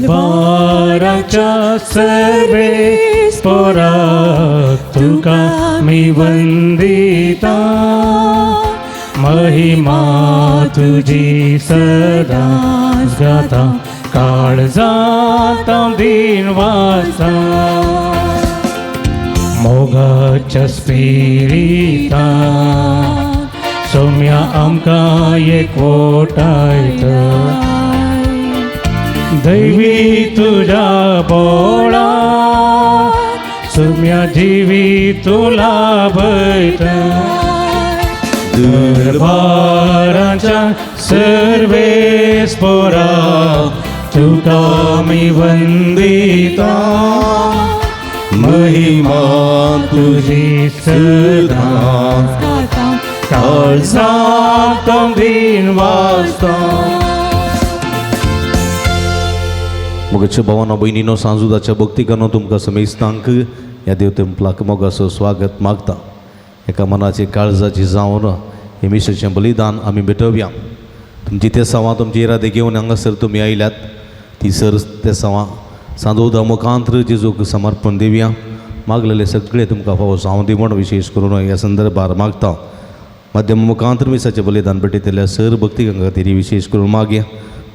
दरबाराच्या सर्वेस पोरा तुका मी वंदिता महिमा तुझी सदाच गाता काळजात दिन वाचा मोगाच्या स्पिरिता सोम्या आमकां एकवटायता दैवी तुझ्या बोळा सुम्या जिवी तुला भयता दरबाराच्या सर्वेस पोरा तुका मी वंदिता महिमा तुझी सदा काळजात दिन वाजता. मोगाच्या भावानो भयणीनो, सांजुदाच्या भक्तिकानो, तुमकां समेस्तांक ह्या देव तेंपलाक मोगाचो स्वागत मागता. एका मनाची काळजाची जावन हे मिशेचें बलिदान आमी भेटोवया. तुमची तेसांवां, तुमची इरादे घेवन हांगासर तुमी आयल्यात ती सर तेसांवां सांजोदा मुखांत्र जेजूक समर्पण दिवया. मागलेले सगळे तुमकां फावो जावं दी म्हण विशेश करून ह्या संदर्भार मागता. माध्यम मुखांत्र मिसाचें बलिदान भेटयतल्या सर भक्तिकां खातीर विशेश करून मागया,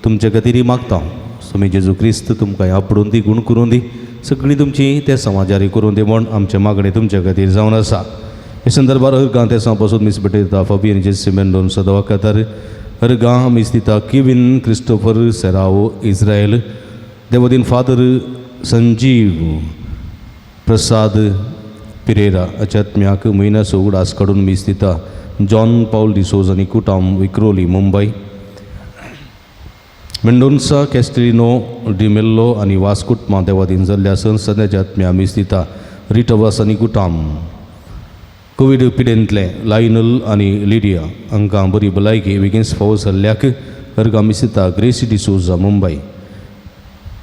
तुमचे खातीर मागता. स्वामी जेजू क्रिस्त तुमकां आपडून दी, गुण करून दी, सगळीं तुमची ते समाजारी करून दी म्हण आमचें मागणें तुमचे खातीर जावन आसा. हे संदर्भार हर गांव तेसांव पासून मीस भेटयता फाबियन जेसी मेंडोन्सा दवाखातार. हर गांव मीस दिता केविन क्रिस्टोफर सेरावो इस्रायल देवदीन फादर संजीव प्रसाद पिरेरा अच्यात्म्याक म्हयन्याचो उगडास काडून मीस दिता जॉन पावल डिसोज आनी कुटाम विक्रोली मुंबय. मेंडोन्सा कॅस्टेलिनो डिमेल्लो आनी वास्कुटमा देवादीन जाल्ल्या संसदाच्या आत्म्या मीस दिता रिटवास आनी कुटाम. कोवीड पिडेंतले लायनल आनी लिडिया हांकां बरी भलायकी वेगींच फावो जाल्ल्याक हरगा मीस दिता ग्रेसी डिसोजा मुंबय.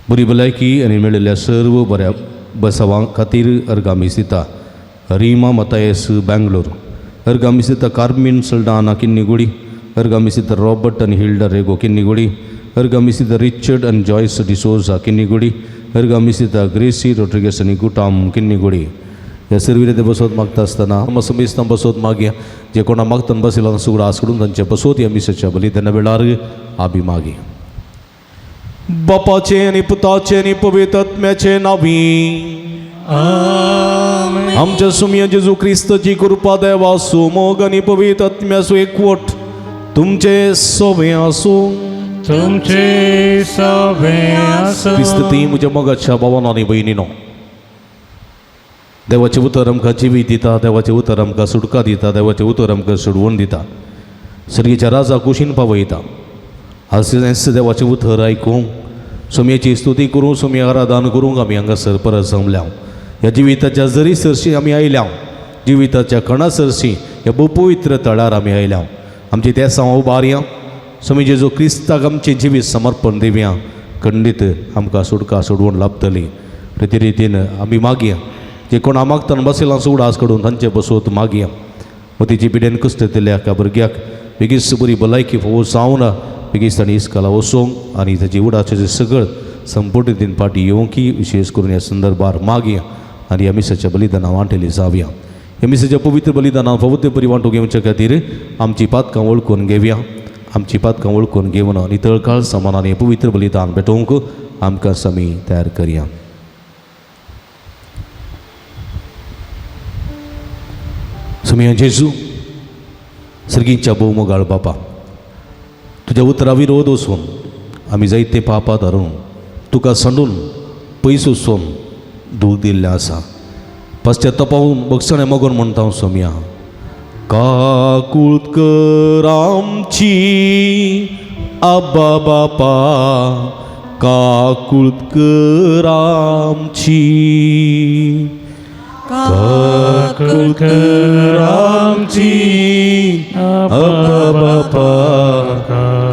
बरी भलायकी आनी मेळिल्ल्या सर्व बऱ्या बसवां खातीर अर्गां मीस दिता रीमा मतायस बेंगलोर. अर्गां मीस दिता कार्मीन सल्डाना किन्नीगुडी. अर्गां मीस दिता रॉबर्ट आनी हिल्डा रेगो किन्नीगुडी. अर्गां मीस दिता रिचर्ड आनी जॉयस डिसोजा किन्नीगुडी. अर्गां मीस दिता ग्रेसी रोड्रिगस आनी गुटाम किन्नीगुडी. ह्या सर्विरे बसोत मागता आसतना समेस्तां बसोत मागया. जे कोणा मागतना बशिल्लो सुगडा आस करून तांचे बसोत ह्या मिसाच्या बलिदाना वेळार आमी मागया. बापाचे आनी पुताचे आनी पवित्र आत्म्याचे नांवी आमच्या सुमया जेजू क्रिस्ताची कृपा, देवासो मोग आनी पवित्र आत्म्याचो एकवट तुमचे सोवे आसूं. तुमचे सवे आसूं. क्रिस्त ती म्हज्या मोगाच्या भावानो आनी भयणीनो, देवाचें उतर आमकां जिवीत दिता, देवाचें उतर आमकां सुटका दिता, देवाचें उतर आमकां सोडवण दिता, सर्गीच्या राजा कुशीन पावयता. आज देवाचें उतर आयकूंक, सोमयेची स्तुती करूंक, सोमये आराधन करूंक आमी हांगासर परत जमल्या. ह्या जिविताच्या जरी सरशी आमी आयल्या, जिविताच्या कणा सरशी ह्या भोव पवित्र तळार आमी आयल्या. आमची तेसांव उबारया, स्वामी जेजू क्रिस्ताक आमचें जिवीत समर्पण दिवया. खंडीत आमकां सुटका सोडवण लाभतली. प्रती रितीन आमी मागया. जे कोणा मागतना बसयला उडास काडून तांचे बसोत मागया. मोतीची पिडेन कुसतल्या एका भुरग्याक बेगीन बरी भलायकी फावो जावन बेगीन ताणें इस्काला वचोंक आनी ताची उडाचें सगळं संपूर्ण रितीन फाटी येवंकी विशेश करून ह्या संदर्भार मागया आनी ह्या मिसाच्या बलिदानां वांटेली जावया. ह्या मिसाच्या पवित्र बलिदानां फावो ते बरी वांटूंक घेवचे खातीर आमची पातकां वळखून घेवया. आमची पातकां वळखून घेवन नितळ काळ समानान हें पवित्र बलिदान भेटोवंक आमकां समी तयार करया. सुमया जेजू, सर्गींच्या भोवमोगाळ बापा, तुज्या उतरा विरोध वचून आमी जायते पापां धरून तुका सांडून पयस वचून दूख दिल्लें आसा. पश्चातापावन बक्षणें मगोन म्हणटा हांव सोमया, काकूळ कर आमची आब्बा बापा, काकूळ कर आमची, काकूळ कर आमची आब्बा बापा,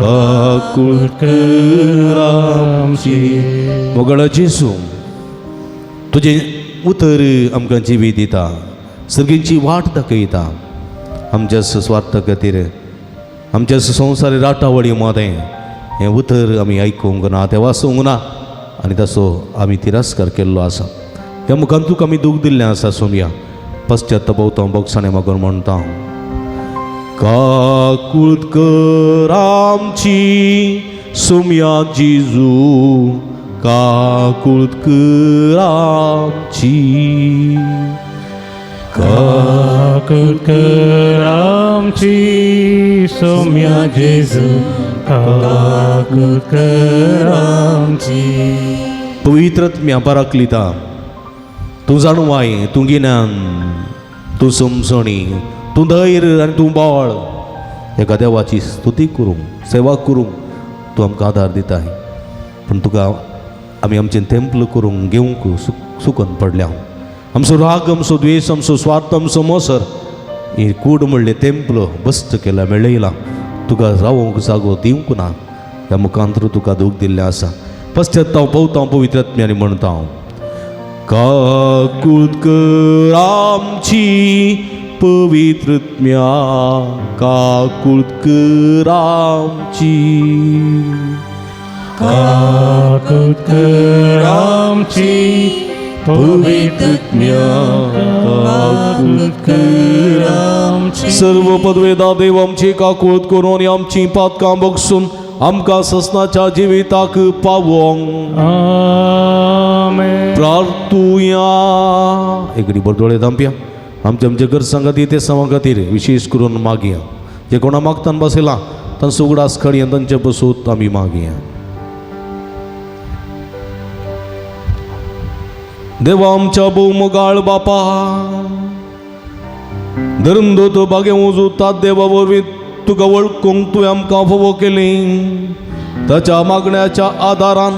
काकूळ कर आमची. मोगळा जेजू, तुजें उतर आमकां जिवीत दिता, सर्गींची वाट दाखयता. आमच्या स्वार्था खातीर आमच्या संवसारी राटावळी मदें हें उतर आमी आयकूंक ना, तें वाचूंक ना. आनी ताचो आमी तिरस्कार केल्लो आसा. ह्या मुखान तुका आमी दूख दिल्लें आसा सोमया. पश्चाताप बोगसाणे मागून म्हणटा, काकूळत कर आमची सोमया जेजू, काकूळत कर आमची. काकूळ कर आमची सोम्या जेजू, काकूळ कर आमची. पवित्र आत्म्या पराकलिता, तूं जाणवाय, तूं गिन्यान, तूं समजणी, तूं धैर्य आनी तूं बळ. एका देवाची स्तुती करूंक, सेवा करूंक तूं आमकां आदार दिताय. पूण तुका आमी आमचें तेंपल करूंक घेवंक सुकून पडल्या. आमचो राग, आमचो द्वेश, आमचो स्वार्थ, आमचो मोसर ही कूड म्हणलें तेंपल बस्त केला मेळयला. तुका रावोंक जागो दिवंक ना. ह्या मुखांतर तुका दूख दिल्लें आसा. पश्चाताप पवता पवित्र आत्म्यानी म्हणटा हांव, काकूळत कर आमची पवित्र आत्म्या, काकूळत कर आमची. काकूळ कर आमची पवित्र आत्म्या, काकूळ कर आमची. सर्व पदवेदा देव आमची काकूळत करून आनी आमची पातकां बगसून आमकां ससनाच्या जिविताक पावोंक. आमेन. प्रार्थुया. एक बर दोळे धांपया. आमच्या आमच्या गरजां खातीर, ते समा खातीर विशेश करून मागया. जे कोणा मागतान बसयला तांचो उगडास काडया, तांचे पसून आमी मागया. देवा आमच्या भोवमोगाळ बापा, धर्मदूत बागे उजू तात देवा वरवीं तुका वळखूंक तुवें आमकां फावो केली. ताच्या मागण्याच्या आदारान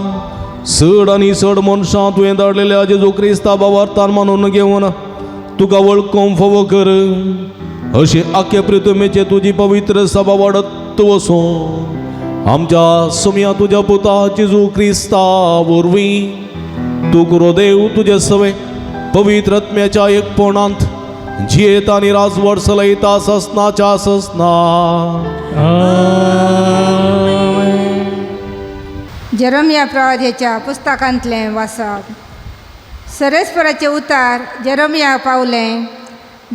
चड आनी चड मनशां तुवें धाडलेल्या जेजू क्रिस्ता बाबार्थान मानून घेवन तुका वळखूंक फावो कर. अशें आख्खे प्रितमेचे तुजी पवित्र सभा वाडत वचूं. आमच्या सुमया तुज्या पुता जेजू क्रिस्ता वरवीं तूं गुरो देव तुजे सवे पवित्र आत्म्याच्या एकपणांत जियेत आनी राजवट चलयता ससनाच्या ससना. जेरोमिया प्रवाद्याच्या पुस्तकांतलें वाचप. सर्वेस्पराचें उतार जेरोमिया पावलें.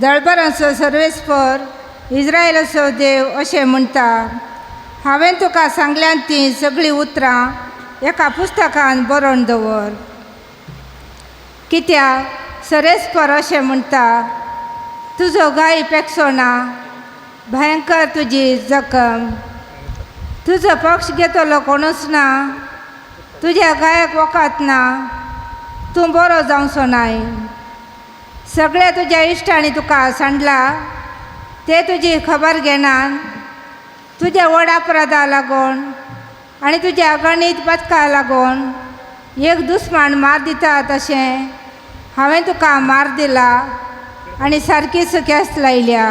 दळबरांचो सर्वेस्पर इस्रायलाचो देव अशें म्हणटा, हांवें तुका सांगल्यांत तीं सगळीं उतरां एका पुस्तकान बरोवन दवर. कित्याक सर्वेस्पर अशें म्हणटा, तुजो गाय पेकसो ना, भयंकर तुजी जखम, तुजो पक्ष घेतलो कोणूच ना, तुज्या गायक वखद ना, तूं बरो जावचो नाय. सगळ्या तुज्या इश्टांनी तुका सांडला, ते तुजी खबर घेनात. तुज्या व्हड अपराधा लागून आनी तुज्या अगणीत पथका लागून एक दुस्मान मार दिता तशें हांवें तुका मार दिला आनी सारकी सुक्यास लायल्या.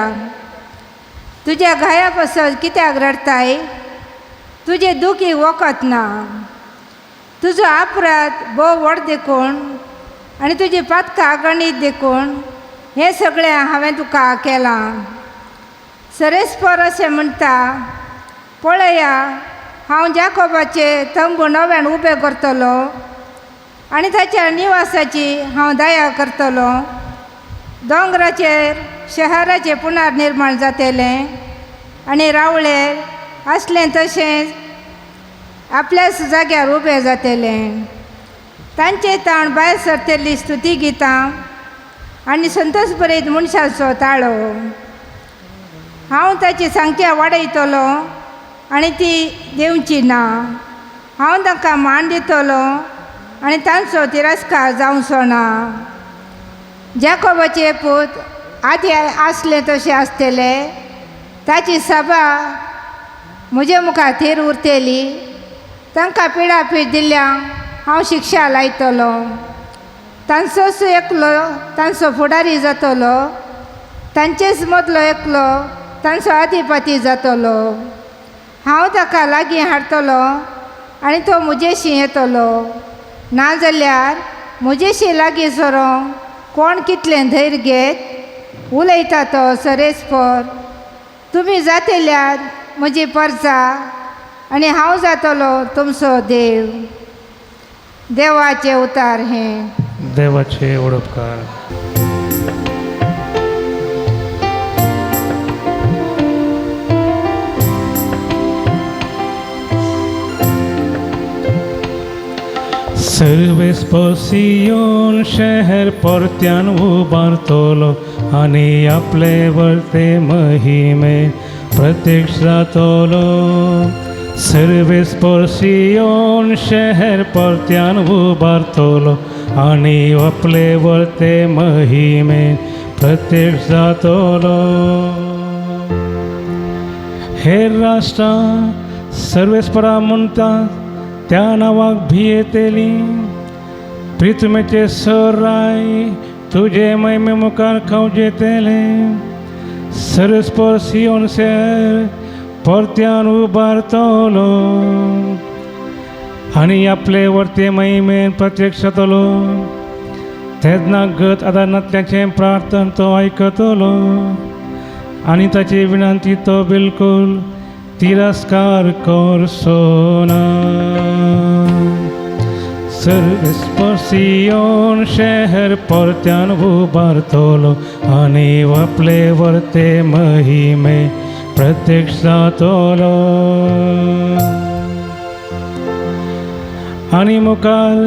तुज्या घाया पासत कित्याक रडताय? तुजे दुखी वखद ना. तुजो अपराध भोव व्हड देखून आनी तुजी पातकां अगणीत देखून हें सगळें हांवें तुका केलां. सर्वेस्पर अशें म्हणटा, पळया हांव जाकोबाचे तंबू नव्यान उबे करतलो आनी ताच्या निवासाची हांव दया करतलो. दोंगराचेर शहराचें पुनर्निर्माण जातलें आनी रावळे आसलें तशेंच आपल्याच जाग्यार उबें जातलें. तांचे ताण भायर सरतली स्तुती गितां आनी संतोष बरीत मनशाचो ताळो. हांव ताची संख्या वाडयतलो आनी ती देंवची ना. हांव तांकां मान दितलो आनी तांचो तिरस्कार जावचो ना. जाकोबाचे पूत आदी आसले तशें आसतले, ताची सभा म्हजे मुखार थीर उरतली. तांकां पिडापीड दिल्ल्या हांव शिक्षा लायतलो. तांचोच एकलो तांचो फुडारी जातलो, तांचेच मदलो एकलो तांचो अधिपती जातलो. हांव ताका लागीं हाडटलो आनी तो म्हजेशी येतलो. नाजाल्यार म्हजेशी लागीं सरोंक कोण कितलें धैर्य घेत उलयता तो सर्वेस्पर. तुमी जातल्यात म्हजी परजा आनी हांव जातलो तुमचो देव. देवाचे उतार हें. देवाचे उडपकार. सर्वेस्पर शहर परत्यान उबारतलो आनी आपले वरते महिमे प्रत्यक्ष जातलो. सर्वेस्पर शहर परत्यान उबारतलो आनी आपले वरते महिमे प्रत्यक्ष जातलो. हे राष्ट्रां सर्वेस्परा म्हणटा त्या नांवाक भियेतली. प्रिथमेचे सराय तुजे महिमे मुखार खावजेतले. सर्वेस्पर सियोन शहर परत्यान उबारतलो आनी आपले वरते महिमेन प्रत्यक्ष जातलो. तेन्ना गत आदार प्रार्थना तो आयकतलो आनी ताची विनंती तो बिलकुल तिरस्कार करचो ना. सर्वेस्पर सियोन शहर परत्यान उबारतलो आनी आपले वरते महिमे प्रत्यक्ष जातलो. आनी मुखार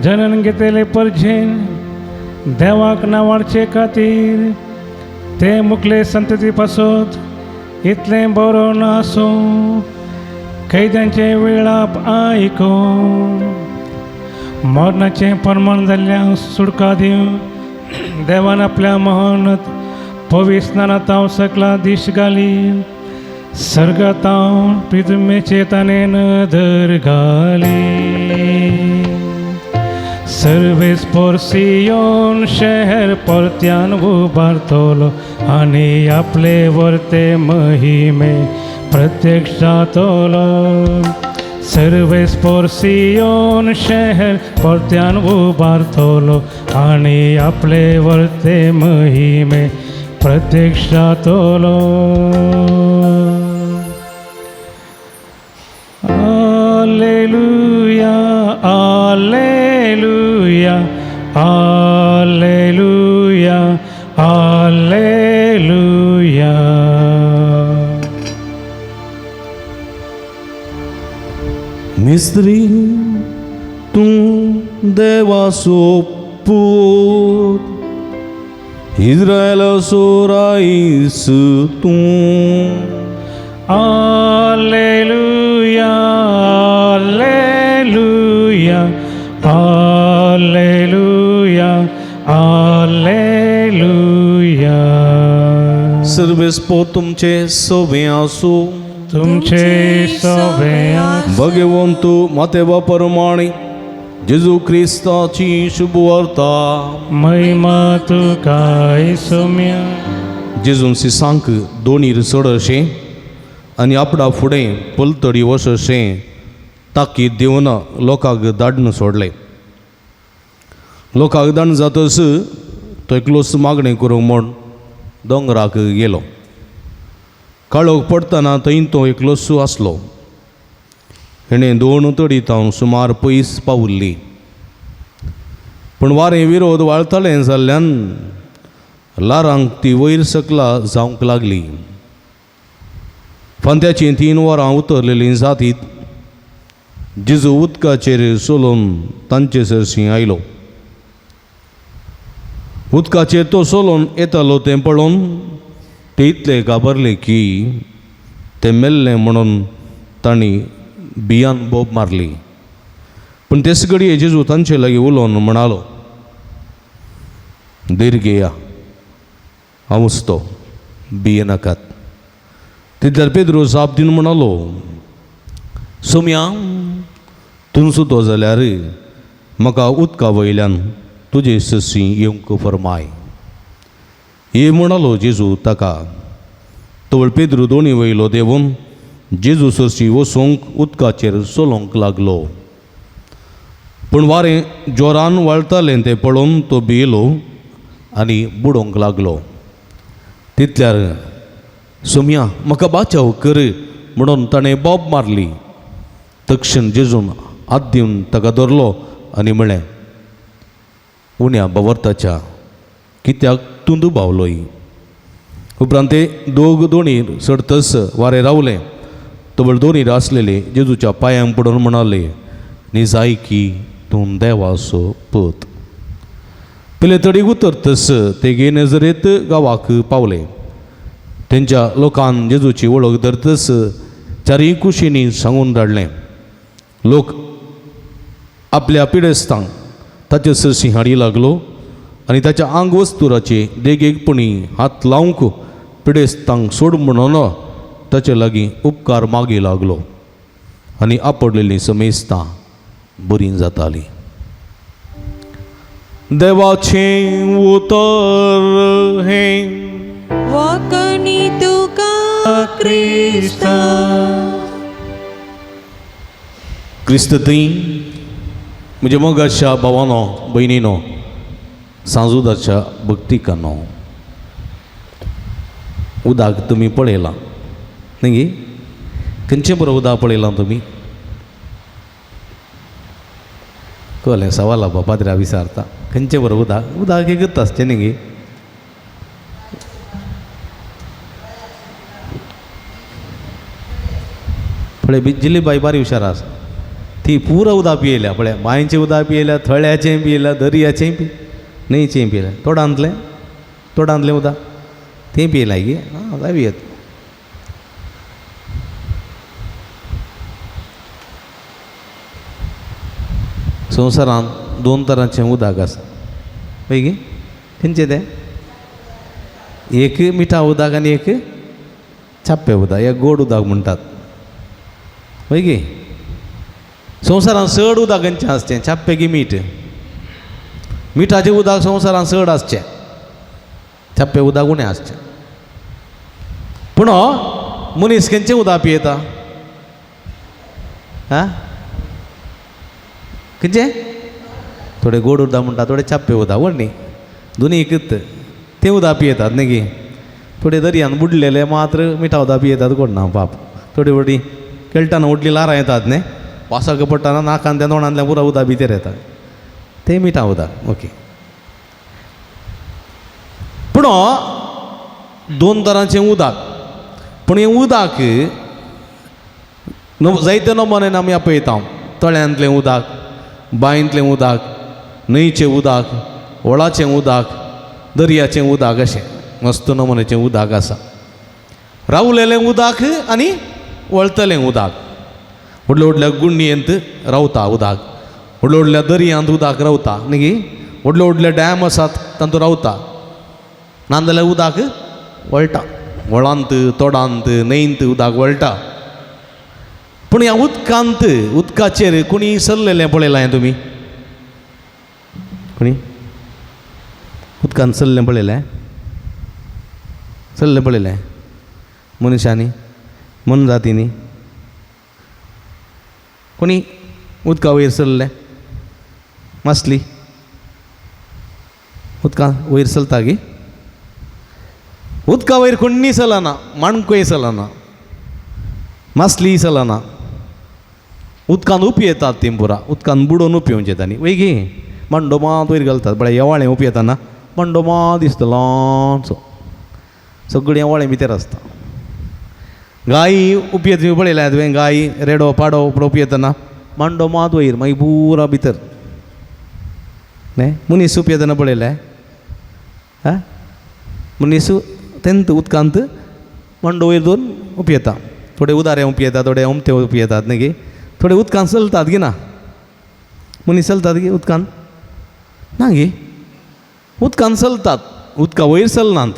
जनन घेतले परजेन देवाक नावाडचे खातीर ते मुखले संतती पासत इतलें बरोवन आसूं कैद्यांचें विळाप आयकून मरणाचें प्रमाण जाल्ल्यांक सुटका दिवन देवान आपल्या महानत पविस्नानातांव सकला दीश घाली. सर्गातांव प्रितमेचे ताणें नदर घाली. सर्वेस्पर सियोन शहर परत्यान उबारतलो आनी आपले वरते महिमे प्रत्यक्ष जातलो. सर्वेस्पर सियोन शहर परत्यान उबारतलो आनी आपले वरते महिमे प्रत्यक्ष जातलो. Alleluia, alleluia, alleluia, alleluia. मिस्त्री तूं देवाचो पूत, इस्रायलाचो रायस तूं. Alleluia, alleluia, alleluia, alleluia. सर्वेस्पर तुमचे सवे आसूं. तुमचे सवे. भगवंत माते परमाणी जेजू क्रिस्ताची शुभवार्ता. महिमा तुका सोम्या. जेजून सिसांक दोनीर चड अशें आनी आपणा फुडें पलतडी वच अशें ताकीद दिवन लोकांक धाडून सोडलें. लोकांक धाडून जातच तो एकलोच मागणें करूंक म्हूण दोंगराक गेलो. काळोख पडटना थंय तो एकलोच आसलो. हेणें दोन तडी तावन सुमार पयस पावल्ली, पूण वारें विरोध वाळतालें जाल्ल्यान ल्हारांक ती वयर सकला जावंक लागली. फांत्याचीं 3 वरां उतरलेलीं जातीत जेजू उदकाचेर चलोवन तांचे सरशीं आयलो. उदकाचेर तो चलोवन येतालो तें पळोवन ते इतले घाबरले की ते मेल्ले म्हणून तांणी बियान बोब मारली. पूण तेच घडये जेजू तांचे लागीं उलोवन म्हणालो, धीर घेया, हांवूच तो, भिये नाकात. तितल्यार पेद्रू जाप दिवन म्हणालो, सोम्या तूं तो जाल्यार म्हाका उदका वयल्यान तुजे सरशीं येवंक फरमाय. हे म्हणालो जेजू ताका. तवळ पेद्रू दोणी वयलो देंवून जेजू सरशीं वचूंक उदकाचेर चलोवंक लागलो. पूण वारें जोरान वाळतालें तें पळोवन तो भियेलो आनी बुडोवंक लागलो. तितल्यार सोम्या म्हाका बाचाव कर म्हणून ताणें बोब मारली. तक्षण जेजून हात दिवन ताका धरलो आनी म्हळें, उण्या बवर्ताच्या कित्याक तूं दुबावलोय? उपरांत ते दोग दोणीर चडतस वारें रावलें. तबळ दोणीर आसलेले जेजूच्या पांयांक पडून म्हणाले, निजायकी तूं देवाचो पत. पयले तडीक उतरतस ते गेनेझरेत गांवाक पावले. तेंच्या लोकान जेजूची वळख धरतस चारय कुशींनी सांगून धाडलें. लोक आपल्या पिडेस्तांक ताचे सरशी हाडी लागलो आनी ताच्या आंग वस्तुराचे देगेकपणी हात लावंक पिडेस्तांक सोड म्हणून ताचे लागीं उपकार मागी लागलो आनी आपडलेलीं समेस्तां बरीं जातालीं. देवाचें उतर हें. वाकणी तुका क्रिस्ता. क्रिस्त थंय म्हज्या मोगाच्या भावानो भयणीनो, सांजुदाच्या भक्तिकानो, उदक तुमी पळयलां न्ही गे? खंयचें बरो उदक पळयलां तुमी? कळ्ळें सवाल बाबा पाद्र्या विचारता, खंयचें बरो उदक? उदक एकूच आसचें न्ही गे? पळय जिल्ली बाई बारी हुशार आसा, ती पुरो उदक पियेल्या. पळय बांयचें उदक पियेल्या, थळ्याचें पियेल्या, दर्याचें पी न्हंयचें पियेल्या, तोडांतलें तोडांतलें उदक तें पियेलां गे. आं जाय पियेत. संवसारांत दोन तरांचें उदक आसा पळय गे. खंयचें तें? एक मिठा उदक आनी एक चाप्पे उदक, एक गोड उदक म्हणटात पळय गे. संवसारांत चड उदक खंयचें आसचें? चाप्पें की मीठ? मिठाचें उदक संवसारांत चड आसचें, चाप्पें उदक उणें आसचें. पूण मनीस खंयचें उदक पियेता? आं खंयचें? थोडे गोड उदक म्हणटा, थोडे चाप्पें उदक, व्हड न्ही, दोनी एकूच तें उदक पियेतात न्ही गे. थोडे दर्यान बुडलेले मात्र मिठा उदक पियेतात, कोण ना पाप. थोडी व्हडली खेळटाना व्हडलीं ल्हारां येतात न्ही, वासाक पडटाना नाकान त्या तोंडांतल्यान पुरो उदक भितर येता, तें मिठा उदक. ओके. पूण दोन तरांचें उदक, पूण हें उदक जायते नमुन्यान आमी पळयता. तळ्यांतलें उदक, बांयंतलें उदक, न्हंयचें उदक, व्हळाचें उदक, दर्याचें उदक, अशें मस्त नमुन्याचें उदक आसा. रावलेलें उदक आनी वळतलें उदक. व्हडल्या व्हडल्या गुंडयेंत रावता उदक, व्हडल्या व्हडल्या दर्यांत उदक रावता न्ही गे. व्हडले व्हडले डॅम आसात तातूंत रावता, नाजाल्यार उदक वळटा, व्हळांत, तोडांत, न्हंयंत उदक वळटा. पूण ह्या उदकांत, उदकाचेर कोणी सरलेलें पळयलां तुमी? कोणी उदकांत सरलें पळयलें? सरलें पळयलें मनशांनी, मनजातींनी? कोणी उदका वयर सरलें? मासली उदका वयर चलता गी? उदका वयर कोण्णी चलना, माणकूय चलना, मासलीय चलना. उदकान उपयेतात तीं पुरा, उदकान बुडोवन उपयोवचें तांणी वय गे. मांडो मात वयर घालतात, बळ्या येवाळें उपयेतना मांडो मात दिसता ल्हानसो, सगळें येवाळें भितर आसता. गायी उपयेत तुमी पळयल्या तुवें? गायी रेडो पाडो उपयेतना मांडो मात वयर, मागीर पुरा भितर. न्ही मनीस उपयेतना पळयलें? आं मनीस तेंत उदकांत मांडो वयर दवरून उपयेता. थोडे उदारे उपयेता, थोडे ओमते उपयेतात न्ही गे. थोडे उदकांत चलतात गी ना? मनीस चलतात गी उदकांत? ना गे, उदकांत चलतात, उदका वयर चलनात,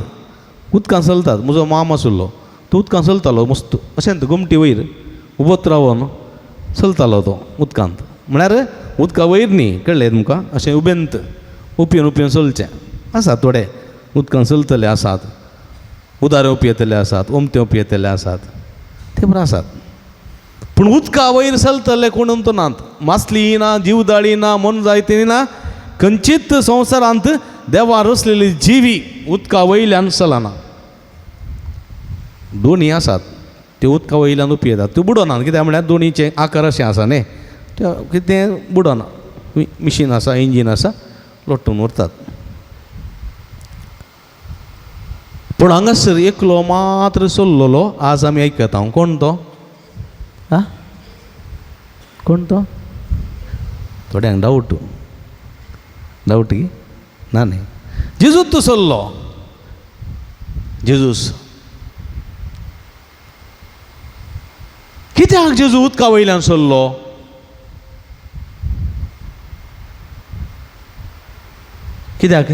उदकांत चलतात. म्हजो माम आशिल्लो, तो उदकांत चलतालो मस्त, अशें गोमटी वयर उबोत रावन चलतालो तो उदकांत. म्हळ्यार उदका वयर न्ही, कळ्ळें तुमकां? अशें उबेंत उपयोन उपयोन चलचें आसात. थोडे उदकांत चलतले आसात, उदारे उपयेतले आसात, ओमते उपयेतले आसात, ते बरें आसात. पूण उदका वयर चलतले कोण नात, मासली ना, जीवदाळी ना, मोनजायती ना, खंयचीच संवसारांत देवा रचलेली जिवी उदका वयल्यान चलना. दोनी आसात त्यो उदका वयल्यान उपयेतात, त्यो बुडोनात. कित्याक म्हळ्यार दोनीचे आकार अशें आसा न्ही, त्यो कितें बुडोना. मिशीन आसा, इंजीन आसा, लोटून व्हरतात. पूण हांगासर एकलो मात्र चल्लोलो आज आमी आयकता. कोण तो? आं, कोण तो? थोड्यांक डावट डावट की ना न्ही. जेजूच तो चल्लो. जेजूस कित्याक जेजू उदका वयल्यान चल्लो? कित्याक?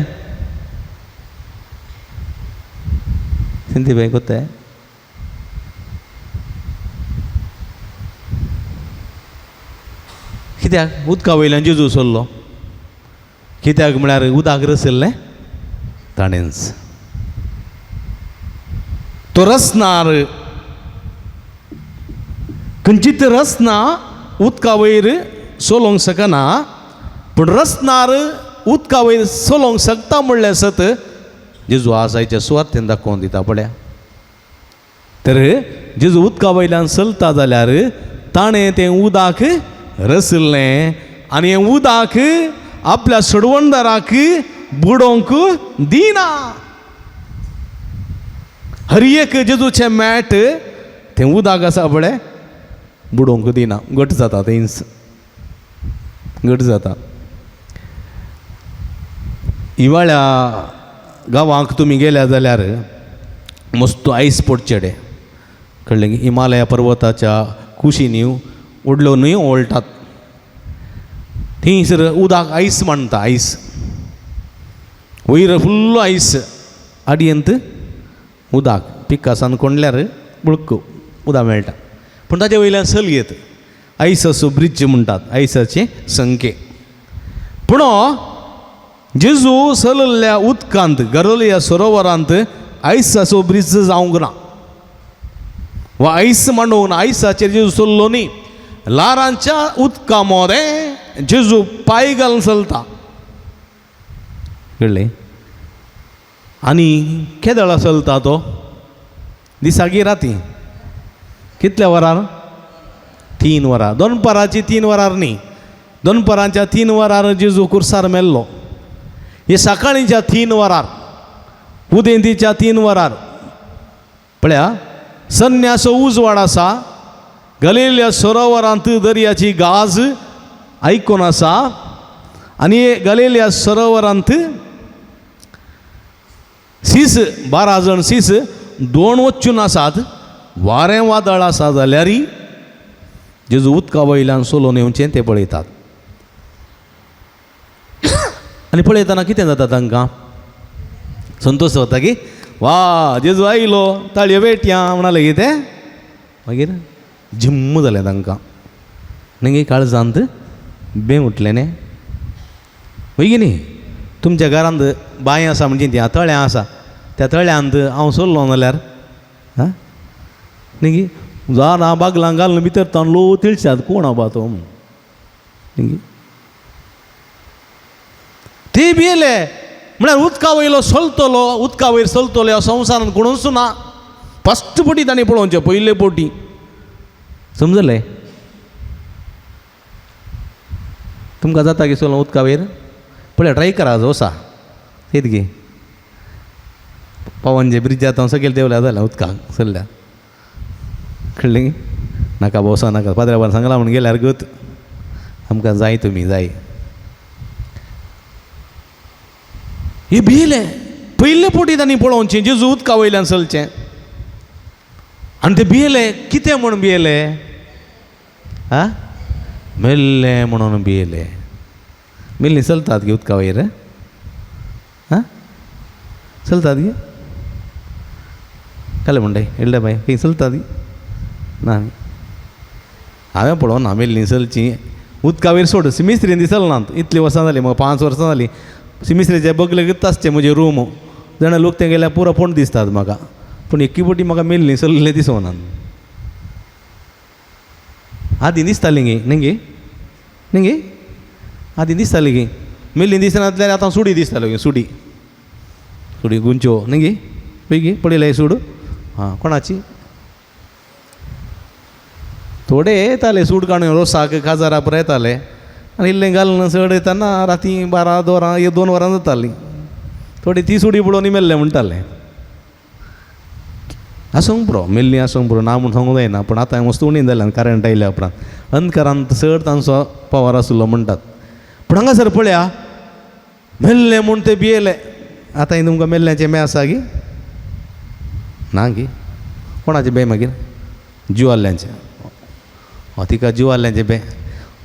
सिंधी बाई कोत्ताय? कित्याक उदका वयल्यान जेजू चल्लो? कित्याक म्हळ्यार उदक रशिल्लें ताणेंच. तो रसनार खंयचीच रसना उदका वयर चलोवंक शकना, पूण रसनार उदका वयर चलोवंक शकता म्हणलें सत जेजू आज आयच्या सुवातेन दाखोवन दिता पळया. तर जेजू उदका वयल्यान चलता जाल्यार ताणें तें उदक रशिल्लें आनी हें उदक आपल्या सोडवणदाराक बुडोवंक दिना. हर एक जेजूचें मॅट तें उदक आसा पळय बुडोवंक दिना, घट जाता तेंच, घट जाता. हिवाळ्या गांवांक तुमी गेल्या जाल्यार मस्त आयस पडचेडे, कळ्ळें की? हिमालया पर्वताच्या कुशींनी व्हडल्यो न्हंयो ओळटात, थंयसर उदक आयस मांडटा, आयस वयर फुल्ल आयस, आडयेंत उदक पिकासान कोंडल्यार बुळक उदक मेळटा, पूण ताजे वयल्यान सल येत. आयसाचो ब्रिज म्हणटात, आयसाचे संके. पूण जेजू सलल्ल्या उदकांत गरोलिया सरोवरांत आयसाचो ब्रिज जावंक ना वा आयस मांडोवंक ना. आयसाचेर जेजू चल्लो न्ही, ल्हारांच्या उदका मोदें जेजू पांय घालून चलता, कळ्ळें? आनी केदळा चलता तो? दिसागी राती? कितल्या वरार? 3 वरां. दनपाराची 3 वरार न्ही, दनपारांच्या 3 वरार जेजू कुर्सार मेल्लो. हे सकाळींच्या 3 वरार, उदेंतीच्या 3 वरार पळया संन्यासो उजवाड आसा, गलिलिया सरोवरांत दर्याची गाज आयकून आसा आनी गलिलिया सरोवरांत सीस 12 जण सीस 2 वचून आसात, वारें वादळ आसा जाल्यार जेजू उदका वयल्यान सोलोवन येवचें ते पळयतात. आनी पळयतना कितें जाता तांकां? संतोश जाता की वा जेजू आयलो, ताळयो पेटया म्हणाले कितें. मागीर झिम्म जालें तांकां, न्ही काळजांत बें उठलें न्ही. वय की न्ही? तुमच्या घरांत बांय आसा म्हणजे त्या तळ्यां आसा, त्या तळ्यांत हांव सोल्लो जाल्यार आं न्ही झाडां बागलां घालून भितर तांदलो तिळशात कोण आबा तो म्हूण न्ही. ते भियेले म्हळ्यार उदका वयलो चलतलो, उदका वयर चलतलो ह्या संवसारांत कोणूच ना. फस्ट पटी तांणी पळोवचें, पयले पटी, समजलें तुमकां जाता की चलोवंक उदका वयर? पळय ट्राय करा वसा येत गे पवनजे ब्रिजार हांव सगळे देंवल्या जाल्या उदकाक चल्ल्या, कळ्ळें? नाका भोवसा नाका, पाद्र्याबान सांगलां म्हूण गेल्यार गत आमकां जाय, तुमी जाय. हे भियेले पयले पोटी तांणी पळोवचें जेजू उदका वयल्यान चलचें. आनी ते भियेले. कितें म्हूण भियेले? आं, मेल्ले म्हणून भियेले. मेल्ली चलतात गे उदका वयर? आं, चलतात गे? काले म्हणटाय येडले बाय खंय चलतात ना? हांवें पळोवना ना मेल्ली चलची उदका वयर सोड. सिमिस्त्रीन ती चलनात, इतलीं वर्सां जालीं म्हाका, 5 वर्सां जालीं. सिमिस्त्रीचे बगलेकूच आसचें म्हजें रूम, जाणा लोक ते गेल्यार पुरो फोंड दिसतात म्हाका, पूण एकी पटी म्हाका मेल्ली चल्लें दिसना. आदीं दिसतालीं गे न्ही गे, न्ही गे, आदीं दिसताली गे मेल्ली दिसनातल्यार आतां सुडी दिसताल्यो गे, सुडी सुडी गुंच्यो न्ही गे, पळय गे पळयलें सूड. आं, कोणाची? थोडे येताले सूड काडून रोसाक काजारा पुरो येताले आनी इल्लें घालून चड येताना राती 12 वरां 2 वरां जातालीं. थोडी ती सुडी पळोवन मेल्लें म्हणटालें. आसूंक पुरो मेल्लीं आसूंक पुरो, ना म्हूण सांगूंक जायना, पूण आतां मस्त उणी जाल्यान करंट आयल्या उपरांत अंधकारांत चड तांचो पावर आसलो म्हणटात. पूण हांगासर पळया मेल्लें म्हूण ते भियेले. आतां तुमकां मेल्ल्याचें बें आसा गी ना गी? कोणाचें बें मागीर? जिवाल्ल्यांचें. तिका जिवाल्ल्यांचें बें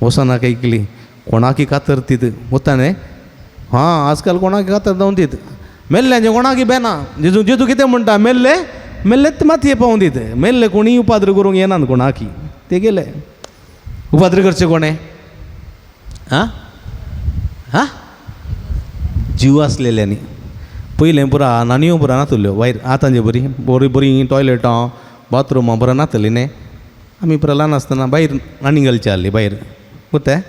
वचनाका इकली कोणाकी कातर तीत वता न्ही. हां आजकाल कोणाकी कातर जावन दीत मेल्ल्यांचें कोणाकी बें ना. जेजू जेजू कितें म्हणटा? मेल्ले मेल्लेच मातये पावून दीत, मेल्ले कोणीय उपाद्र करूंक येनात कोणाकी. ते गेले उपाद्र करचे कोणें? आं आं जीव आसलेल्यांनी. पयलें पुरा नानयो पुरा नातल्यो भायर, आतांचे बरी बरी बरीं टॉयलेटां बाथरुमां पुरा नातली न्ही. आमी पुरा ल्हान आसतना भायर नाणी घालची आहली भायर कोत्ता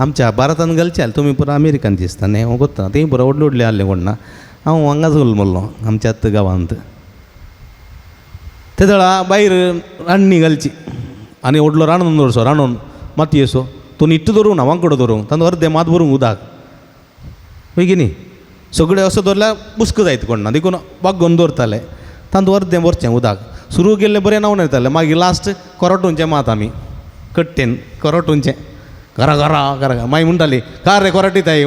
आमच्या भारतान घालची आहली. तुमी पुरा अमेरिकान दिसता न्ही, हांव कोत्ता ती पुरा व्हडली व्हडली आहली कोण ना. हांव हांगाच जल्मल्लो आमच्याच गांवांत. ते वेळा भायर रांदणी घालची आनी व्हडलो रांदून दवरचो, रांदून मातयेचो तो निट्ट दवरूंक ना, वांकडो दवरूंक, तांदूळ अर्दें मात भरूंक उदक हय की न्ही. सगळें असो दवरल्यार बुस्क जायत कोण ना, देखून वागोवन दवरताले. तांदूळ अर्दें भरचें उदक सुरू केल्लें बरें न्हांवन येतालें. मागीर लास्ट कोरोटूंचें मात आमी कट्टेन कोरोटूंचें घरा घरा घरा मागीर म्हणटाली कार रे कोराटीताय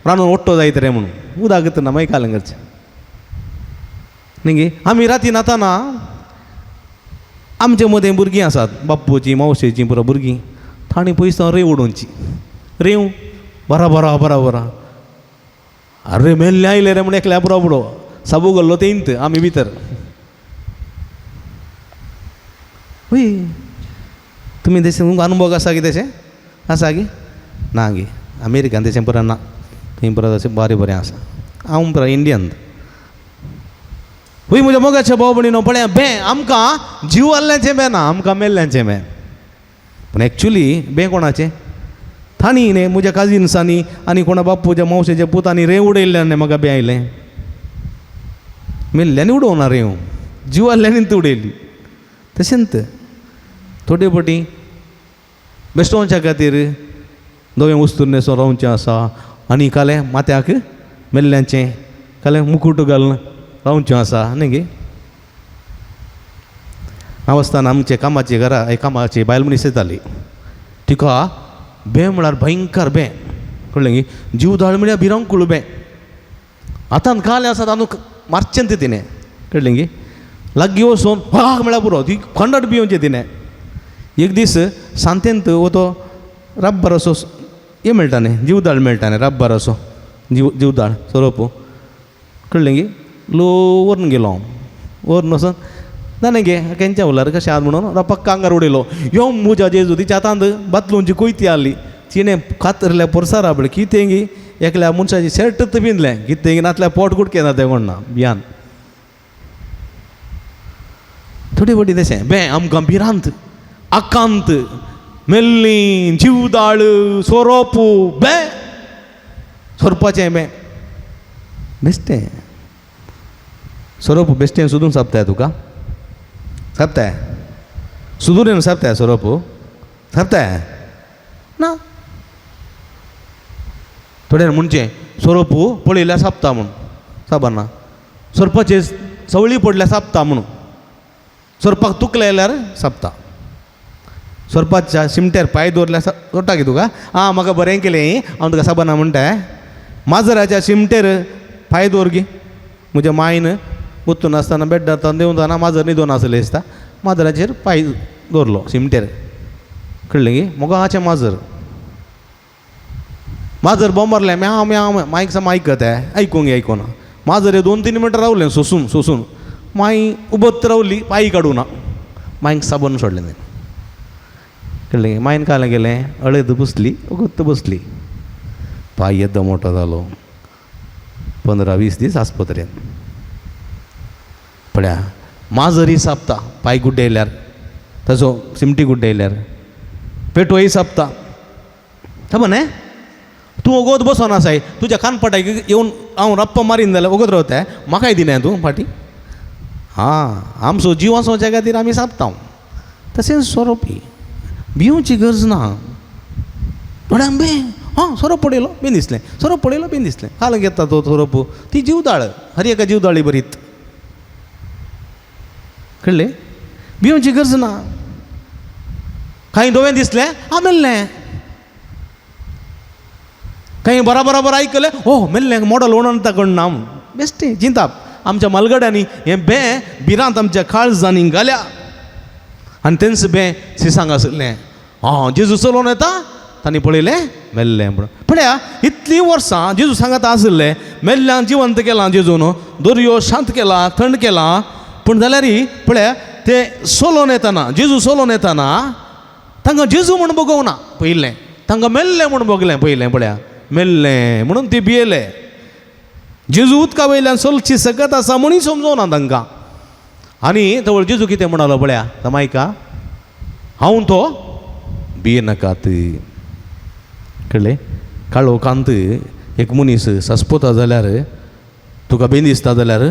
रांदून ओट्टो जायत रे म्हणून उदक ना मागीर कालें करचें न्ही गे. आमी राती न्हाताना आमचे मदें भुरगीं आसात, बाप्पूचीं मावशेचीं पुरो भुरगीं, तांणी पयस रेंव उडोवची, रेंव बरा बरा बरा बरा अरे मेल्लें आयलें रे म्हूण एकल्या पुरो पुरो साबू घाल्लो तेंत आमी भितर. हय तुमी तशें तुमकां अनुभव आसा की तशें आसा की ना गे? अमेरिकान तशें पुरा ना, थंय पुरा तशें बरें बरें आसा. हांव पुरा इंडियन. हय म्हज्या मोगाच्या भाव भयणीनो पळया बें आमकां जीव आहल्याचें बें ना, आमकां मेल्ल्यांचें बें. पूण एक्चुली बें कोणाचें? तांणी न्ही म्हज्या काजिन्सांनी आनी कोणा बापूच्या मावशेच्या पुतांनी रेंव उडयल्ल्यान म्हाका बें आयलें. मेल्ल्यांनी उडोवना रेंव, जीव आहल्यांनी ती उडयली. तशेंच थोडे फावटी बेश्टोवच्या खातीर नवें वस्तू न्हेसोन रावचें आसा आनी कालें माथ्याक मेल्ल्यांचें कालें मुकूट घालून रावचें आसा न्ही गे. हांव आसतना आमचे कामाची घरा एक कामाची बायल मनीस येताली, तिका बें म्हळ्यार भयंकर बें, कळ्ळें गी, जीव दाळ म्हळ्यार भिरांकूळ बें. आतां कालें आसा तातूंत मारचें तें तिणें, कळ्ळें गी. लागीं वचून वाग म्हळ्यार पुरो ती खंडट भिवचें तिणें. एक दीस सांतेंत वो तो रब्बर असो हें मेळटा न्ही, जीवदाळ मेळटा न्ही, रब्बर असो जीवदाळ सोरोप, कळ्ळें गी. लो व्हरून गेलो हांव, व्हरून वचोन ना गे केंच्या उरल्यार कशें आहा म्हणून रपक्क आंगार उडयलो. यो म्हज्या जेजू तिच्या हातांत बातलूंची कोयती आहली, तिणें कातरल्या पोरसार पळय कितें गी एकल्या मनशाची शर्टच पिंदलें कितें गी, नातल्या पोट कुडकें जाता कोण ना भियान. थोडी फावटी तशें बें आमकां भिरांत आकांत मेल्ली जीवदाळ सोरोप बें सोरपाचें बें बेश्टें सोरोप बेश्टें सोदून सापताय तुका सापताय सुदूर येवन सापताय सोरोप सापताय ना. थोड्यान म्हणचें सोरोप पळयल्यार सापता म्हूण, साबना सोरपाचेर सवळी पडल्यार सापता म्हणून, सोरपाक तुकलें जाल्यार सापता, सोरपाच्या शिमट्यार पांय दवरल्यार सोडटा की तुका. आं म्हाका बरें केलें हांव तुका साबना म्हणटा. माजराच्या शिमटेर पांय दवर गी, म्हज्या मायन उत्तून आसतना बेड्डार देंवतना माजर न्हिदोन आसलें दिसता, माजराचेर पांय दवरलो शिमटेर, कळ्ळें गी. मोगाचें माजर, माजर बोंबरलें म्याव म्याव, मायक साम आयकत आयकूंक आयकोना. माजर 2-3 मिनटां रावलें सोसून सोसून, माई उबत रावली पांय काडूं ना, मायक साबण सोडलें तें, कळ्ळें. मायन कालें गेलें अळद बसली वगत बसली, पांय येदो मोटो जालो, 15-20 दीस आस्पत्रेंत. पळया माजरी सापता पांय गुड्डयल्यार, ताचो सिमटी गुड्डयल्यार, पेटोय सापता, खबर न्ही. तूं वोगोत बसोन आसाय तुज्या कानपटाक येवन हांव रप्प मारीन जाल्यार वोगोत रावता, म्हाकाय दिनाय तूं फाटीं. हां आमचो जीव वचोवच्या खातीर आमी सापता. तशेंच सोरोपी भिवची गरज ना. थोड्यांक बे हां सोरोप पडयलो बीन दिसलें, सोरोप पडयलो बीन दिसलें, काल घेता तो सोरोप, ती जिवदाळ, हर एका जिवदाळी बरीत कळ्ळें, भिवची गरज ना. कांय दोवें दिसलें हांव मेल्लें, कांय बराबर आयकलें ओ मेल्लें मॉडल ओणोन ताकोण ना बेश्टें चिंताप. आमच्या मालगड्यांनी हें बें भिरांत आमच्या काळजांनी घाल्या आनी तेंच बें सिसांग आसलें. आं जेजू चलोवन येता तांणी पळयलें मेल्लें म्हणून. पळया इतलीं वर्सां जेजू सांगात आशिल्लें मेल्ल्यान जिवंत केलां जेजून, दर्यो शांत केला, थंड केला, पूण जाल्यार पळया ते चलोवन येताना, जेजू चलोवन येताना तांकां जेजू म्हूण बगोवना पयलें, तांकां मेल्लें म्हूण बगलें पयलें. पळया मेल्लें म्हणून ती भियेले. जेजू उदका वयल्यान चलची सकत आसा म्हणून समजोना तांकां. आनी तवळ जेजू कितें म्हणालो पळया तमायका, हांव तो भियेनाकात. कळ्ळें? काळोखांत एक मनीस सस्पोता जाल्यार, तुका बेन दिसता जाल्यार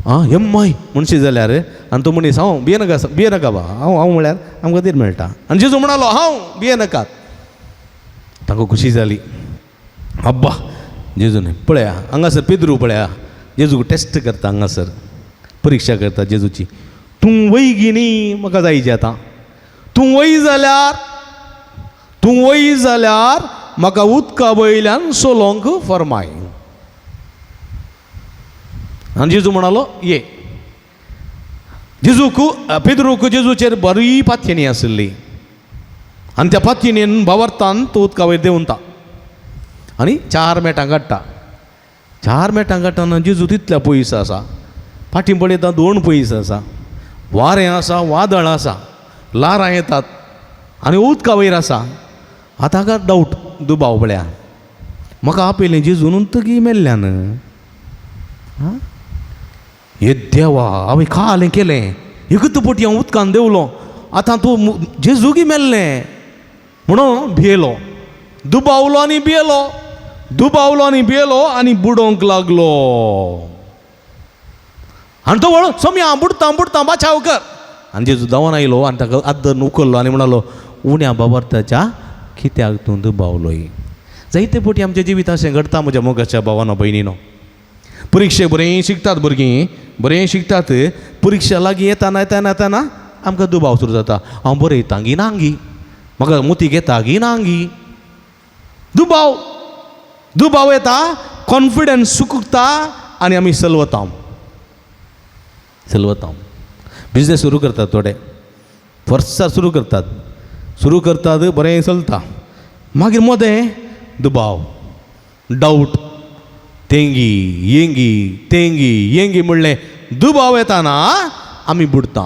आं एम्माय म्हणशी जाल्यार, आनी तो मनीस हांव भियेनाका भियेनाका बा, हांव हांव म्हळ्यार आमकां धीर मेळटा. आनी जेजू म्हणालो हांव भियेनाकात. तांकां खुशी जाली. अब्बा जेजून पळया हांगासर पेद्रू पळया जेजूक टेस्ट करता, हांगासर परिक्षा करता जेजूची. तूं वय न्ही म्हाका जायची आतां, तूं वय जाल्यार, तूं वय जाल्यार म्हाका उदका वयल्यान सोलोंक फरमाय. आनी जेजू म्हणालो ये. जेजूक पेद्रूक जेजूचेर बरी पातयेणी आशिल्ली आनी त्या पातयेणीन भावार्थान तो उदका वयर देंवता आनी 4 मेटां काडटा. 4 मेटां काडटना जेजू तितल्या पयस आसा, फाटीं पळयता 2 पयस आसा, वारें आसा, वादळ आसा, ल्हारां येतात आनी उदका वयर आसा. आतां हाका डावट, दुबाव पळया म्हाका आपयलें जेजून तगी मेल्ल्यान. आं हे देवा, हांवें कालें केलें, एकूच पटी हांव उदकान देंवलो, आतां तूं जेजूगी मेल्लें म्हणून भियेलो, दुबावलो आनी भियेलो, दुबावलो आनी भियेलो आनी बुडोवंक लागलो. आनी तो वळ सोम्या बुडटा बुडटा बाचाव कर. आनी जेजू धांवन आयलो आनी ताका आदर उखल्लो आनी म्हणालो उण्या बाबार्थाच्या कित्याक तूं दुबावलोय. जायते पटी आमच्या जिवितांत अशें घडटा म्हज्या मोगाच्या भावानो भयणीनो. परिक्षे बरें शिकतात भुरगीं, बरें शिकतात, परिक्षा लागीं येताना येताना येताना आमकां दुबाव सुरू जाता, हांव बरयतां गी ना गी, म्हाका मोती घेता गी ना गी. दुबाव दुबाव येता, कॉन्फिडन्स सुकता आनी आमी सलवता सलवता. बिजनेस सुरू करतात थोडे वर्सां सुरू करतात, सुरू करतात बरें चलता, मागीर मदें दुबाव, डावट, तेंगी येंगी तेंगी येंगी म्हणलें दुबाव येताना आमी बुडता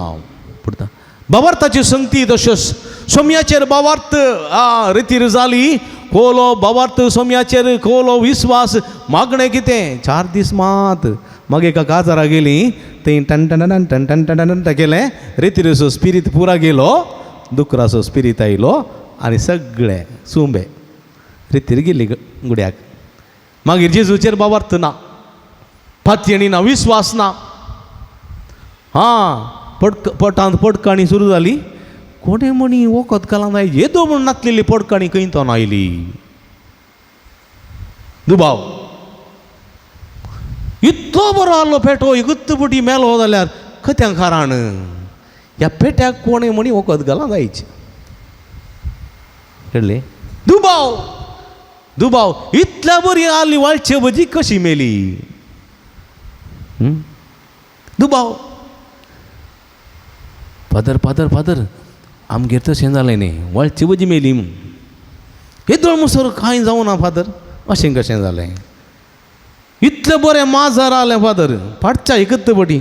बुडता. बावार्थाची संगती तश्योच सोम्याचेर बावार्थ रितीर जाली, कोलो बावार्थ सोम्याचेर कोलो विस्वास. मागणें कितें 4 दीस मात, मागीर एका काजारा गेली थंय टन टन टन टन टन टन टन केलें, रितीरचो स्पिरीत पुरा गेलो, दुकराचो स्पिरीत आयलो आनी सगळें सुंबे रितीर गेली गुड्याक. मागीर जेजूचेर बावार्थ ना, पातयेणी ना, विस्वास ना. हां पडक पोटांत पडकाणी सुरू जाली, कोणें म्हणी वखद घालां जाय येदो म्हूण नासलेली पडकाणी खंय तोन आयली. दुबाव. इतलो बरो आहलो पेटो, एकूच पटी मेलो जाल्यार खत्यां कारण ह्या पेट्याक कोणें म्हणी वखद घालां जायचें. कळ्ळें? दुबाव दुबाव. इतल्या बरी आहली वाळचे भजी कशी मेली. दुबाव. फादर फादर फादर आमगेर तशें जालें न्ही, वाळची भजी मेली म्हूण येदोळ मुसर कांय जावना फादर, अशें कशें जालें, इतलें बरें माजर आहलें फादर, फाटच्या एकच पटी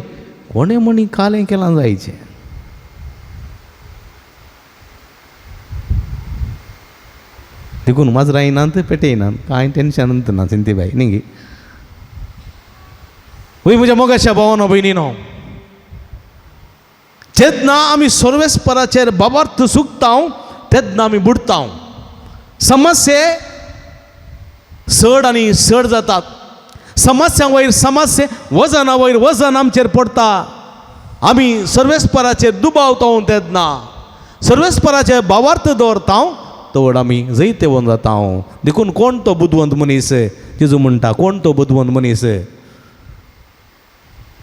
कोणें म्हणी कालें केलां जायचें. देखून माजरां येनात पेटे येनात, कांय टेन्शन ना सिंती बाय न्ही गे. वय म्हज्या मोगाच्या भावानो भयणीनो, जेन्ना आमी सर्वेस्पराचेर बाबार्थ सुकता तेन्ना आमी बुडटा. समस्ये चड आनी चड जातात, समस्या वयर समस्या, वजना वयर वजन आमचेर पडटा. आमी सर्वेस्पराचेर दुबावता तेन्ना, सर्वेस्पराचेर बावार्थ दवरता तो व्हड आमी जैतेवंत जाता. देखून कोण तो बुदवंत मनीस? जेजू म्हणटा कोण तो बुदवंत मनीस?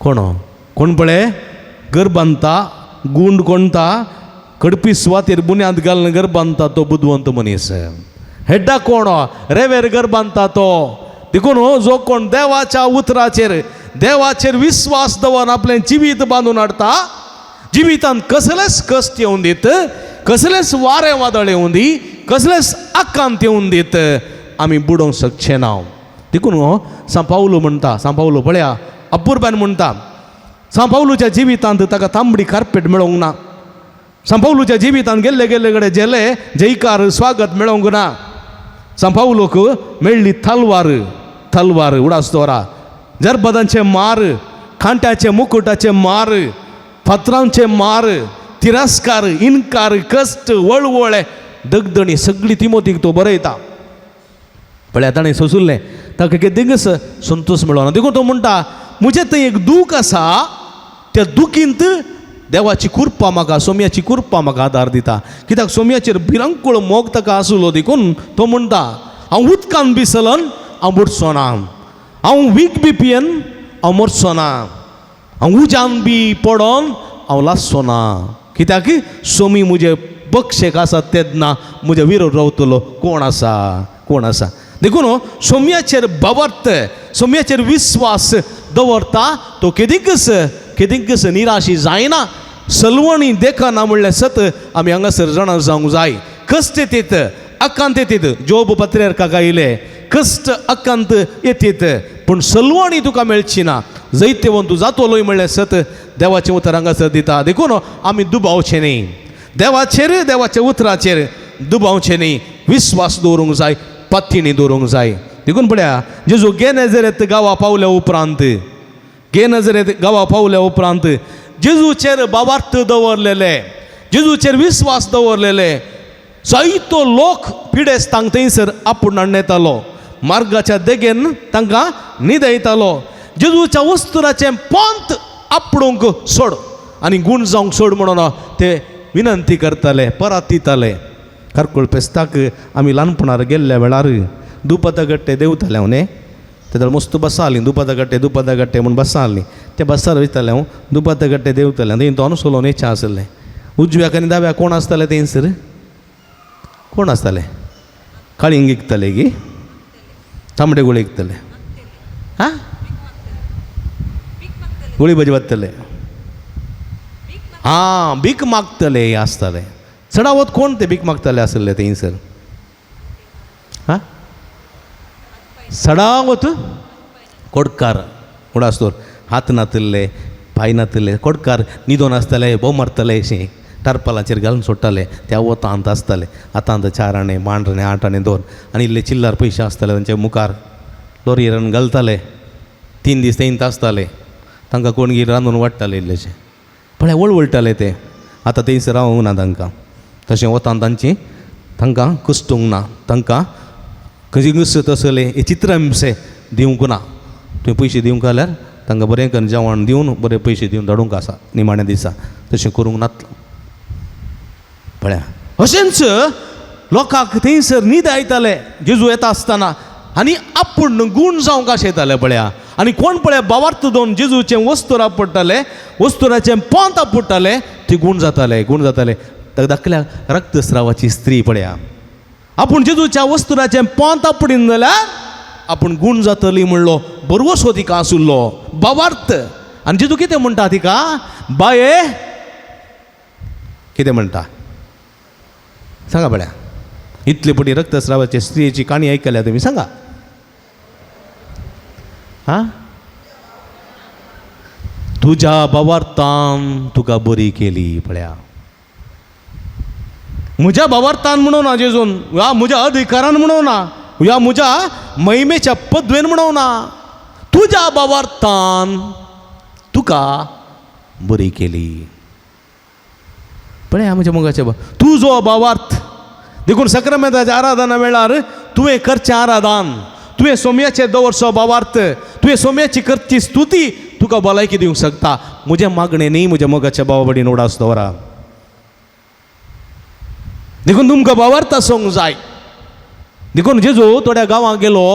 कोण कोण पळय घर बांदता, गुंड कोणता, कडपी सुवातेर बुन्याद घालून घर बांदता तो बुदवंत मनीस. हेड्डा कोण? रेवेर घर बांदता तो. देखून जो कोण देवाच्या उतराचेर देवाचेर विस्वास दवरून आपलें जिवीत बांदून हाडटा, जिवितांत कसलेच कश्ट येवन दीत, कसलेच वारें वादळ येवन दी, कसलेच आकांत येवन दीत, आमी बुडोवंक शकचे ना. देखून सांव पावलो म्हणटा, सांव पावलो पळया अपुरबान म्हणटा, सांव पावलूच्या जिवितांत ताका तांबडी कार्पेट मेळोंक ना. सांव पावलूच्या जिवितांत गेल्ले गेल्ले कडेन जेले जयकार स्वागत मेळोंक ना. सांव पावलूक मेळ्ळी तलवार, तलवार उडास दवरा, जरबदांचे मार, कांट्याचे मुकुटाचे मार, फातरांचे मार, तिरस्कार, इनकार, कश्ट, वळवळे, दगदणी सगळी तिमोतीक तो बरयता. पळया ताणें सोंसुल्लें, ताका केदिंगच संतोश मेळना. देखून तो म्हणटा म्हजें थंय एक दूख आसा, त्या दुखींत देवाची कृपा म्हाका, सोम्याची कृपा म्हाका आदार दिता. कित्याक सोम्याचेर भिरांकूळ मोग ताका आसलो. देखून तो म्हणटा हांव उदकान बिसलन हांव बुडचो ना, हांव वीक बी पियेन हांव मरचो ना, हांव उज्यान बी पडोन हांव लासचो ना. कित्याक सोमी म्हजे बक्षेक आसा तेन्ना म्हज्या विरोध रावतलो कोण आसा, कोण आसा. देखून सोम्याचेर भावार्थ, सोम्याचेर विस्वास दवरता तो केदीकच केदीकच निराशी जायना. सलवणी देखना म्हणल्यार सत आमी हांगासर जाणा जावंक जाय. कश्ट येतीत, आकांत येतीत, जोब पत्र्यार आयले कश्ट आकांत येतीत, पूण सलवणी तुका मेळची ना. जैतेवंत तूं जातलोय म्हणल्यार सत देवाचें उतर हांगासर दिता. देखून आमी दुबावचें न्ही देवाचेर, देवाच्या उतराचेर दुबावचें न्ही, विस्वास दवरूंक जाय, पत्तिणी दवरूंक जाय. देखून पळया जेजू गेनेझरेत गांवा पावल्या उपरांत, गेनेझरेत गांवा पावल्या उपरांत जेजूचेर भावार्थ दवरलेले, जेजूचेर विस्वास दवरलेले जायतो लोक पिडेस्तांक थंयसर आपूण हाडून मार्गाच्या देगेन तांकां न्हिदयतालो. जेजूच्या वस्तुराचें पोंत आपडूंक सोड आनी गूण जावंक सोड म्हणून ते विनंती करताले, परात दिताले. कारकोळ फेस्ताक आमी ल्हानपणार गेल्ल्या वेळार दुपाता गट्टे देंवताले हांव न्ही, तेदळ मस्त बसां आसली, दुपाता गट्टे दुपाता गट्टे म्हूण बसां आसली. त्या बसार वयताले हांव, दुपाता गट्टे देंवताले. थंय दोन सोलो नेचा आसलें, उजव्याक आनी दाव्याक कोण आसताले थंयसर? कोण आसताले? काळींग विकताले गी, तांबडे गुळे विकताले, आं गुळी भाजी वाडटले, आं भीक मागतले आसताले. चडावत कोण ते भीक मागताले आसले थंयसर? आं चडावत कोडकार उडासतोर, हात नातिल्ले, पांय नातिल्ले कोडकार न्हिदोन आसताले, भोव मारताले अशें टारपालाचेर घालून सोडटाले. त्या वतांत आसताले, आतां 4 आणे 5 आणे 8 आणे 2 आनी इल्ले चिल्लार पयशे आसताले तांच्या मुखार, लोरयेरान घालताले. 3 दीस थंयत आसताले, तांकां कोण रांदून वाडटाले इल्लेशे, पळय वळवळटाले ते. आतां थंयसर रावूंक ना तांकां, तशें वतान तांची तांकां कुसतूंक ना, तांकां खंयची तसले हे चित्रहिंसे दिवंक ना. तुवें पयशे दिवंक जाल्यार तांकां बरें करून जेवण दिवन बरे पयशे दिवन धाडूंक आसा निमाण्या दिसा, तशें करूंक नातलें. पळया अशेंच लोकांक थंयसर न्हीद आयताले जेजू येता आसतना आनी आपूण गूण जावंक आशेताले. पळया आनी कोण पळया भावार्थ दोन जेजूचें वस्तूर आपडटाले, वस्तुराचें पोंत आपडटाले, ती गूण जाताले, गूण जाताले. धाकल्या रक्तस्रावाची स्त्री पळया आपूण जेजूच्या वस्तुराचें पोंत आपडीन जाल्यार आपूण गूण जातली म्हणलो बरवसो तिका आसुल्लो भावार्थ. आनी जेजू कितें म्हणटा तिका? बाये कितें म्हणटा सांगा पळया. इतले पटी रक्तस्रावाचे स्त्रियेची काणी आयकल्या तुमी, सांगा. आं तुज्या भावार्थान तुका बरी केली. पळया म्हज्या भावार्थान म्हणूं ना जेजून, ह्या म्हज्या अधिकारान म्हणूं ना, ह्या म्हज्या महिमेच्या पदवेन म्हणूं ना, तुज्या भावार्थान तुका बरी केली. पळया म्हज्या मोगाच्या तुजो भावार्थ. देखून सक्रमेंताच्या आराधना वेळार तुवें करचें आराधन, तुवें सोम्याचेर दवरचो भावार्थ, तुवें सोम्याची करची स्तुती तुका भलायकी दिवंक शकता. म्हजें मागणें न्ही म्हज्या मोगाच्या भावा बडीन उडास दवरा. देखून तुमकां भावार्थ आसूंक जाय. देखून जेजू थोड्या गांवांक गेलो,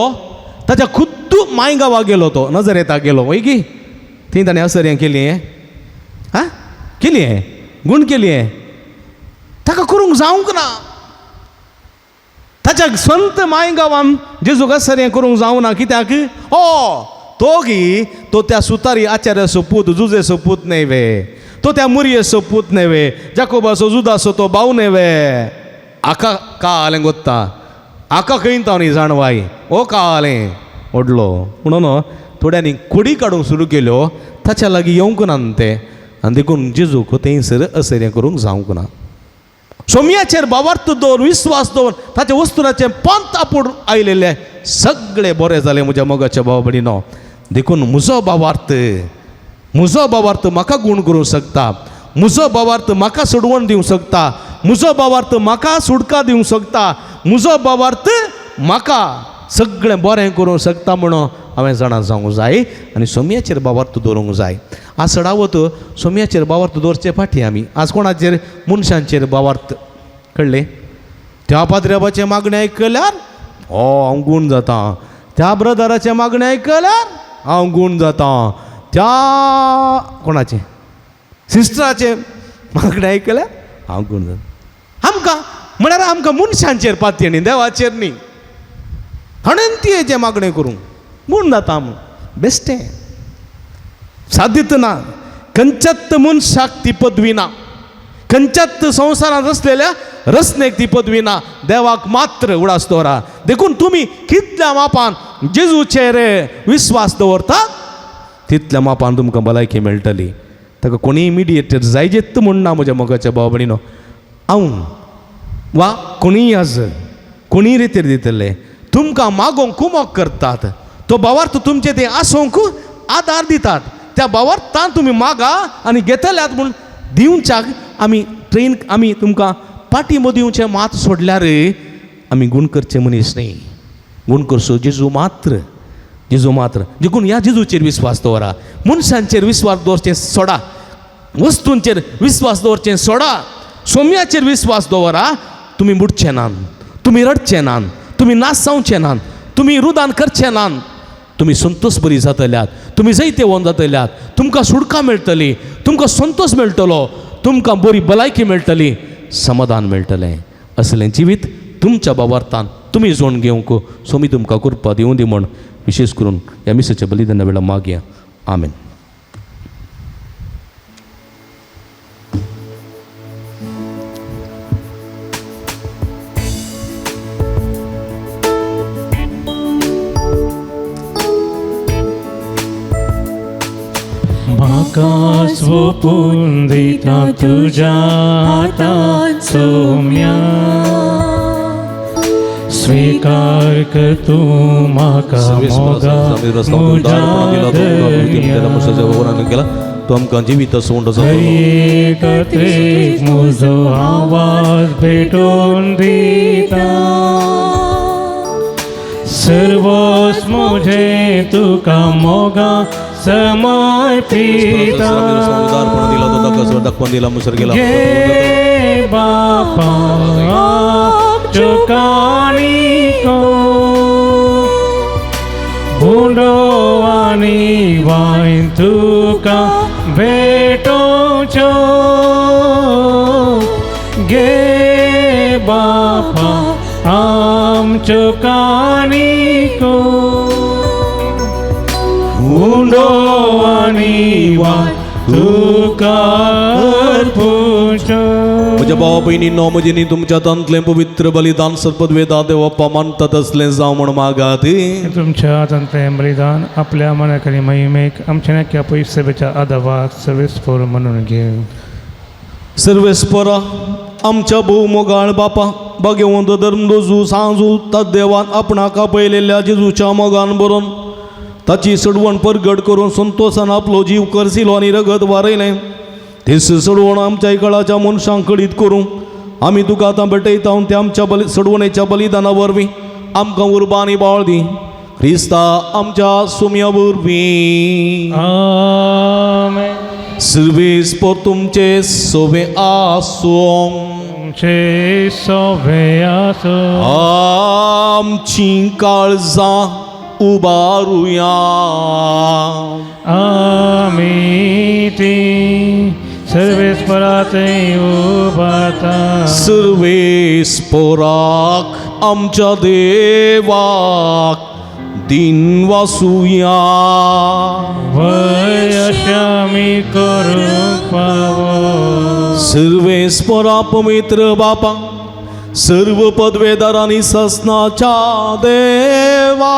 ताच्या खुद्द माय गांवाक गेलो, तो नजरेताक गेलो वय की थंय ताणें असर्यां केली आं केली गूण केली, ताका करूंक जावंक ना. ताच्या संत माय गांवान जेजूक असर्यां करूंक जावंक ना. कित्याक? ओ तो गी तो त्या सुतारी आचार्याचो पूत, जुजेचो पूत न्हय वे, तो त्या मुरयेचो पूत न्हय वे, जाकोबाचो जुदाचो तो भाव न्हय वे. आका कालें गोत्ता, आका खंय ताव न्ही जाणवाय, ओ कालें व्हडलो म्हणून थोड्यांनी कोडी काडूंक सुरू केल्यो, ताच्या लागीं येवंक ना ते. आनी देखून जेजूक थंयसर असर्यां करूंक जावंक ना. सोमयाचेर भावार्थ दवर, विस्वास दवर, ताच्या वस्तुराचें पंत आपूण आयलेले सगळे बरे जाले म्हज्या मोगाच्या भाव भयणीनो. देखून म्हजो भावार्थ, म्हजो भावार्थ म्हाका गूण करूंक शकता, म्हजो भावार्थ म्हाका सोडवण दिवंक शकता, म्हजो भावार्थ म्हाका सुटका दिवंक शकता, म्हजो भावार्थ म्हाका सगळें बरें करूंक शकता म्हणून हांवें जाणा जावंक जाय आनी सोमयाचेर भावार्थ दवरूंक जाय. आज चडावत सोमयाचेर भावार्थ दवरचे फाटीं आमी आज कोणाचेर, मनशांचेर भावार्थ. कळ्ळें? त्या पाद्र्याबाचें मागणें आयकल्यार ओ हांव गूण जाता, त्या ब्रदराचें मागणें आयकल्यार हांव गूण जाता, त्या कोणाचें सिस्टराचें मागणें आयकल्यार हांव गूण जाता. आमकां म्हळ्यार आमकां मनशांचेर पातयेणी, देवाचेर न्ही. हणंतयेचें मागणें करूंक गूण जाता आम बेश्टें सादीत ना. खंयच्याच मनशाक ती पदवी ना, खंयच्याच संवसारांत रचलेल्या रचनेक ती पदवी ना, देवाक मात्र उडास दवरा. देखून तुमी कितल्या मापान जेजूचेर विस्वास दवरता तितल्या मापान तुमकां भलायकी मेळटली. ताका कोणीय मिडिएटर जायजेत म्हूण ना म्हज्या मोगाच्या भाव भयणीनो. हांव वा कोणीय आज कोणीय रितीर दितले तुमकां मागोवंक कुमोक करतात, तो भावार्थ तुमचे ते आसूंक आदार दितात. त्या भावार्थान तुमी मागा आनी घेतल्यात म्हूण दिवच्याक आमी ट्रेन आमी तुमकां पाठिंबो दिवचें मात सोडल्यार आमी गूण करचे मनीस न्ही. गूण करचो जेजू मात्र, जेजू मात्र. देखून ह्या जेजूचेर विस्वास दवरा, मनशांचेर विस्वास दवरचें सोडा, वस्तूंचेर विस्वास दवरचें सोडा, सोम्याचेर विस्वास दवरा. तुमी बुडचे नात, तुमी रडचे नात, तुमी नाश जावचे नात, तुमी रुदान करचे नात, तुमी संतोष बरी जातल्यात, तुमी जैतेवंत जातल्यात, तुमकां सुटका मेळटली, तुमकां संतोष मेळटलो, तुमकां बरी भलायकी मेळटली, समाधान मेळटलें. असलें जिवीत तुमच्या भावार्थान तुमी जोड घेवंक सोमी तुमकां कृपा दिवं दी म्हूण विशेश करून ह्या मिसाच्या बलिदाना वेळार मागया. आमेन. म्हाका सोपून दिता तुज्या हातांत सोम्या, स्वीकार कर तूं म्हाका मोगा म्हज्या धनया. तो आमकां जिवीत सोंड एकत्रीत म्हजो आवाज भेटोवन दिता, सर्वोस म्हजें तुका मोगा समर्पिता. घे बापा चुकानी को उंडो आनी वायन तुका भेटोवच्यो. घे बापा आमच्यो काणको उंडो आनी वायन तुका अर्पुच्यो. म्हज्या भावा भयणींनो, म्हजेनी तुमच्या तांतलें पवित्र बलिदान सर्पद्वेदा देवप्पा मानतात असलें जावं म्हूण मागात. तुमच्या हातांतलें बलिदान आपल्या मनाकडे महिमेक आमच्या नाक्या पयसेच्या आदावाक सर्वेस्पोर म्हणून घेव. सर्वेस्परा आमच्या भोव मोगाळ बापा, भाग्यवंत धर्मदोजू सांजू तद्देवान आपणाक आपयलेल्या जेजूच्या मोगान बरोवन ताची सडवण परगट करून संतोशान आपलो जीव करसिलो आनी रगत वारयलें. तेच सडवण आमच्या इकळाच्या मनशांक कळीत करूं आमी तुका आतां भेटयता ते आमच्या बली सडवणेच्या बलिदाना वरवीं आमकां उर्बा आनी बाळ दी, क्रिस्ता आमच्या सुम्या वरवीं. आमेन. सर्वेस्पोर तुमचे सोबे आसूं. तुमचे सोवे आसो. आमची काळजां उबारुया. आमी ती सर्वेस्पराथंय उबारता. सर्वेस्पोराक आमच्या देवाक दिन वासुया. वय अशें आमी करूंक फावो. सर्वेस्पोरा पवित्र बापा, सर्व पदवेदारांनी ससनाच्या देवा,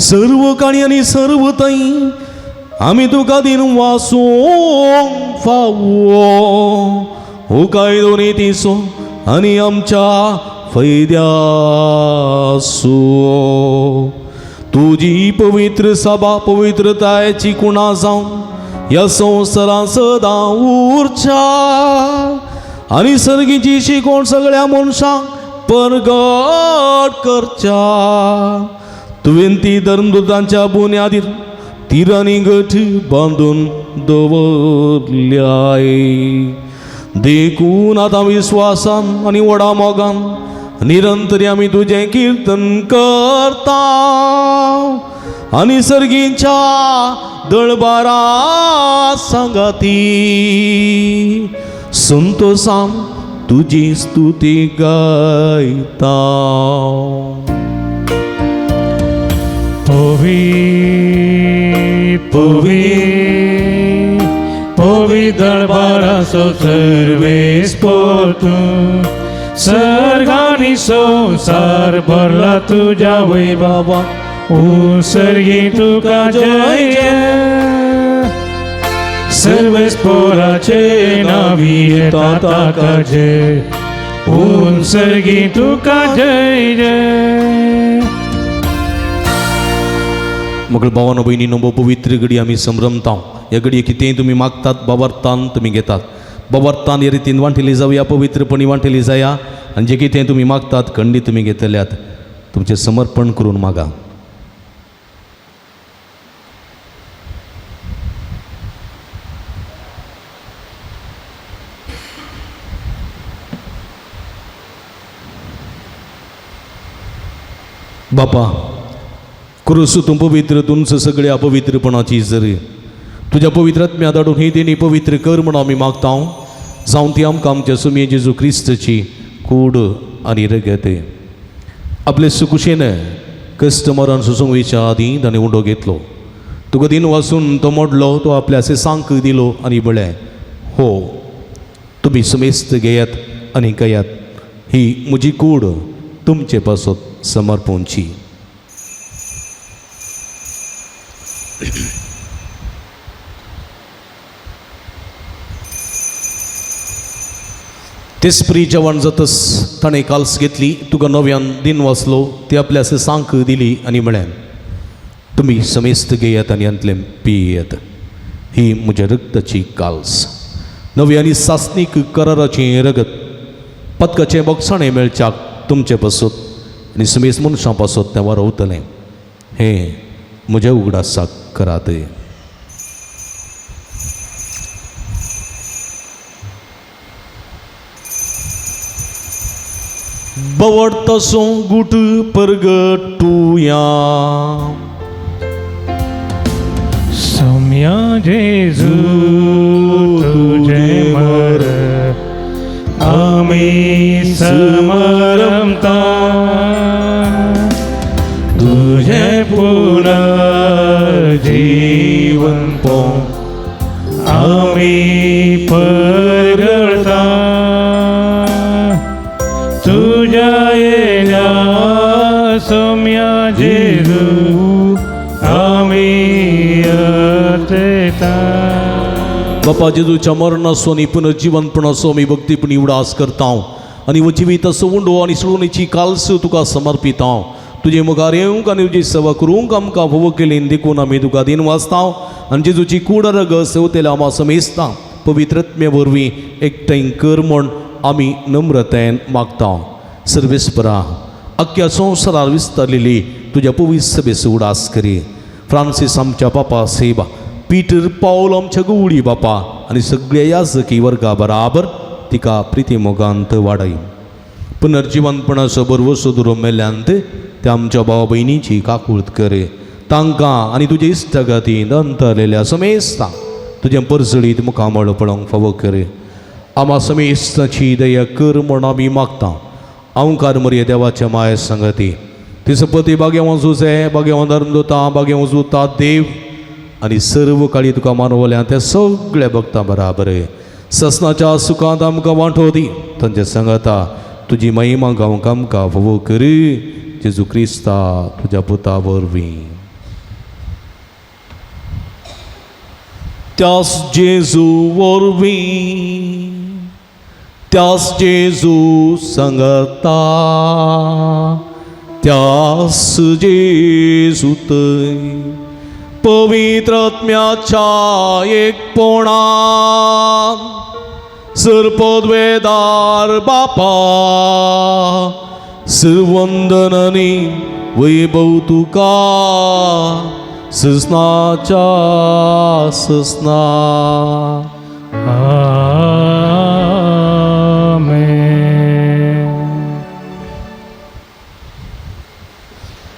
सर्व काणी आनी सर्व तई आमी तुका दिन वासूंक फावो. हो कायदो नितीचो आनी आमच्या फैद्यासो. तुजी पवित्र सभा पवित्रतायेची कुणा जावन ह्या संवसारांत सदां उरच्या आनी सर्गीची शिकवण सगळ्या मनशांक परगट करच्या. तुवें ती धर्मदूतांच्या बुन्यादीर तिरांनी गठ बांदून दवरल्याय. देखून आतां विस्वासान आनी व्हडा मोगान निरंतर आमी तुजें किर्तन करता आनी सर्गीच्या दळबारा सांगाती संतोसान तुजी स्तुती गायता. पवी पवी पवी दळबाराचो सर्वेस्पोर तूं, सर्गानी संवसार भरला तुज्या वैभवा, सर्गी तुका जय जय. सर्वेस्पोराचे नावी येता ताका जय, सर्गी तुका जय जय. मगळ भावानो भयणीनो, भोव पवित्र घडी आमी संभ्रमता. ह्या घडये कितेंय तुमी मागतात बाबार्थान तुमी घेतात. बाबार्थान हे रितीन वांटेली जावया, पवित्रपणी वांटेली जाया आनी जें कितें तुमी मागतात खंडीत तुमी घेतल्यात. तुमचें समर्पण करून मागा. बापा, क्रुसू तूं पवित्र, तुमचं सगळे अपवित्रपणाची जरी तुज्या पवित्र आत्म्या धाडून ही देणी पवित्र कर म्हूण आमी मागता. जावं ती आमकां आमच्या सुमये जेजू क्रिस्तची कूड आनी रगत. आपले सुकुशेन कस्टमरान सुसूंक वयच्या आदीं ताणें उंडो घेतलो. तुका दिन वासून तो मोडलो, तो आपल्या सांक दिलो आनी म्हळें, हो तुमी समेस्त घेयात आनी कयात, ही म्हजी कूड तुमचे पासत समर्पणची. तेसपरी जेवण जातस ताणें काल्स घेतली, तुका नव्यान दिन वाचलो, ती आपल्या सांक दिली आनी म्हळें, तुमी समेस्त घेयात आनी हांतलें पियेत, ही म्हज्या रक्ताची काल्स, नवी आनी सासणीक कराराचें रगत, पदकाचें बोगसाणें मेळच्याक तुमचे पासत आनी समेस्त मनशां पासत तें वारवतलें. हें म्हज्या उगडासाक करात. बवडतसो गुट परगटुया. सौम्या जेजू तुझे मर आमी समरमता, तुझे पुनर्जीवन पो आमी परगळता, तुझ्या येण्या सौम्या जेजू आमी अतेता. बापा जेजूच्या मरणाचो आनी पुनर्जीवनपणाचो आमी भक्तीपणी उडास करता आनी हो जिविताचो उंडो आनी सोडोवणेची काल्स तुका समर्पिता. तुजे मुखार येवंक आनी तुजी सेवा करूंक आमकां फोव केली देखून आमी तुका दिन वाचता आनी जेजूची कूड रगत सेवतेल्या आमा समेस्ता पवित्रत्मे वरवीं एकठांय कर म्हूण आमी नम्रतायेन मागता. सर्वेस्परा, अख्ख्या संवसारार विस्तारलेली तुज्या पवित्र सभेचो उडास करी. फ्रांसीस आमच्या बापा सेवा, पीटर पावल आमच्या गवळी बापा आनी सगळ्या याजकी वर्गा बराबर तिका प्रिती मोगांत वाडय. पुनर्जिवनपणाचो बरवसो दुरो मेल्यांत त्या आमच्या भाव भयणीची काकूळत करे. तांकां आनी तुजे इश्टगतींत अंतरलेल्या समेस्तां तुजें परजळीत मुखामळ पळोवंक फावो करे. आमा समेस्ताची दया कर म्हूण आमी मागता. अंकार मरये देवाच्या माये संगती तिसपती बागेवं जुजे बागेवं धर्मदुता बागेवं जुता देव आनी सर्व काळी तुका मानवल्या त्या सगळ्या भक्तां बराबर ससनाच्या सुखांत आमकां वांटो दी. तांचे संगता तुजी महिमा गावंक आमकां फावो करी. जेजू क्रिस्ता तुज्या पुता वरवीं. त्यास जेजू वरवीं, त्यास जेजू संगता, त्यास जेजू थंय पवित्र आत्म्याच्या एकपणान सर्पद्वेदार बापा सर्वंदननी वैभव तुका ससनाच्या ससना. आमेन.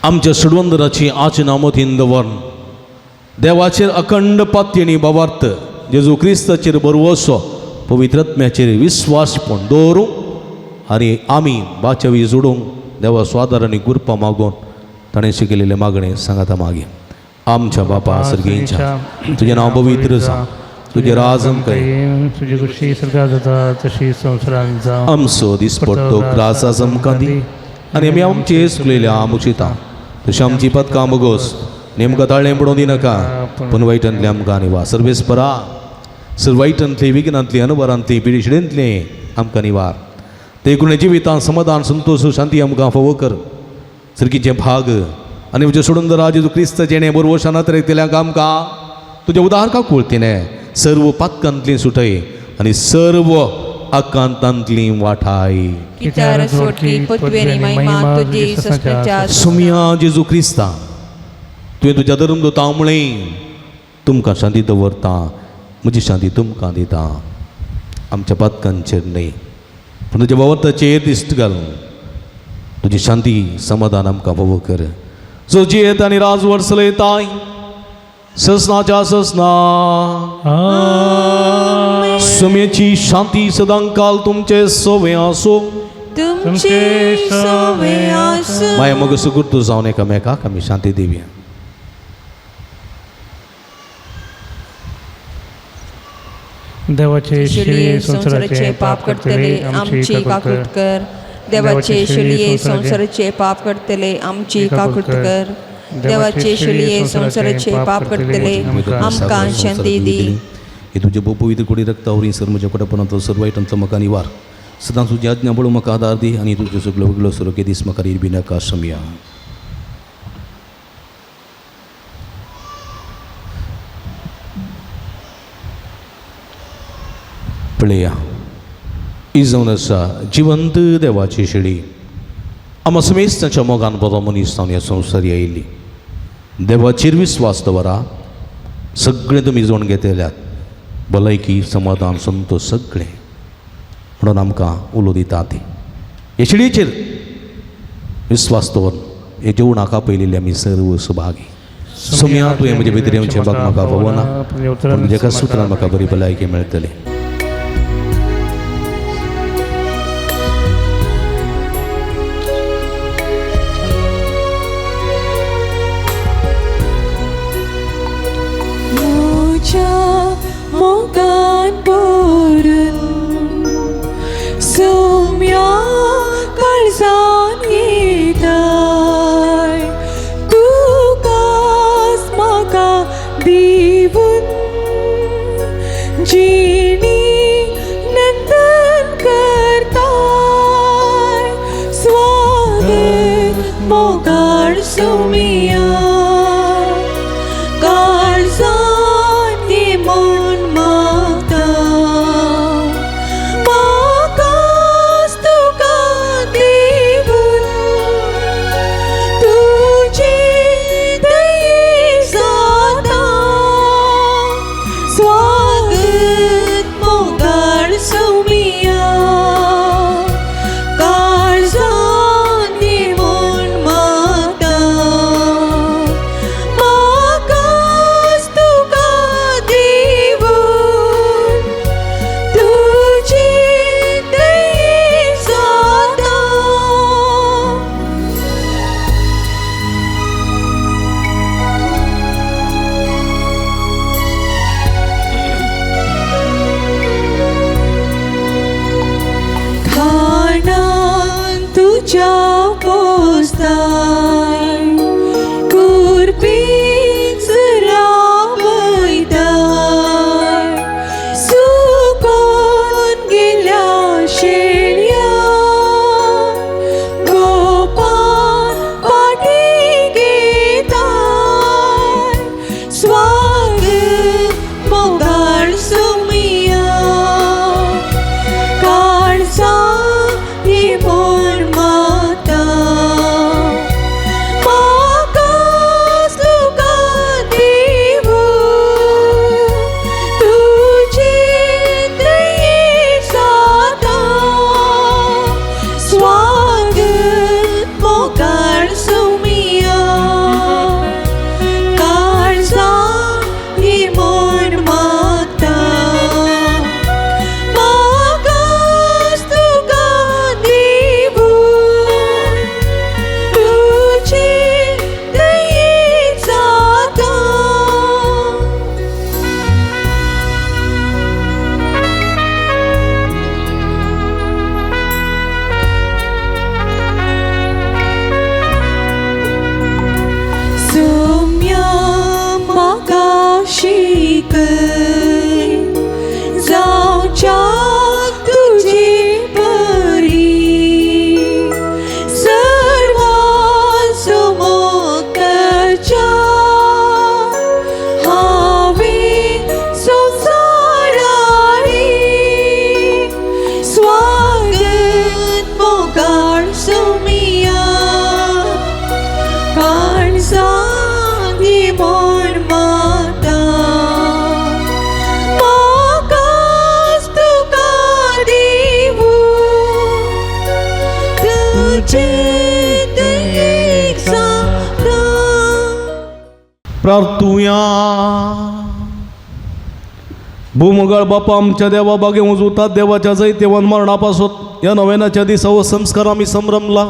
आमच्या सुडवंदराची आचना मतीन दवरून देवाचेर अखंड पातयेनी भावार्थ जेजू क्रिस्ताचेर बरवसो पवित्रत्म्याचेर विस्वासपण दवरूंक आनी आमी बाचवी जोडूंक देवा स्वादार आनी गुरपां मागून ताणें शिकयलेलें मागणें सांगाता मागीर. आमच्या बापा सर्गींच्या तुजें नांव पवित्र जावं, तुजें राज आमकां येवं. तुजी खुशी सरकार जाता तशी संवसारांत जावं. आमचो दिसपडटो ग्रास आज आमकां दी आनी आमी आमचे चुकलेल्या आमुचिता तशें आमची पदकां बगोस नेमकां ताळें पडोवं दिनाका पूण वायटांतलें आमकां निवा. सर्वेस परा सर वायटांतली विघ्नांतली अनवरांतली पिडिशिडेंतली आमकां निवार. देखून जिवितांत समाधान संतोश शांती आमकां फावो कर. सरकीचें भाग आनी म्हजें सोडून राज क्रिस्त जेणे बरोबर नतरेक आमकां तुजें उदार काकुळतीने सर्व पातकांतली सुटय आनी सर्व आकांतांतली वाठाय. कित्यार सोडकी पदवी महिमा तुजी ससनाच्या सुमिया जेजू क्रिस्ता तुवें तुज्या धर्मदुतां म्हळें तुमकां शांती दवरता, म्हजी शांती तुमकां दिता. आमच्या पातकांचेर न्हय पूण तुज्या बावताचेर दिश्ट घालून तुजी शांती समाधान आमकां फावो कर. जो जियेत आनी राजवट चलयताय ससनाच्या ससना. सुमेची शांती सदांकाल तुमचे सोवे आसूं. तुमचे सोवे आसूं. माया मग सुकृत जावन एकामेकाक आमी शांती दिवया. देवाचे शिळये संवसाराचे पाप करतले आमची काकूट कर. देवाचे शिळये संवसाराचे पाप करतले आमची काकूट कर. देवाचे शिळये संवसाराचे पाप करतले आमकां शांती दी. हे तुझे पवित्र कुडी रक्तावरी सर म्हज्या कोटापणांतलो सर वायटांतलो म्हाका निवार. सदां तुजी आज्ञा पळोवंक म्हाका आदार दी आनी तुज्यो सगळ्यो वेगळो सुरखे दीस म्हाका रिबी नाका समया. पळया ही जावन आसा जिवंत देवाची शेळी. आमा समेस्तांच्या मोगान बरो मनीस जावन ह्या संवसारी आयिल्ली. देवाचेर विस्वास दवरा. सगळें तुमी जोड घेतल्यात भलायकी समाधान संतोश सगळें म्हणून आमकां उलो दिता ती. हे शिडयेचेर विस्वास दवरून हे जेवणाक आपयलेले आमी सर्व सुभागी. सुमया तुवें म्हजे भितर येवचें बाग म्हाका फावना पूण तुज्या सुत्रान म्हाका बरी भलायकी मेळटली. मोगान भरून सोम्या काळजान येताय तुकाच म्हाका दिवन जिणी नंदन करताय. स्वागत मोगाळ सोम्या काळजान ये मन मागता म्हाकाच तुका दिवन तुजे दये जाता. स्वागत मोगाळ सोम्या. प्रार्थुया. भूमगाळ बापा आमच्या देवा बागे उजवतात देवाच्या जैतेवन मरणापासून या नव्यानाच्या दिसा हो संस्कार आमी संभ्रमला.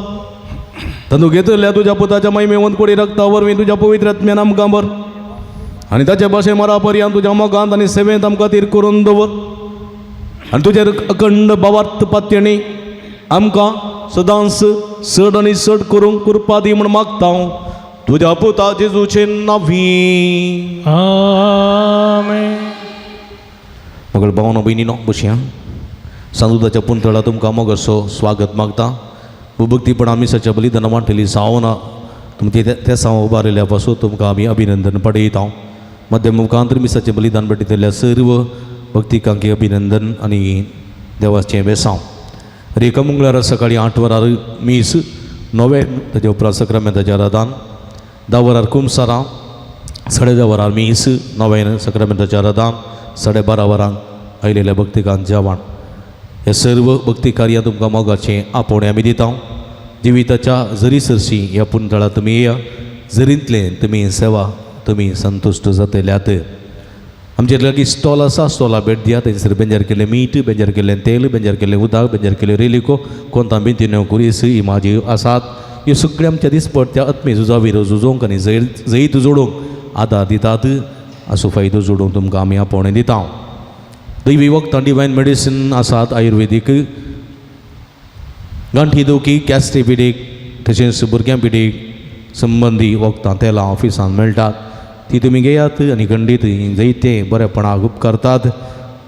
तंदू घेतल्या तुझ्या पुताच्या महिमेवंत कोडी रक्तावर मी तुझ्या पवित्र आत्म्यान आमकां भर आनी ताचे भाशे मरा पर्यंत तुज्या मोगांत आनी सेवेंत आमकां तीर करून दवर आनी तुजे अखंड भावार्थ पात्यणी आमकां सदांच चड आनी चड करूंक कृपा दी म्हूण मागता हांव तुज्या पुता जेजूचे नांवी. आमेन. मगळ भावनो भयणीनो बशया सांदुदाच्या पुंतळा तुमकां मोगाचो स्वागत मागता. भुभक्तीपणा मिसाच्या बलिदाना वांटली सावना तुमचे ते साव उबारिल्ल्या पासून तुमकां आमी अभिनंदन पडयता. मध्यम मुखांतर मिसाचें बलिदान भेटयतल्या सर्व भक्तिकांकी अभिनंदन आनी देवाचें बेसांव. रेखा मंगळारा सकाळी 8 वरार मीस, 9 ताच्या उपरांत सक्रामेंताच्या रादान, 10 वरार कुमसारां, 10:30 वरार मीस, 9 सक्रामेंताच्या रादान, 12:30 वरांक आयलेल्या भक्तिकांत जेवण. हे सर्व भक्ती कार्यां तुमकां मोगाचें आपोवणें आमी दिता. जिविताच्या जरी सरशी ह्या पुंतळा तुमी येया, जरींतलें तुमी सेवा तुमी संतुश्ट जातल्यात. आमचे लागीं स्टॉल आसा, स्टॉला भेट दिया. थंयसर बेंजार केल्लें मीठ, बेंजार केल्लें तेल, बेंजार केल्लें उदक, बेंजार केल्ल्यो रेलिको, कोंतां बेंतिन्यो कुरीस ही म्हाजी आसात. ह्यो सगळ्यो आमच्या दिसपट्ट्या आत्मी झुजावीर झुजोवंक आनी जैत जोडूंक आदार दितात. असो फायदो जोडूंक तुमकां आमी आपोवणें दिता. दैवी वखदां डिवायन मेडिसीन आसात, आयुर्वेदीक, गांठी दुखी, गॅस्ट्री पिडीक, तशेंच भुरग्यां पिडीक संबंदी वखदां तेलां ऑफिसांत मेळटात, ती तुमी घेयात आनी खंडीत जैते बरेपणाक उपकारतात.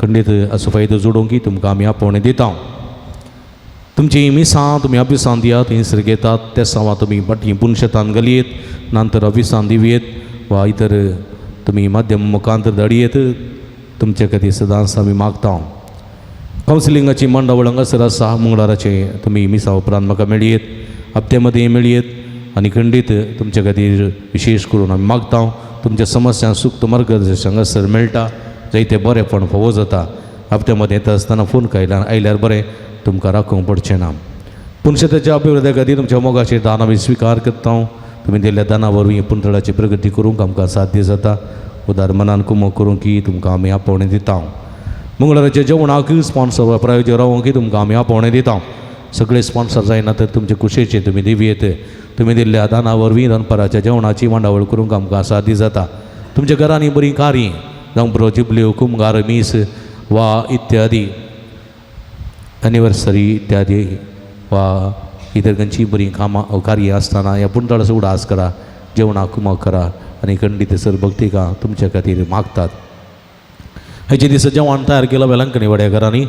खंडीत असो फायदो जोडूंक की तुमकां आमी आपोवणें दिता. तुमची मिसां तुमी ऑफिसांत दियात, थंयसर घेतात ते सावां तुमी फाटीं पुनशेतान घालयेत, नंतर ऑफिसांत दिवयेत वा इतर तुमी माध्यम मुखांतर धाडयेत. तुमचे खातीर सदांच आमी मागता. कावन्सिलिंगाची मांडावळ हांगासर आसा. मंगळाराचे तुमी मिसा उपरांत म्हाका मेळयेत, हप्ते मदीं मेळयेत आनी खंडीत तुमचे खातीर विशेश करून आमी मागता. तुमच्या समस्यांक सुक्त मार्गदर्शन हांगासर मेळटा, जायते बरेपण फावो जाता. हप्ते मदीं येता आसतना फोन आयल्यार बरें, तुमकां राखूंक पडचें ना. पुनशेताच्या अभिवृद्धी खातीर तुमच्या मोगाचें दान आमी स्विकार करता. तुमी दिल्ल्या दाना वरवीं पुंतळाची प्रगती करूंक आमकां साध्य जाता. उदार मनान कुमक करूंक की तुमकां आमी आपोवणें दिता. मंगळाराच्या जेवणाक स्पॉन्सर वा प्रायोजक रावोंक की तुमकां आमी आपोवणें दिता. सगळे स्पॉन्सर जायना तर तुमचे कुशेचे तुमी दिवयेत. तुमी दिल्ल्या दाना वरवीं दनपाराच्या जेवणाची मांडावळ करूंक आमकां साध्य जाता. तुमच्या घरांनी बरीं कार्य जावं बरो जिबल्यो, कुमगार, मीस वा इत्यादी एनिवर्सरी इत्यादी वा इतर खंयचीय बरीं कामां कार्य आसतना ह्या पुंतळाचो उडास करा, जेवणाक कुमक करा आनी खंडीत सर भक्तिकां तुमच्या खातीर मागतात. हेचे दिसा जेवण तयार केलां वेलंकणी वाड्या घरांनी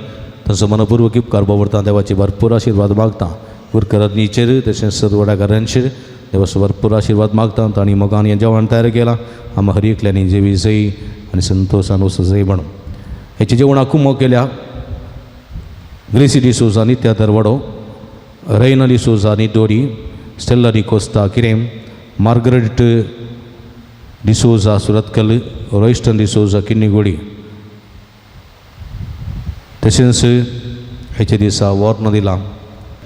तांचो मनपूर्वक उपकार बावरता. देवाची भरपूर आशिर्वाद मागता. गुरकरांचेर तशेंच सर वाड्याकारांचेर देवाचो भरपूर आशिर्वाद मागता. तांणी मोगान हें जेवण तयार केलां. आमी हर एकल्यांनी जेवी जय आनी संतोशान वचो जय म्हणून हेचें जेवणाक कुमक केल्या ग्रेसी डिसोजा, नित्या दरवाडो, रैना डिसोजा, निदोरी, स्टेल्ला डिकोस्ता किरेम, मार्गरेट डिसोजा सुरतकल, रोयस्टन डिसोजा किन्नीगोडी. तशेंच हेचे दिसा वॉर्न दिलां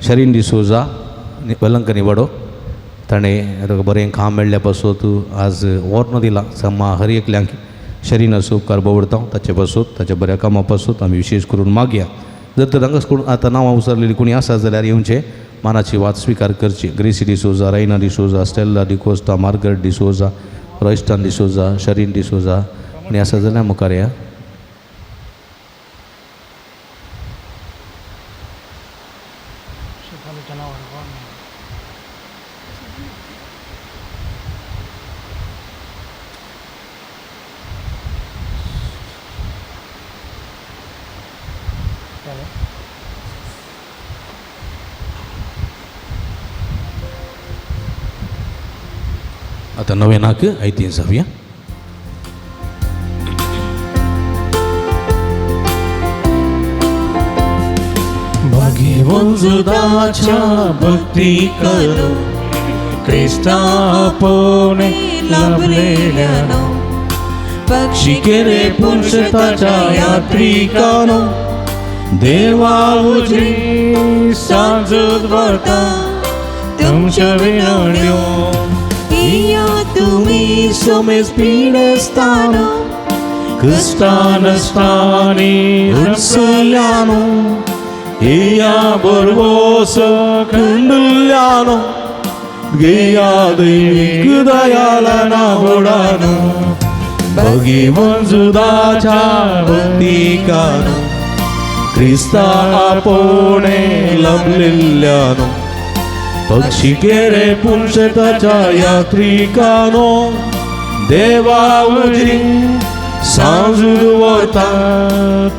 शरीन डिसोजा वेलंकनी वाडो, ताणें बरें काम मेळ्ळ्या पासून आज वॉर्न दिलां समा हर एकल्यांक शरीनाचो उपकार बावडता. ताचे पासून ताच्या बऱ्या कामा पासून आमी विशेश करून मागया. जर तर हांगा कोण आतां नांवां विसरलेली कोणी आसा जाल्यार येवचें मानाची वात स्विकार करची. ग्रेसी डिसोजा, रैना डिसोजा, स्टेल्ला डिकोस्ता, मार्गरेट डिसोजा, रॉयस्टन डिसोजा, शरीन डिसोजा आनी आसा जाल्यार मुखार या. आतां नवेनाक आयतीं जावया. भाग्यवंजुदाच्या भक्तिकानो क्रिस्ता आपोवणें लाभलेल्यानो पक्षी शिकेरे पुरुषताच्या यात्रिकानो देवा उजरी सांजूत व्हरता तुमच्या विनवण्यो. या तुमी सोमेस पिडेस्तानो क्रिस्तानस्तानी उत्सल्यानो या बरवोस कंडुल्यानो गेया दैवीक दयाला होडानो भगीवन जुदाच्या भक्तिकानो क्रिस्ता आपोणे लबलेल्यानो पक्षी केरे पुंशताच्या यात्रिकानो देवा उजरी सांजूद वता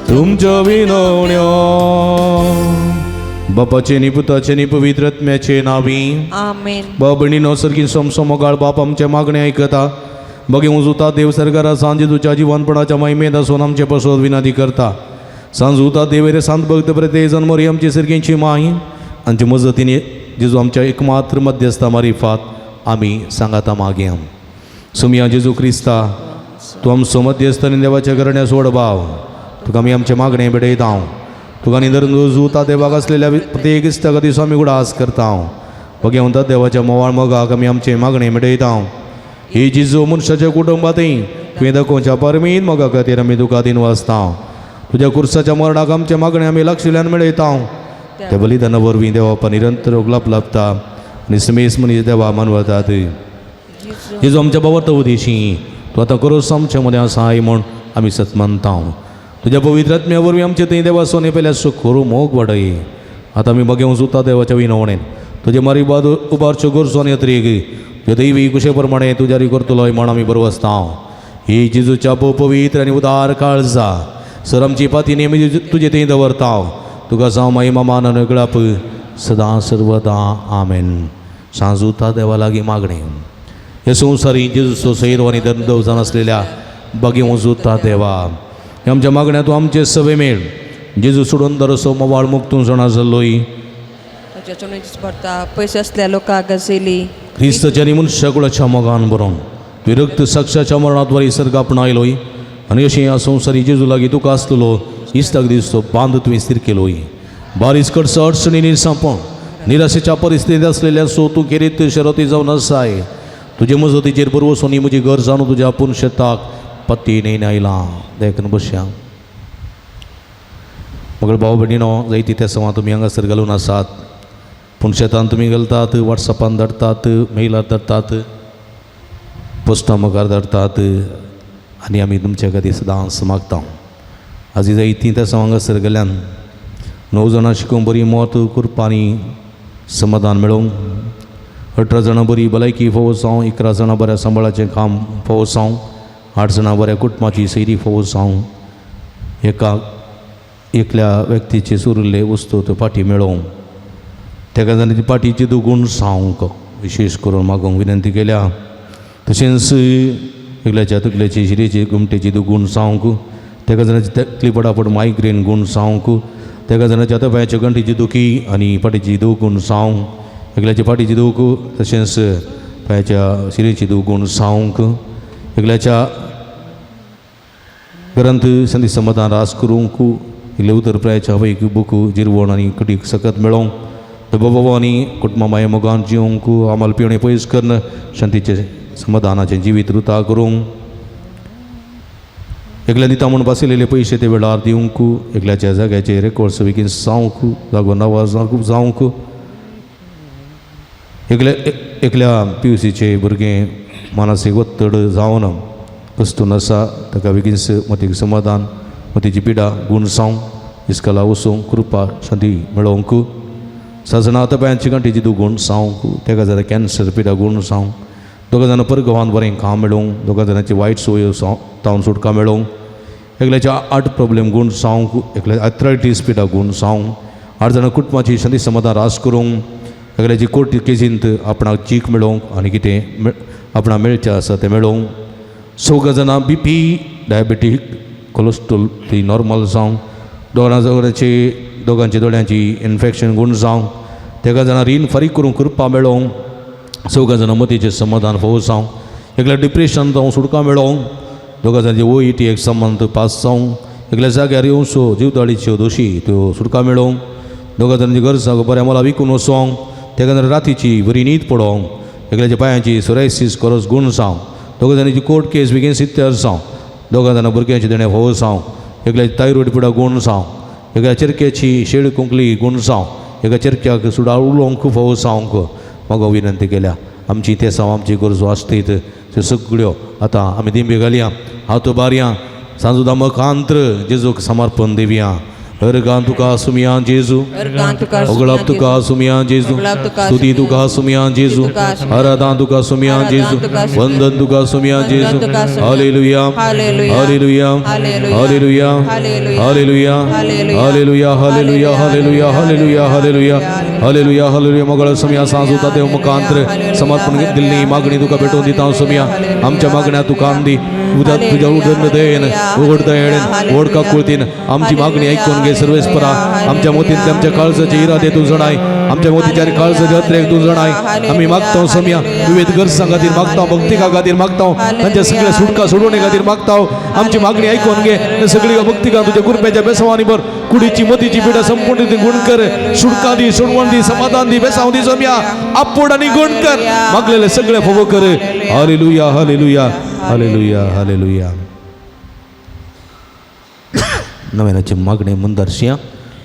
तुमच्यो विनवण्यो. बापाचे नी पुताचे नी पवित्र आत्म्याचे नावी आमेन. भाव भयणीनो सर्गी सोमसोमोगाळ बाप आमचे मागणे आयकता. बगे उजुता देव सरकारा सांजे तुझ्या जिवनपणाच्या महिमेत आसून आमचे पसोत विनंती करता. सांजुता देवेरे सांत भक्त प्रते जन्मरी आमची सर्गींची माई आमचे मजतीने जेजू आमच्या एकमात्र मध्यस्था मारिफात आमी सांगाता मागे. सुमिया जेजू क्रिस्ता तूं आमचो मध्यस्थ आनी देवाच्या घराण्या सोड भाव तुका आमी आमचे मागणे भेटयता. तुका निदर जुता देवाक आसलेल्या प्रत्येक इश्टा खातीर स्वामी उडास करता. बगे म्हणटा देवाच्या मोवाळ मोगाक आमी आमचे मागणे भेटयता. ही जिजू मनशाच्या कुटुंबातय तुवें दाखोवच्या परमीत मोगा खातीर आमी तुका दिन वाचता. तुज्या कुर्साच्या मरणाक आमचे मागणे आमी लक्षल्यान मेळयता. त्या बलिदाना वरवीं देवा निरंतर उगलाप लाभता आनी समेस मनीस देवा मानवतात. जेजू आमच्या बाबत उदेशी तूं आतां करोस आमच्या मदें आसा म्हूण आमी सत मानता. तुज्या पवित्र आत्म्या वरवीं आमचे थंय देवा सोने पेल्या सुख करूं मोग वाडय. आतां आमी बगेवंक सुता देवाच्या विनवणेन तुजे मारी बाद उबारच्यो गरजो आनी अत्रेक तुज्या दैवी कुशे प्रमाणे तुज्या करतलोय म्हण आमी बरो आसता. ही जेजूच्या पवित्र आनी उदार काळजा सर आमची पाती नेमी तुजे थंय दवरता. तुका जावं महिमा मान आनी गळाप सदां सर्वदां. आमेन. सांजुता देवा लागीं मागणें. हे संवसारी जेजूचो सैरो आनी दंदव जावन आसलेल्या बागी उजुता देवा आमच्या मागण्या तूं आमचे सवे मेळ जेजू सोडून दरसो मोवाळ मुक्तून जाणा जाल्लोय. भरता पयशे असल्या लोकांक गजेली क्रिस्तच्या आनी मनशाकुळाच्या मोगान बरोवन विरक्त साक्षाच्या मरणाद्वारे सर्ग आपणायलोय आनी अशें ह्या संवसारी जेजू लागीं तुका आसलेलो इश्टाक दिसतो बांद तुवें स्थीर केलोय. बारीस कडसो अडचणींनी सांपोण निराशेच्या परिस्थितींत आसलेल्या सो तूं खेरीत शरती जावन आसाय. तुजे मजतीचेर बरवसोनी म्हजी घर जावन तुज्या आपूण शेताक पत्ती नेन आयलां देखून बसया. मगळ भाव भयणीनो जायती त्या सवां तुमी हांगासर घालून आसात. पूण शेतान तुमी घालतात, वॉट्सॅपान धाडटात, मेलार धाडटात, पोस्टा मुखार धाडटात आनी आमी तुमच्या खातीर सदांच मागता. आजी जायतीं त्या सवां हांगासर गेल्यान 9 जाणां शिकोवंक बरी मत कुरपांनी समाधान मेळोवंक, 18 जाणां बरी भलायकी फोव जावं, 11 जाणां बऱ्या सांबाळाचें काम फोव जावं, 8 जाणां बऱ्या कुटुंबाची सैरी फोव जावं, एका एकल्या व्यक्तीचे सुरिल्ले वस्तू त्यो फाटी मेळोवंक, तेका जाणां ती पाटीची दुगूण जावंक विशेश करून मागूंक विनंती केल्या. तशेंच एकल्याच्या तकलेची शिरेची गुमटेची दुगूण जावंक, तेका जाणांची तकली पडापड मायग्रेन गूण जावंक, तेका जाणांच्या हाता गंटीची दुखी आनी फाटीची दूख जावंक, एकल्याची फाटीची दूख तशेंच पांयाच्या शिरेची दूख जावंक, एकल्याच्या ग्रंथ संदी समाधान रास करूंक, एकले उतर प्रायाच्या हवयक बुक जिरवण आनी कटीक सकत मेळोवंक, बाबा आनी कुटुंबा माये मोगान जिवंक, आमाल पिवणे पयस करून शांतीचें समाधानाचें जिवीत रुता करूंक, एकल्या दिता म्हूण बसयलेले पयशे ते वेळार दिवंक, एकल्याच्या जाग्याचे रेकॉर्ड्स बेगीन जावंक, जागो नवा जावंक, एकल्या एकल्या पिवसीचे भुरगें मानसीक वत्तड जावन कस्तून आसा ताका बेगीन मतीक समाधान मतीची पिडा गूण जावंक, इस्कला वचूंक कृपा शांती मेळोवंक, सजना आतां पांयांची गांठीची दुगूण जावंक, तेका जाल्यार कॅन्सर पिडा गूण जावंक, दोगां जाणां परगांवांत बरें काम मेळोवंक, दोगां जाणांची वायट सोय तावन सुटका मेळोवंक, एकल्याच्या आर्ट प्रॉब्लेम गूण जावंक, एकल्या आर्थरायटीस पिडा गूण जावंक, 8 जाणां कुटुंबाची शांती समाधान रास करूंक, एकल्याची कोर्ट केजींत आपणाक चीक मेळोवंक आनी कितें आपणाक मेळचें आसा तें मेळोवंक, 4 जाणां बीपी डायबेटीक कोलेस्ट्रोल ती नॉर्मल जावंक, दोगांची दोगांची दोळ्यांची इन्फेक्शन गूण जावंक, तेका जाणां रीण फारीक करूंक कृपा मेळोवंक, 4 जाणां मतीचें समाधान फोव जावंक, एकल्या डिप्रेशन जावं सुटका मेळोवंक, दोगां जाणांची OET एग्जामांत पास जावंक, एकल्या जाग्यार येवचो जिवदाळीच्यो दोशी त्यो सुटका मेळोवंक, दोगां जाणांची गरज बऱ्या मोला विकून वचोंक, तेका जाणां रातीची बरी न्हीद पडोवंक, एकल्याच्या पांयांची सोरायसीस कोरस गूण जावं, दोगा जाणांची कोर्ट केस बेगीन सित्तर जावं, दोगा जाणां भुरग्यांचे देणें फोव जावं, एकल्याची थायरोयड पिडा गूण जावं, एका चिरक्याची शेळ कुंकली गूण जावं, एका चिरक्याक सुद्दां उलोवंक फोव जावंक म्हाका विनंती केल्या. आमची तेसांव आमची गरजो आसतीत त्यो सगळ्यो आतां आमी दिंबी घालया, हात बारया, सांजुदा मकांत्र जेजूक समर्पण दिवया. अर्गां तुका सुमया जेजू, अर्गां तुका ओगळाप तुका सुमया जेजू, ओगळाप तुका स्तुती तुका सुमया जेजू, स्तुती तुका सुमया. आराधना तुका सुमया आराधना जेजू, तुका सुमया. वंदन तुका सुमया वंदन जेजू. तुका Somaiya. Hallelujah, hallelujah. Hallelujah, hallelujah. Hallelujah, hallelujah. Hallelujah, hallelujah, hallelujah, hallelujah, hallelujah, hallelujah, hallelujah, hallelujah. मगळ Somaiya सांजुता देव मुखांत्र समर्पण दिल्ली मागणी तुका भेटोवन दिता हांव सुमया. आमच्या मागण्या तुका दी उद्या तुज्या उदंड दयेन, उघड दयेन, व्हड काकुळतीन आमची मागणी ऐकून घे सर्वेस्परा. आमच्या मोतींतले आमच्या काळजाचे इरादे तूं जणाय, आमच्या मोतीच्या आनी काळजाचे अत्रेक तूं जणाय. आमी मागता समिया विविध गरजां खातीर मागता, भक्तिका खातीर मागता, तांच्या सगळ्या सुटका सोडवणे खातीर मागता. आमची मागणी ऐकून घे. सगळी भक्तिका तुझ्या कृपेच्या बेसवानी भर. कुडीची मतीची पिडा संपूर्ण ती गुण कर, सुटका दी, सोडवण दी, समाधान दी, बेसाव दी समिया, आपोड आणि गुण कर, मागलेले सगळे फोगो कर. Hallelujah, hallelujah, hallelujah, hallelujah. नव्यानाचे मागणे मुंदारशिया.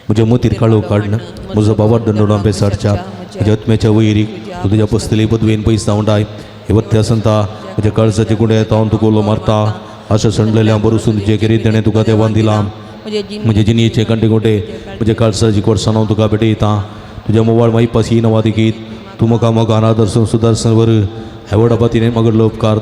म्हज्या मोतीर काळो काडणं म्हजो बाबा दंडोडो बेसारच्या म्हज्या आत्म्याच्या वैरीक तूं तुज्या पसतली पदवेन पयस धांवडाय. हे वत्ते आसंता म्हज्या काळजाचे गुंडे येता हांव तुका उलो मारता. आशा सणलेल्या बरोसून तुजें केरीत देणें तुका देवान दिलां. म्हजे जिणेचे कांटे गोटे म्हज्या काळजाची कोडसाण हांव तुका भेटयता. तुज्या मोवाळ माईपासी नवा दिकीत तूं म्हाका मोगान आदर्शन सुदर्शन वर हेवडा पातीने मगडलो उपकार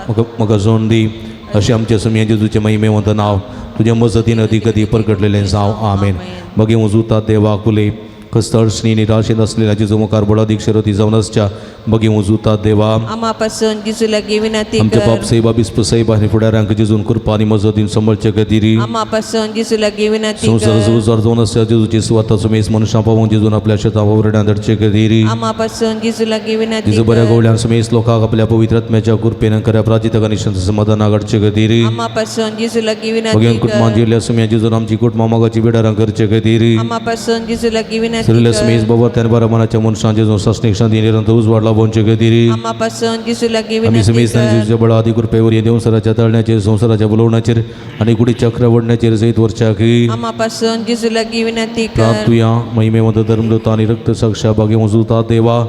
म्हाका म्हाका जोन दी. अशें आमच्या सुमया जेजूचें महिमेवंत नांव तुज्या मजतीन अदी कदी परगटलेलें जावं. आमेन. मगीं उजुता देवाक उलय कस्तळसणी निराशेन आसलेल्या जेजू मुखार बळादीक शरती जावन आसच्या मगीं उजुता देवा आमा पासून जेजू लागीं विनंती आमच्या कर. बाप साहेबा बिस्प साहेब आनी फुडाऱ्यांक जेजून कृपा आनी मजतीन सांबाळचे खातीर. आमा पासून जेजू लागीं विनंती संवसाराचो कर. उजार जावन आसच्या जेजूची सुवाता सुमेस मनशां पावोवंक जेजून आपल्या शेतां वावरड्यां धाडचे खातीर. आमा पासून जेजू लागीं विनंती जेजू बऱ्या कर. गवळ्यान सुमेस लोकांक आपल्या पवित्र आत्म्याच्या कृपेन खऱ्या प्राजितक आनी शांत समाधानाक हाडचे खातीर. आमा पासून जेजू लागीं विनंती भगेन कुटुंबान कर. जिल्ल्या सुम्या जेजून आमची कुटुंबां मोगाची बिडारां करचे खातीर. आमा पासून जेजू लागीं विनंती सरिल्ल्या कर. सुमेस बाबा त्यान बऱ्या मनाच्या मनशां जेजून सासणीक शांती निरंतर उजवाड लाभोवचे खातीर. आमा पासून जेजू लागीं आमी विनंती सुमेस कर. जेजूच्या बळा आदी कृपेवर हे देवसराच्या तळण्याचेर संवसाराच्या बोलवण्याचेर आनी कुडीच्या चक्र वडण्याचेर जैत वरच्याक आमा पासून जेजू लागीं विनंती कर. प्राप्तुया. महिमेवंत धर्मदूत आनी रक्त साक्षा भागे उजुता देवा,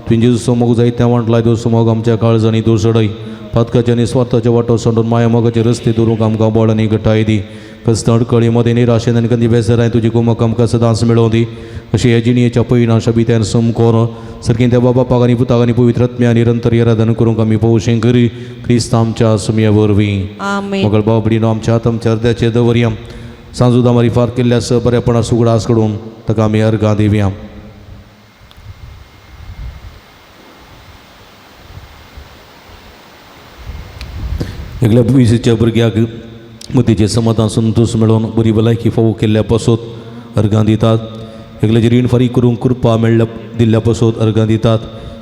तुवें जेजू मोग जायत्या वांटलाय तो मोग आमच्या काळजांनी दूर सडय. पातकाच्या आनी स्वार्थाच्या वाटो सोडून माया मोगाचे रस्ते दवरूंक आमकां बळ आनी घटाय दी. कस्त अडकळी मदें निराशेन आनी कंदी बेजाराय तुजी कुमक आमकां सदांच मेळोवं दी. अशी ह्या जिणेच्या पयना शबित्यान समकोर सारकीं त्या बापाक आनी पुताक आनी पवित्र आत्म्या निरंतर आराधना करूंक आमी पोवशें करी क्रिस्त आमच्या सुमया वरवीं. आमेन. मगळ बाबडीनो आमच्या हात आमच्या अर्द्याचे दवरया. सांजुदा मारी फार केल्ल्या स बरेपणा सुगडास कडून ताका आमी अर्गां दिवया. एकल्या विशीच्या भुरग्याक मतीचें समाधान संतोश मेळोवन बरी भलायकी फावो केल्ल्या पासत अर्गां दितात. एकल्याचें रीण फारीक करूंक कृपा मेळ्ळ्या दिल्ल्या पासत अर्गां दितात.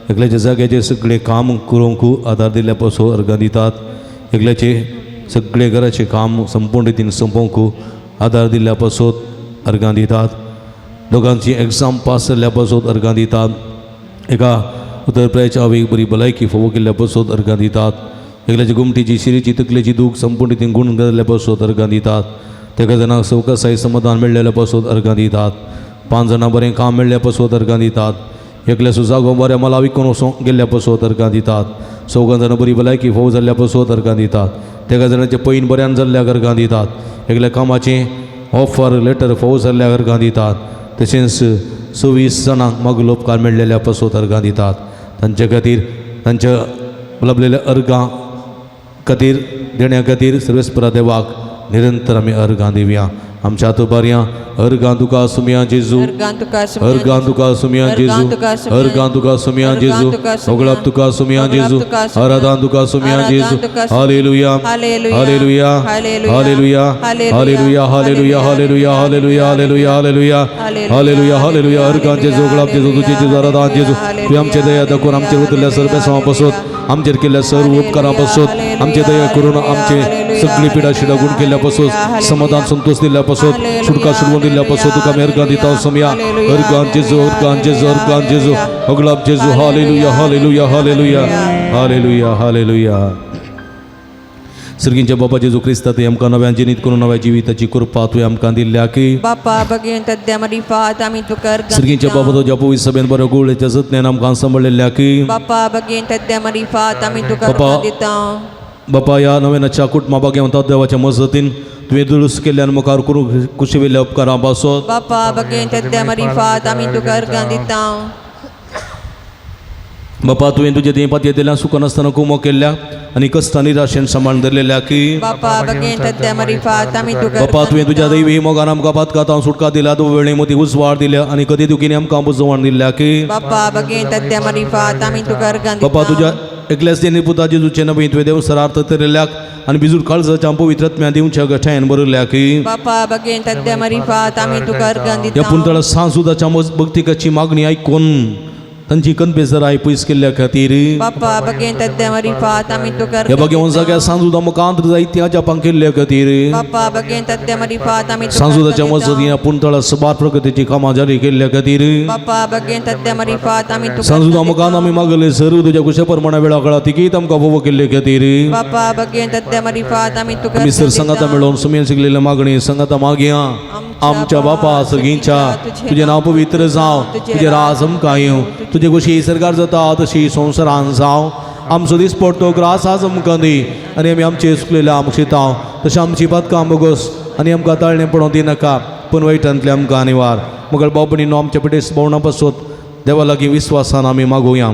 एकल्याच्या जाग्याचें सगळें काम करूंक आदार दिल्ल्या पासत अर्गां दितात. एकल्याचें सगळें घराचें काम संपूर्ण रितीन सोंपोवंक आदार दिल्ल्या पासत अर्गां दितात. दोगांची एग्जाम पास जाल्ल्या पासत अर्गां दितात. एका उतरप्रायच्या आवयक बरी भलायकी फावो केल्ल्या पासत अर्गां दितात. एकल्याची गोमटीची शिरीची तकलेची दूख संपूर्ण रितीन गुण जाल्ल्या पासत अर्गां दितात. तेका जाणांक सवकासाय समाधान मेळ्ळेल्या पासत अर्गां दितात. 5 जाणां बरें काम मेळ्ळ्या पासत अर्गां दितात. एकल्याचो जागो बऱ्या मला विकून वचोंक गेल्ल्या पासत अर्गां दितात. चौगां जाणां बरी भलायकी फावो जाल्ल्या पासत अर्गां दितात. तेगा जाणांचें पैन बऱ्यान जाल्ल्या अर्गां दितात. एकल्या कामाचें ऑफर लेटर फावो जाल्ल्या अर्गां दितात. तशेंच 26 जाणांक मागलो उपकार मेळ्ळेल्या पासत अर्गां दितात. तांचे खातीर तांच्या लाभलेल्या अर्गां खातीर देण्या खातीर सर्वेस्परा देवाक निरंतर आमी अर्गां दिवया. आमच्या हात बारया. अर्गां तुका सुमया जेजू, अर्गां तुका सुमया अर्गां तुका सुमया जेजू, अर्गां तुका सुमया जेजू, ओगळाप तुका सुमया जेजू, आराधन तुका सुमया जेजू. Hallelujah, hallelujah, hallelujah, hallelujah, hallelujah, hallelujah, hallelujah, hallelujah, hallelujah, hallelujah, hallelujah. अर्गां जेजू, ओगळाप जेजू, तुझे जेजू, आराधन जेजू, तुवें आमचे दया दाखोवन आमचेर उतरल्या सर्व बेसांवा पासत आमचेर केल्ल्या सर्व उपकारां पासून आमचे दया करून आमचे सगळी पिडा शिडा गुण केल्ल्या पासून समाधान संतोष दिल्ल्या पासून सुटका सोडवून दिल्ल्या पासून तुका आमी अर्गां दिता सोमया. अर्गां जेजू, अर्गां जेजू, अर्गां जेजू, अगलाब जेजू. Hallelujah, hallelujah, hallelujah, hallelujah, hallelujah. सर्गींच्या बाबा जेजू क्रिस्ता, तुवें आमकां नव्यान जिनीत करून नव्या जिविताची कृपा तुवें आमकां दिल्ल्या की बापा बगेन तद्या मरिफात आमी तुका अर्गां सर्गींच्या दिता. बाबा तुज्या पवित्र सभेन बरो गुळेच्या जतनेन आमकां सांबाळिल्ल्या की बापा बगेन तद्या मरिफात आमी तुका बापा, अर्गां दिता. बापा, ह्या नव्यानाच्या कुटुंबा भाग्यवंता देवाच्या मजतीन तुवें दुरुस्त केल्ल्यान मुखार करूंक कुशिवेल्या उपकारां पासत बापा बगेन तद्या मरिफात आमी तुका अर्गां दिता. बापा, तुवें तुजे देह पातये दिल्या सुख नासतना कुमो केल्ल्या आनी कश्टां निराशेन सांबाळून धरलेल्या की बापा बगेन तद्या मरिफात आमी तुका बापा, अर्गां तुवें तुज्या दिता. दैवी मोगान आमकां पातकातां सुटका दिल्या, तूं वेळे मदीं उजवाड दिल्या आनी कदी दुखीनी आमकां बुजवण दिल्ल्या की बापा बगेन तद्या मरिफात आमी तुका अर्गां बापा, दिता. तुज्या एकल्याच देणी पुता जेजूचे नवी तुवें देव सरार्थ तरिल्ल्याक आनी बिजूर काळजाच्या पवित्र आत्म्या दिवच्या गठायन बरयल्या की बापा बगेन तद्या मरिफात आमी तुका अर्गां ह्या दिता. पुंतळा सांजुदाच्या भक्तिकाची मागणी आयकून तांची कनपेसराय पयस केल्ल्या खातीर बापा बगेन तद्या मरिफात आमी तुका ह्या अर्गां बागेवन दिता. जाग्यार सांजुदा मुखांत जायती अजापां केल्ल्या खातीर बापा बगेन तद्या मरिफात आमी तुका सांजुदाच्या अर्गां दिता. मजतीन पुंतळा सुबार प्रगतीची कामां जारी केल्ल्या खातीर बापा बगेन तद्या मरिफात आमी तुका सांजुदा अर्गां मुखांत दिता. आमी मागले सर्व तुज्या कुशे प्रमाणा वेळा काळा तिकीत आमकां फावो केल्ले खातीर बापा बगेन तद्या मरिफात आमी तुका आमी सर अर्गां संगाता दिता. मेळोवन सुमेन शिकलेल्या मागणी संगाता मागया. आमच्या बापा सगळींच्या, तुजें नांव पवित्र जावं, तुजें राज आमकां येवं, तुजे कशी सरकार जाता तशी संवसारान जावं. आमचो दीस पडतो ग्रास आज आमकां दी आनी आमी आमचे चुकलेल्या आमक्षितां तशें आमची पातकां बोगस आनी आमकां ताळणें पडोवंक दिनाका, पूण वायटांतलें आमकां निवार. मगळ भाव भयणीनो, आमच्या पिडेस्त भोवणा पासत देवा लागीं विस्वासान आमी मागोवया.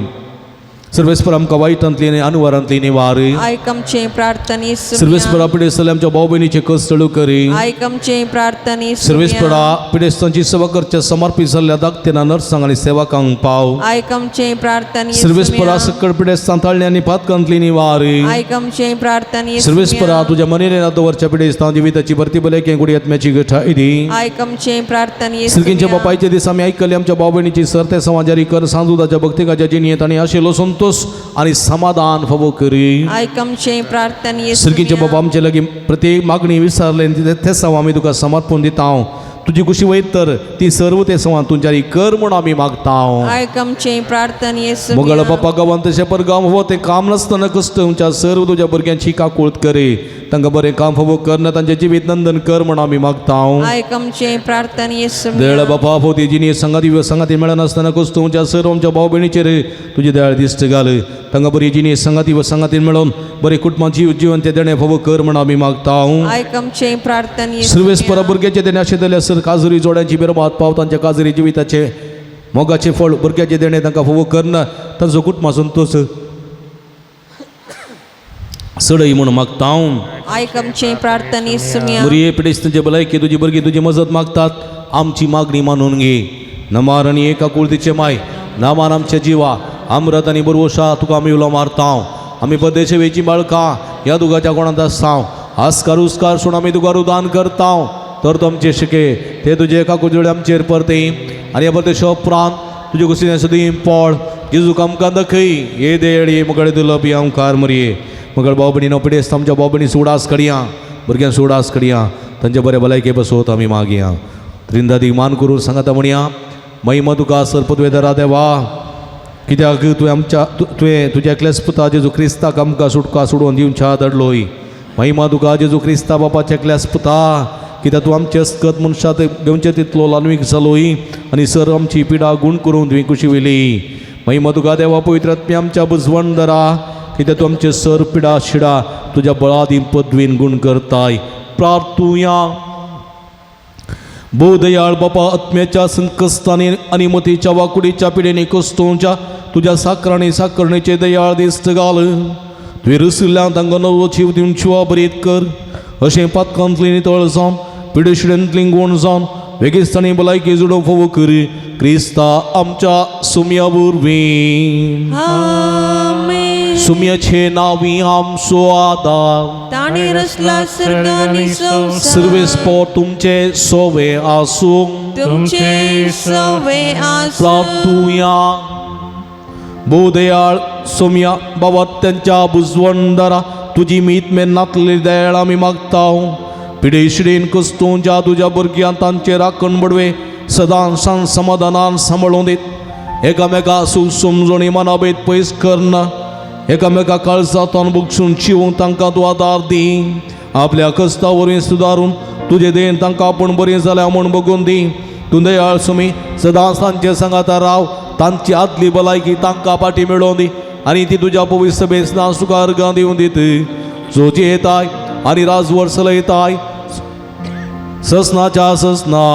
सर्वेस्पर आमकां वायटांतली आनी अनुवारांतली निवार. आयक आमचे प्रार्थने सुमया. सर्वेस्परा पिडेस्त आमच्या भाव भयणीचे कस चळू करी. आयक आमचे प्रार्थने सुमया. सर्वेस्परा पिडेस्तांची सेवा करच्या समर्पित जाल्ल्या धाकटेना नर्सांक आनी सेवकांक पाव. आयक आमचे प्रार्थने सर्वेस्परा सुमया. सकळ पिडेस्तां ताळणे आनी पातकांतली निवार. आयक आमचे प्रार्थने सर्वेस्परा सुमया. तुज्या मनेन दवरच्या पिडेस्तां जिविताची भरती भलायकी गुडी आत्म्याची गठाय दी. आयक आमचे प्रार्थने सर्गींच्या सुमया. बापायचे दीस आमी आयकले आमच्या भाव भयणीची सर ते समाजारी कर. सांजुदाच्या भक्तिकाच्या जिणयेत आनी आशिल्लो संतोष आनी समाधान फावो करी. आयक आमचे प्रार्थने सर्गीचे सुमया. बाबा, आमचे लागीं प्रत्येक मागणी विचारले ते सव आमी तुका समर्पण दिता. तुजी कुशी वयत तर ती सर्व ते सवान तूं जारी कर म्हूण आमी मागता. आयक आमचे प्रार्थने मोगळ सुमया. बापा, गांवांत तशें पर गांव हो तें काम नासतना कश्ट तुमच्या सर्व तुज्या भुरग्यांची काकूळत करे. तांकां बरें काम फावो कर ना तांचें जिवीत नंदन कर म्हूण आमी मागता. आयक आमचे प्रार्थने दयाळ सुमया. बापा, हो ती जिनी संगाती संगाती मेळनासतना कश्ट तुमच्या सर्व आमच्या भाव भयणीचेर तुजी दयाळ दिश्ट घाल. तांकां बरी जिनी संगाती व संगातीन मेळोवन बरें कुटुंबाची जीवन ते देणें फावो कर म्हूण आमी मागता. आयक आमचे प्रार्थने सर्वेस्परा सुमया. भुरग्याचे देणे अशें दिलें सर काजरी जोड्यांची बिरमात पाव. तांच्या काजरी जिविताचे मोगाचे फळ भुरग्याचे देणे तांकां फावो करना तांचो कुटुंबा संतोष सडय म्हूण मागता. आयक आमचे प्रार्थने सुमया. मुरये पिडेस्तांचे भलायकी तुजी भुरगीं तुजी मजत मागतात. आमची मागणी मानून घे. नमार आनी एका कुळतीचे माय नामान आमच्या जिवा आमरत आनी बरवशा तुका आमी उलो मारता. आमी परदेशे वेची बाळकां ह्या दुगाच्या कोणांत आसता. आस्कार उस्कार सोड आमी तुका रुदान करता तर तो आमचे शिके ते तुजे एका कुजोळे आमचेर परते आनी ह्या परदेशा उपरांत तुजे कुशीन सदीं पळ जेजूक आमकां दखय. ये देळ ये मुगळे दुलप ये आमकार मरये. मगळ भाव भयणीनो, पिडेस्त आमच्या भाव भयणी सुडास कडया भुरग्यांक सुडास कडया तांचे बरे भलायके बसोत आमी मागया. त्रिंदादी मान करून सांगता म्हणया. महिमा तुका सर पदवेदारा देवा, कित्याक तुवें आमच्या तुवें तुज्या एकल्याच पुता जेजू क्रिस्ताक आमकां सुटका सोडोवन दिवच्या धाडलोय. महिमा तुका जेजू क्रिस्ता बापाच्या एकल्याच पुता, कित्याक तूं आमचे अस्कत मनशां घेवचे तितलो लानवीक जालोय आनी सर आमची पिडा गूण करून तुवें कुशी व्हेली. महिमा तुका देवा पवित्र आत्म्या आमच्या बुजवण दरा, कित्याक तूं आमचे सर पिडा शिडा तुज्या बळादी पदवीन गूण करताय. प्रार्थुया. बोदयाळ बापा, आत्म्याच्या संकस्तानी आनी मतीच्या वाकुडीच्या पिडेनी कस्तोवच्या तुज्या साकरांनी साकरणेचे दयाळ दिस्त घाल. तुवें रसिल्ल्यान तांकां नवो जीव दिवन शिवा बरीत कर. अशें पातकांतली नितळ जावन पिडेशिडेंतली गूण जावन वेगेस्तांनी भलायकी जुडोवंक फावो कर क्रिस्ता आमच्या सुम्या वरवीं. आमेन. सुम्याचे नावी आमचो आदार. ताणी रचला सर्ग आनी संवसार. सर्वेस्पोर तुमचे सोवे आसूं. तुमचे सवे आसूं. प्रार्थुया. भोवदयाळ सोमया बाबा त्यांच्या बुजवंदरा तुजी मीत मेन नातलेली दयाळ आमी मागता. पिडे शिडेन कस्तूंच्या तुज्या भुरग्यां तांचे राखण बडवे सदां सान समाधानान सांबाळून दीत. एकामेका सूख समजणी मनाभेद पयस करना, एकामेका काळजांतल्यान बगसून शिवून तांकां तूं आदार दी. आपल्या कस्ता वरवीं सुदारून तुजें देण तांकां आपूण बरीं जाल्या म्हूण बगून दी. तूं दयाळ सुमी सदांच तांचे सांगाता राव, तांची आदली भलायकी तांकां पाटी मेळोवन दी आनी ती तुज्या पवित्र सभेंत ना तुका अर्गां दिवन दीत. जो जियेताय आनी राजवट चलयताय ससनाच्या ससना.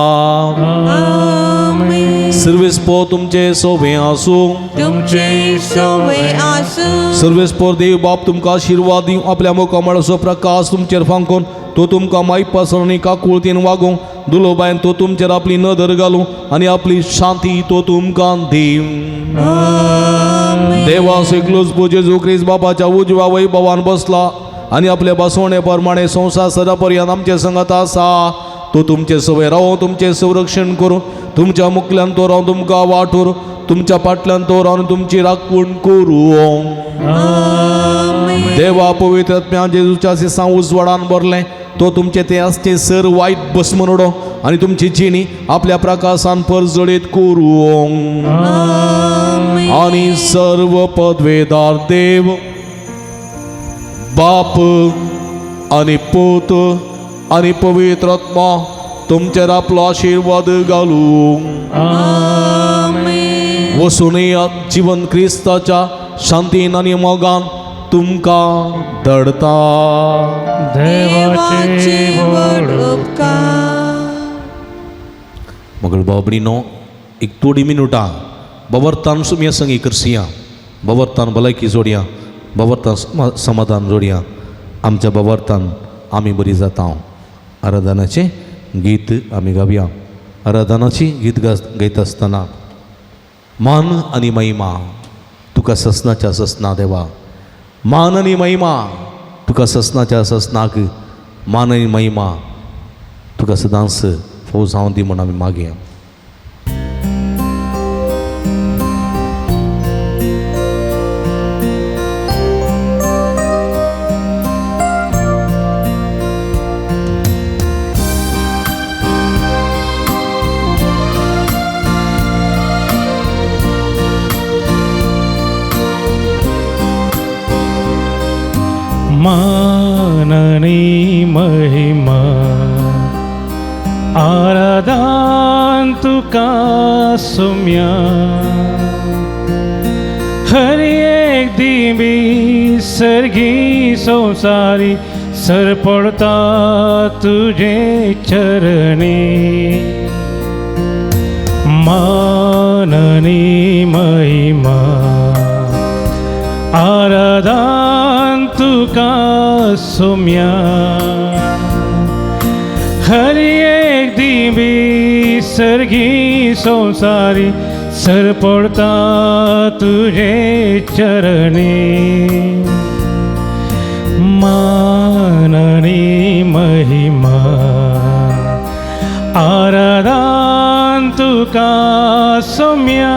सर्वेस्पोर तुमचे सोबे आसूं. तुमचे सोवे आसूं. सर्वेस्पोर देव बाप तुमकां आशिर्वाद दिवं, आपल्या मुखामळाचो प्रकाश तुमचेर फांकून तो तुमकां मायपासन आनी काकुळतीन वागूं. दुलोबायन तो तुमचेर आपली नदर घालूं आनी आपली शांती तो तुमकां दिवं. देवा एकलोच जेजू क्रिस्त बापाच्या उजव्या वैभवान बसला आनी आपल्या बसवणे प्रमाणे संवसार सदा पर्यंत आमचे संगत आसा. तो तुमचे सवय रावो, तुमचें संरक्षण करूं, तुमच्या मुखल्यान तो रावन तुमकां वाटूर, तुमच्या फाटल्यान तो रावन तुमची राखण करूं. देवा पवित्र आत्म्या जेजूच्या सिसां उजवाडान भरलें तो तुमचे ते आसचे सर वायट भस्म उडो आनी तुमची जिणी आपल्या प्रकाशान परजळीत करूं. आनी सर्व पदवेदार देव बाप आनी पूत आनी पवित्र आत्मा तुमचेर आपलो आशिर्वाद घालूं. वसून जिवन क्रिस्ताच्या शांतीन आनी मोगान तुमकां दडता. देवाचे व्हड उपकार. मगळ बाबडीनो एक थोडी मिनुटां बवरतान सुमया संगी करसिया, बवरतान भलायकी जोडया, बवरतान समाधान जोडया. आमच्या बवरतान आमी बरी जाता. आराधनाचें गीत आमी गावया. आराधनाची गीत गायता आसतना मान आनी महिमा तुका ससनाच्या ससना देवा, मान आनी महिमा तुका ससनाच्या ससनाक, मान आनी महिमा तुका सदांच फोव जावं दी म्हूण आमी मागया. माननी महिमा आराधन तुका सुम्या, हर एक दिबी सर्गी संसारी सरपडता तुझे चरणी. माननी महिमा आराधन तुका सुम्या, हर एक दिबी सर्गी संसारी सरपडता तुझे चरणी. माननी महिमा आराधन तुका सुम्या.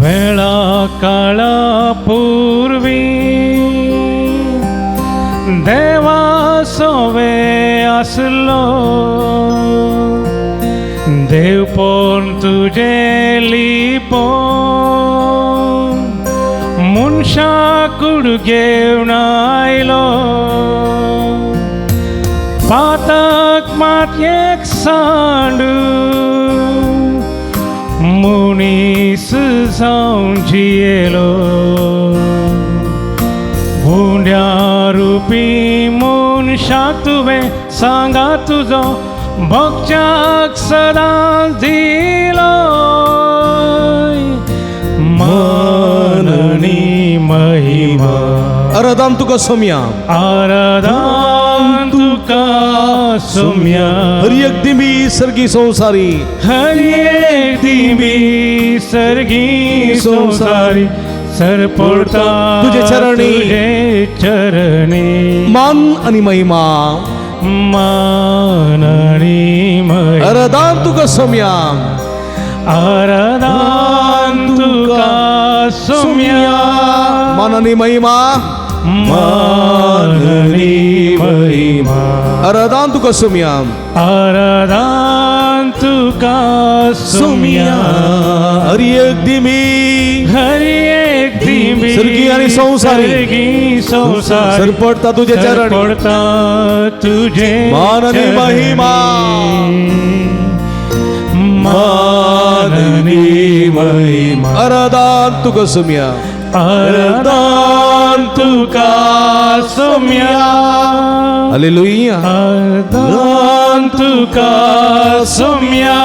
वेळा काळा पूर्वी देवा सोवे आसलो, देवपण तुझे लिपो मनशा कूड घेवन आयलो. पातक मातयेक सांडू मनीस जावन जियेलो, हुंड्या रुपी मनशाक तुवें सांगा तुजो भोगच्याक सदांच दिलो. माननी महिमा आराधन तुका सोमया, आराधन आरदान तुका सोम्या. हर एक दिमी सर्गी संसारी. हर एक दिमी सर्गी संसारी सरपोर्ता तुझे चरणी. तुझे चरणी. मान आणि महिमा. मान आणि महिमा. अरदान तुका सोम्या. आरदान तुका सोम्या. मान आणि महिमा. मान आणि महिमा. अरदान तुका सोम्या. आरदान तुका सोम्या. हर एक दिमी. हर एक दिमी सर्गी आणि संसारी. सर्गी संसारी सरपडता तुझे चरणी. सरपडता तुझे मान आणि चरणी. महिमा. मान आणि महिमा. अरदान तुका सोम्या. आरदान तुका सोम्या. हालेलुया. आरदान तुका सोम्या.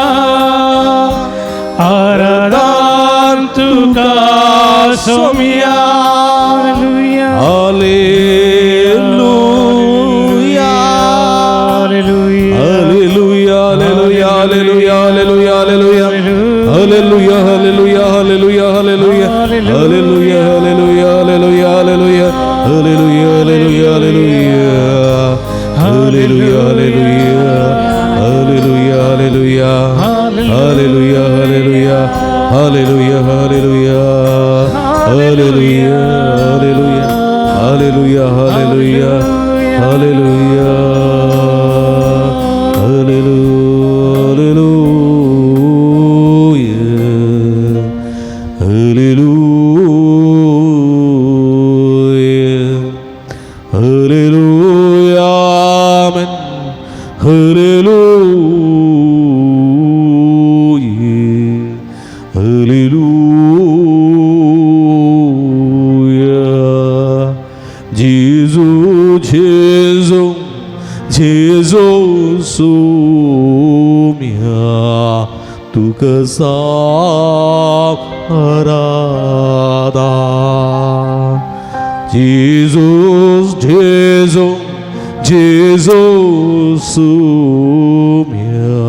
आरदान तुका सोम्या. हालेलुया. Hallelujah. Hallelujah, hallelujah, hallelujah, hallelujah, hallelujah. Hallelujah, hallelujah, hallelujah, hallelujah. Hallelujah, hallelujah, hallelujah, hallelujah. Hallelujah, hallelujah, hallelujah. Hallelujah, hallelujah. Hallelujah, hallelujah. Hallelujah, hallelujah. Hallelujah, hallelujah. Hallelujah, hallelujah. Hallelujah, hallelujah. Hallelujah. Hallelujah. Hallelujah. Amen. Hallelujah. Hallelujah. Jesus, Jesus, Jesus, Soumya, तुका Aradha. Jesus, Jesus, Jesus, Soumya,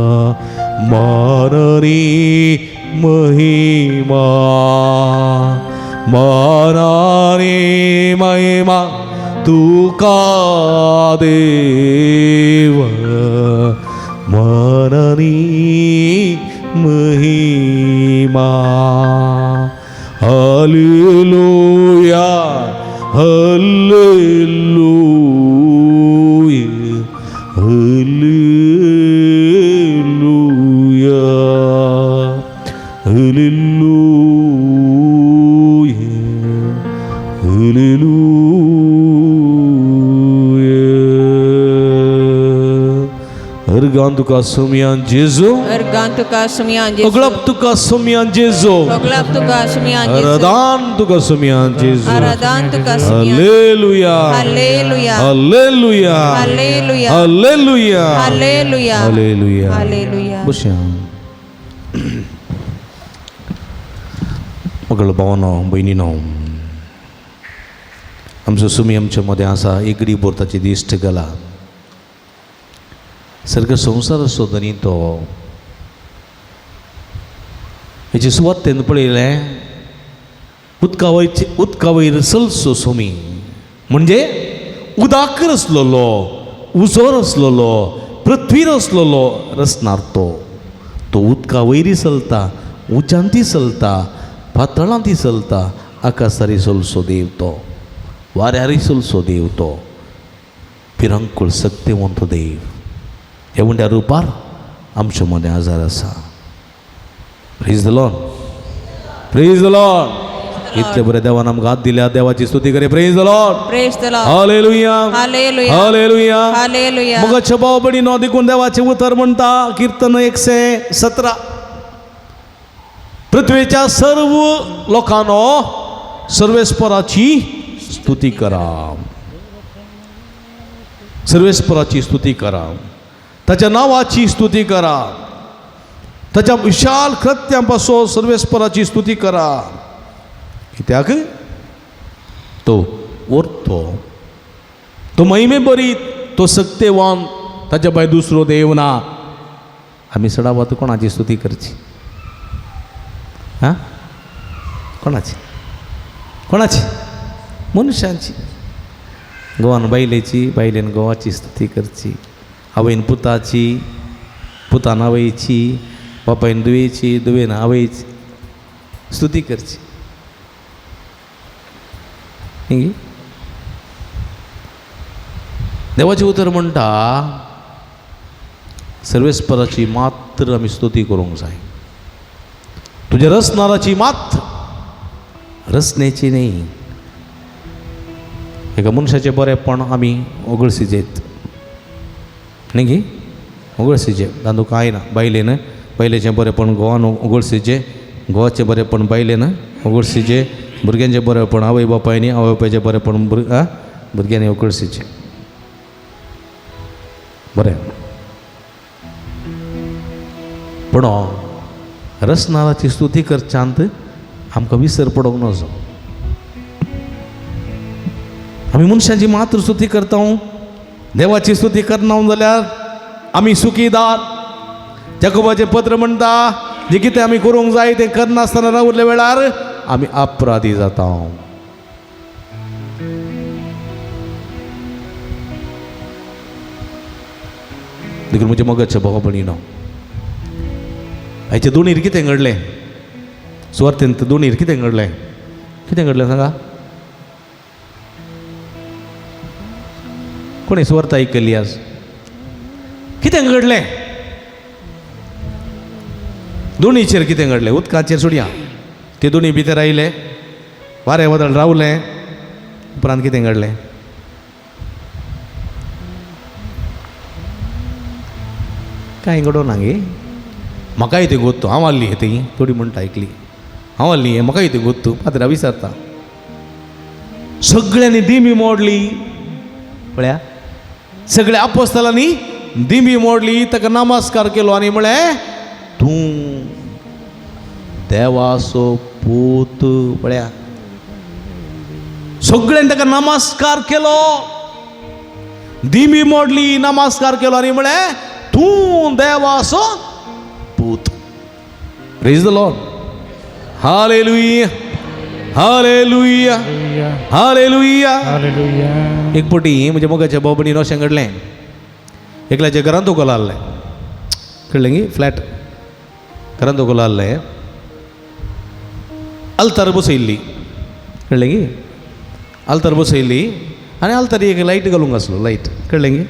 माननी महिमा, मानानी महिमा तुका देव, माननी महिमा. Hallelujah, hallelujah, hallelujah, hallelujah, hallelujah. Organ तुका सोमयान जेजू. Organ तुका सुमयान जेजू. अगळप तुका सोमयान जेजू. अगलाब तुका सुमयान जेजू. अरदान तुका सोमयान जेजू. आराधान तुका सुमयान. Hallelujah. Hallelujah. Hallelujah. Hallelujah. Hallelujah. Hallelujah. Hallelujah. Hallelujah. बसया. मगळ भावानो भयणीनो, आमचो सुमी आमच्या मदें आसा. एगडी बोरताची दिश्ट गेला सारको संवसार आसो धनी तो हेची सुवात तेन्ना पळयलें उदका वयर, उदका वयर चलचो सुमी म्हणजे उदाक रसलेलो, उजो रसलेलो, पृथ्वी रसलेलो रसणार तो. तो उदका वयरी चलता, उज्यांती चलता, पातळांती चलता, आकाशारी चलसो देव तो, वाऱ्यारी चलसो देव तो, पिरंकूळ सक्तेवंत देव ह्या उंड्या रुपार आमच्या मदें आजार आसा. Praise the Lord, praise the Lord. इतले बरें देवान आमकां हात दिल्या, देवाची स्तुती करे. Praise the Lord. Praise the Lord. Hallelujah. Hallelujah. Hallelujah. Hallelujah. मग भाव भयणीनो, देखून देवाचें उतर म्हणटा, किर्तन 117, पृथ्वीच्या सर्व लोकांनो सर्वेस्पराची स्तुती करा, सर्वेस्पराची स्तुती करा, ताच्या नांवाची स्तुती करा, ताच्या विशाल कृत्यां पासून सर्वेस्पराची स्तुती करा. कित्याक तो वर्तो, तो महिमे बरीत तो सक्तेवान, ताच्या भायर दुसरो देव ना. आमी सडावत कोणाची स्तुती करची? हां, कोणाची? कोणाची? मनशांची. गोवान बायलेची, बायलेन गोवाची स्तुती करची, आवयन पुताची, पुतान आवयची, बापायन दुयेची, दुयेन आवयची स्तुती करची. देवाचें उतर म्हणटा सर्वेस्पराची मात्र आमी स्तुती करूंक जाय, तुज्या रसनाराची मात्र, रसनेची न्ही. एका मनशाचें बरेंपण आमी ओगळसिजेत न्ही गी, ओगळसिजे तातूंत कांय ना. बायलेन बायलेचें बरेंपण घोवान ओगळसिजें, घोवाचें बरेंपण बायलेन ओगळसिजें, भुरग्यांचें बरेंपण आवय बापायनी, आवय बापायचें बरेंपण भुरग्यांनी ओगळसिजें. बरें, पूण रसनाराची स्तुती करच्यांत आमकां विसर पडोंक नजो. आमी मनशांची मात्र स्तुती करता, देवाची स्तुती करना जाल्यार आमी सुखीदार. जाकोबाचें पत्र म्हणटा जें कितें आमी करूंक जाय तें करनासतना रावले वेळार आमी अपराधी जाता. देखून म्हज्या मोगाच्या भावा भयणीनो, हाचे दोनीर कितें घडलें? सुवार्थेंत दोनीर कितें घडलें? कितें घडलें सांगा? कोणी सुवार्थ आयकली आज? कितें घडलें? दोनीचेर कितें घडलें? उदकाचेर सोडया, ते दोनी भितर आयले, वारें वादळ रावलें, उपरांत कितें घडलें? कांय घडोवना गे. म्हाकाय तें गोत्तू, हांव आहली ती थोडी म्हणटा आयकली, हांव आहली म्हाकाय तें गोत्तू. पात्रा विचारता, सगळ्यांनी दिमी मोडली, पळया सगळ्या आपोस्तलांनी दिमी मोडली, ताका नमस्कार केलो आनी म्हळें तूं देवाचो पूत. पळया सगळ्यांनी ताका नमस्कार केलो, दिमी मोडली, नमस्कार केलो आनी म्हळें तूं देवाचो पूत. Praise the Lord. Hallelujah, hallelujah, hallelujah. Hallelujah. एक पटी म्हज्या मोगाच्या भाव भयणीन अशें घडलें, एकल्याच्या घरांत उगोल आहलें, कळ्ळें गी, फ्लॅट घरांत उगोल आहलें, आल्तार बसयल्ली, कळ्ळें गी, आल्तार बसयल्ली आनी आल्तार एक लायट घालूंक आसलो, लायट, कळ्ळें गी,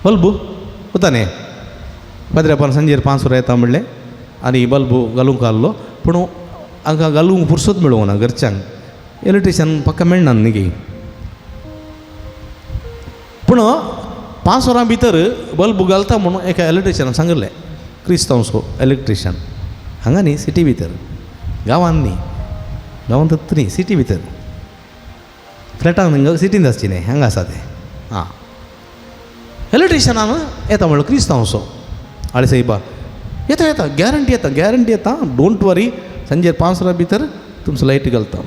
बल्ब वता न्ही, पाद्र्यापान सांजेर 5 वरां येता म्हणलें आनी बल्ब घालूंक आहलो, पूण हांकां घालूंक फुरसत मेळूंक ना घरच्यांक, इलेक्ट्रिशियन पक्का मेळना न्ही गी. पूण 5 वरां भितर बल्ब घालता म्हणून एका इलेक्ट्रिशियनान सांगिल्लें, क्रिस्तांव सो इलेक्ट्रिशियन, हांगा न्ही सिटी भितर, गांवांत न्ही, गांवांत न्ही, सिटी भितर, फ्लॅटान सिटींत आसची न्ही, हांगा आसा तें. आं, इलेक्ट्रिशियनान येता म्हणलो क्रिस्तांव सो, आळे सायबा येता येता, गॅरंटी येता, गॅरंटी येता, don't वरी, सांजेर 5 वरां भितर तुमचो लायट घालता.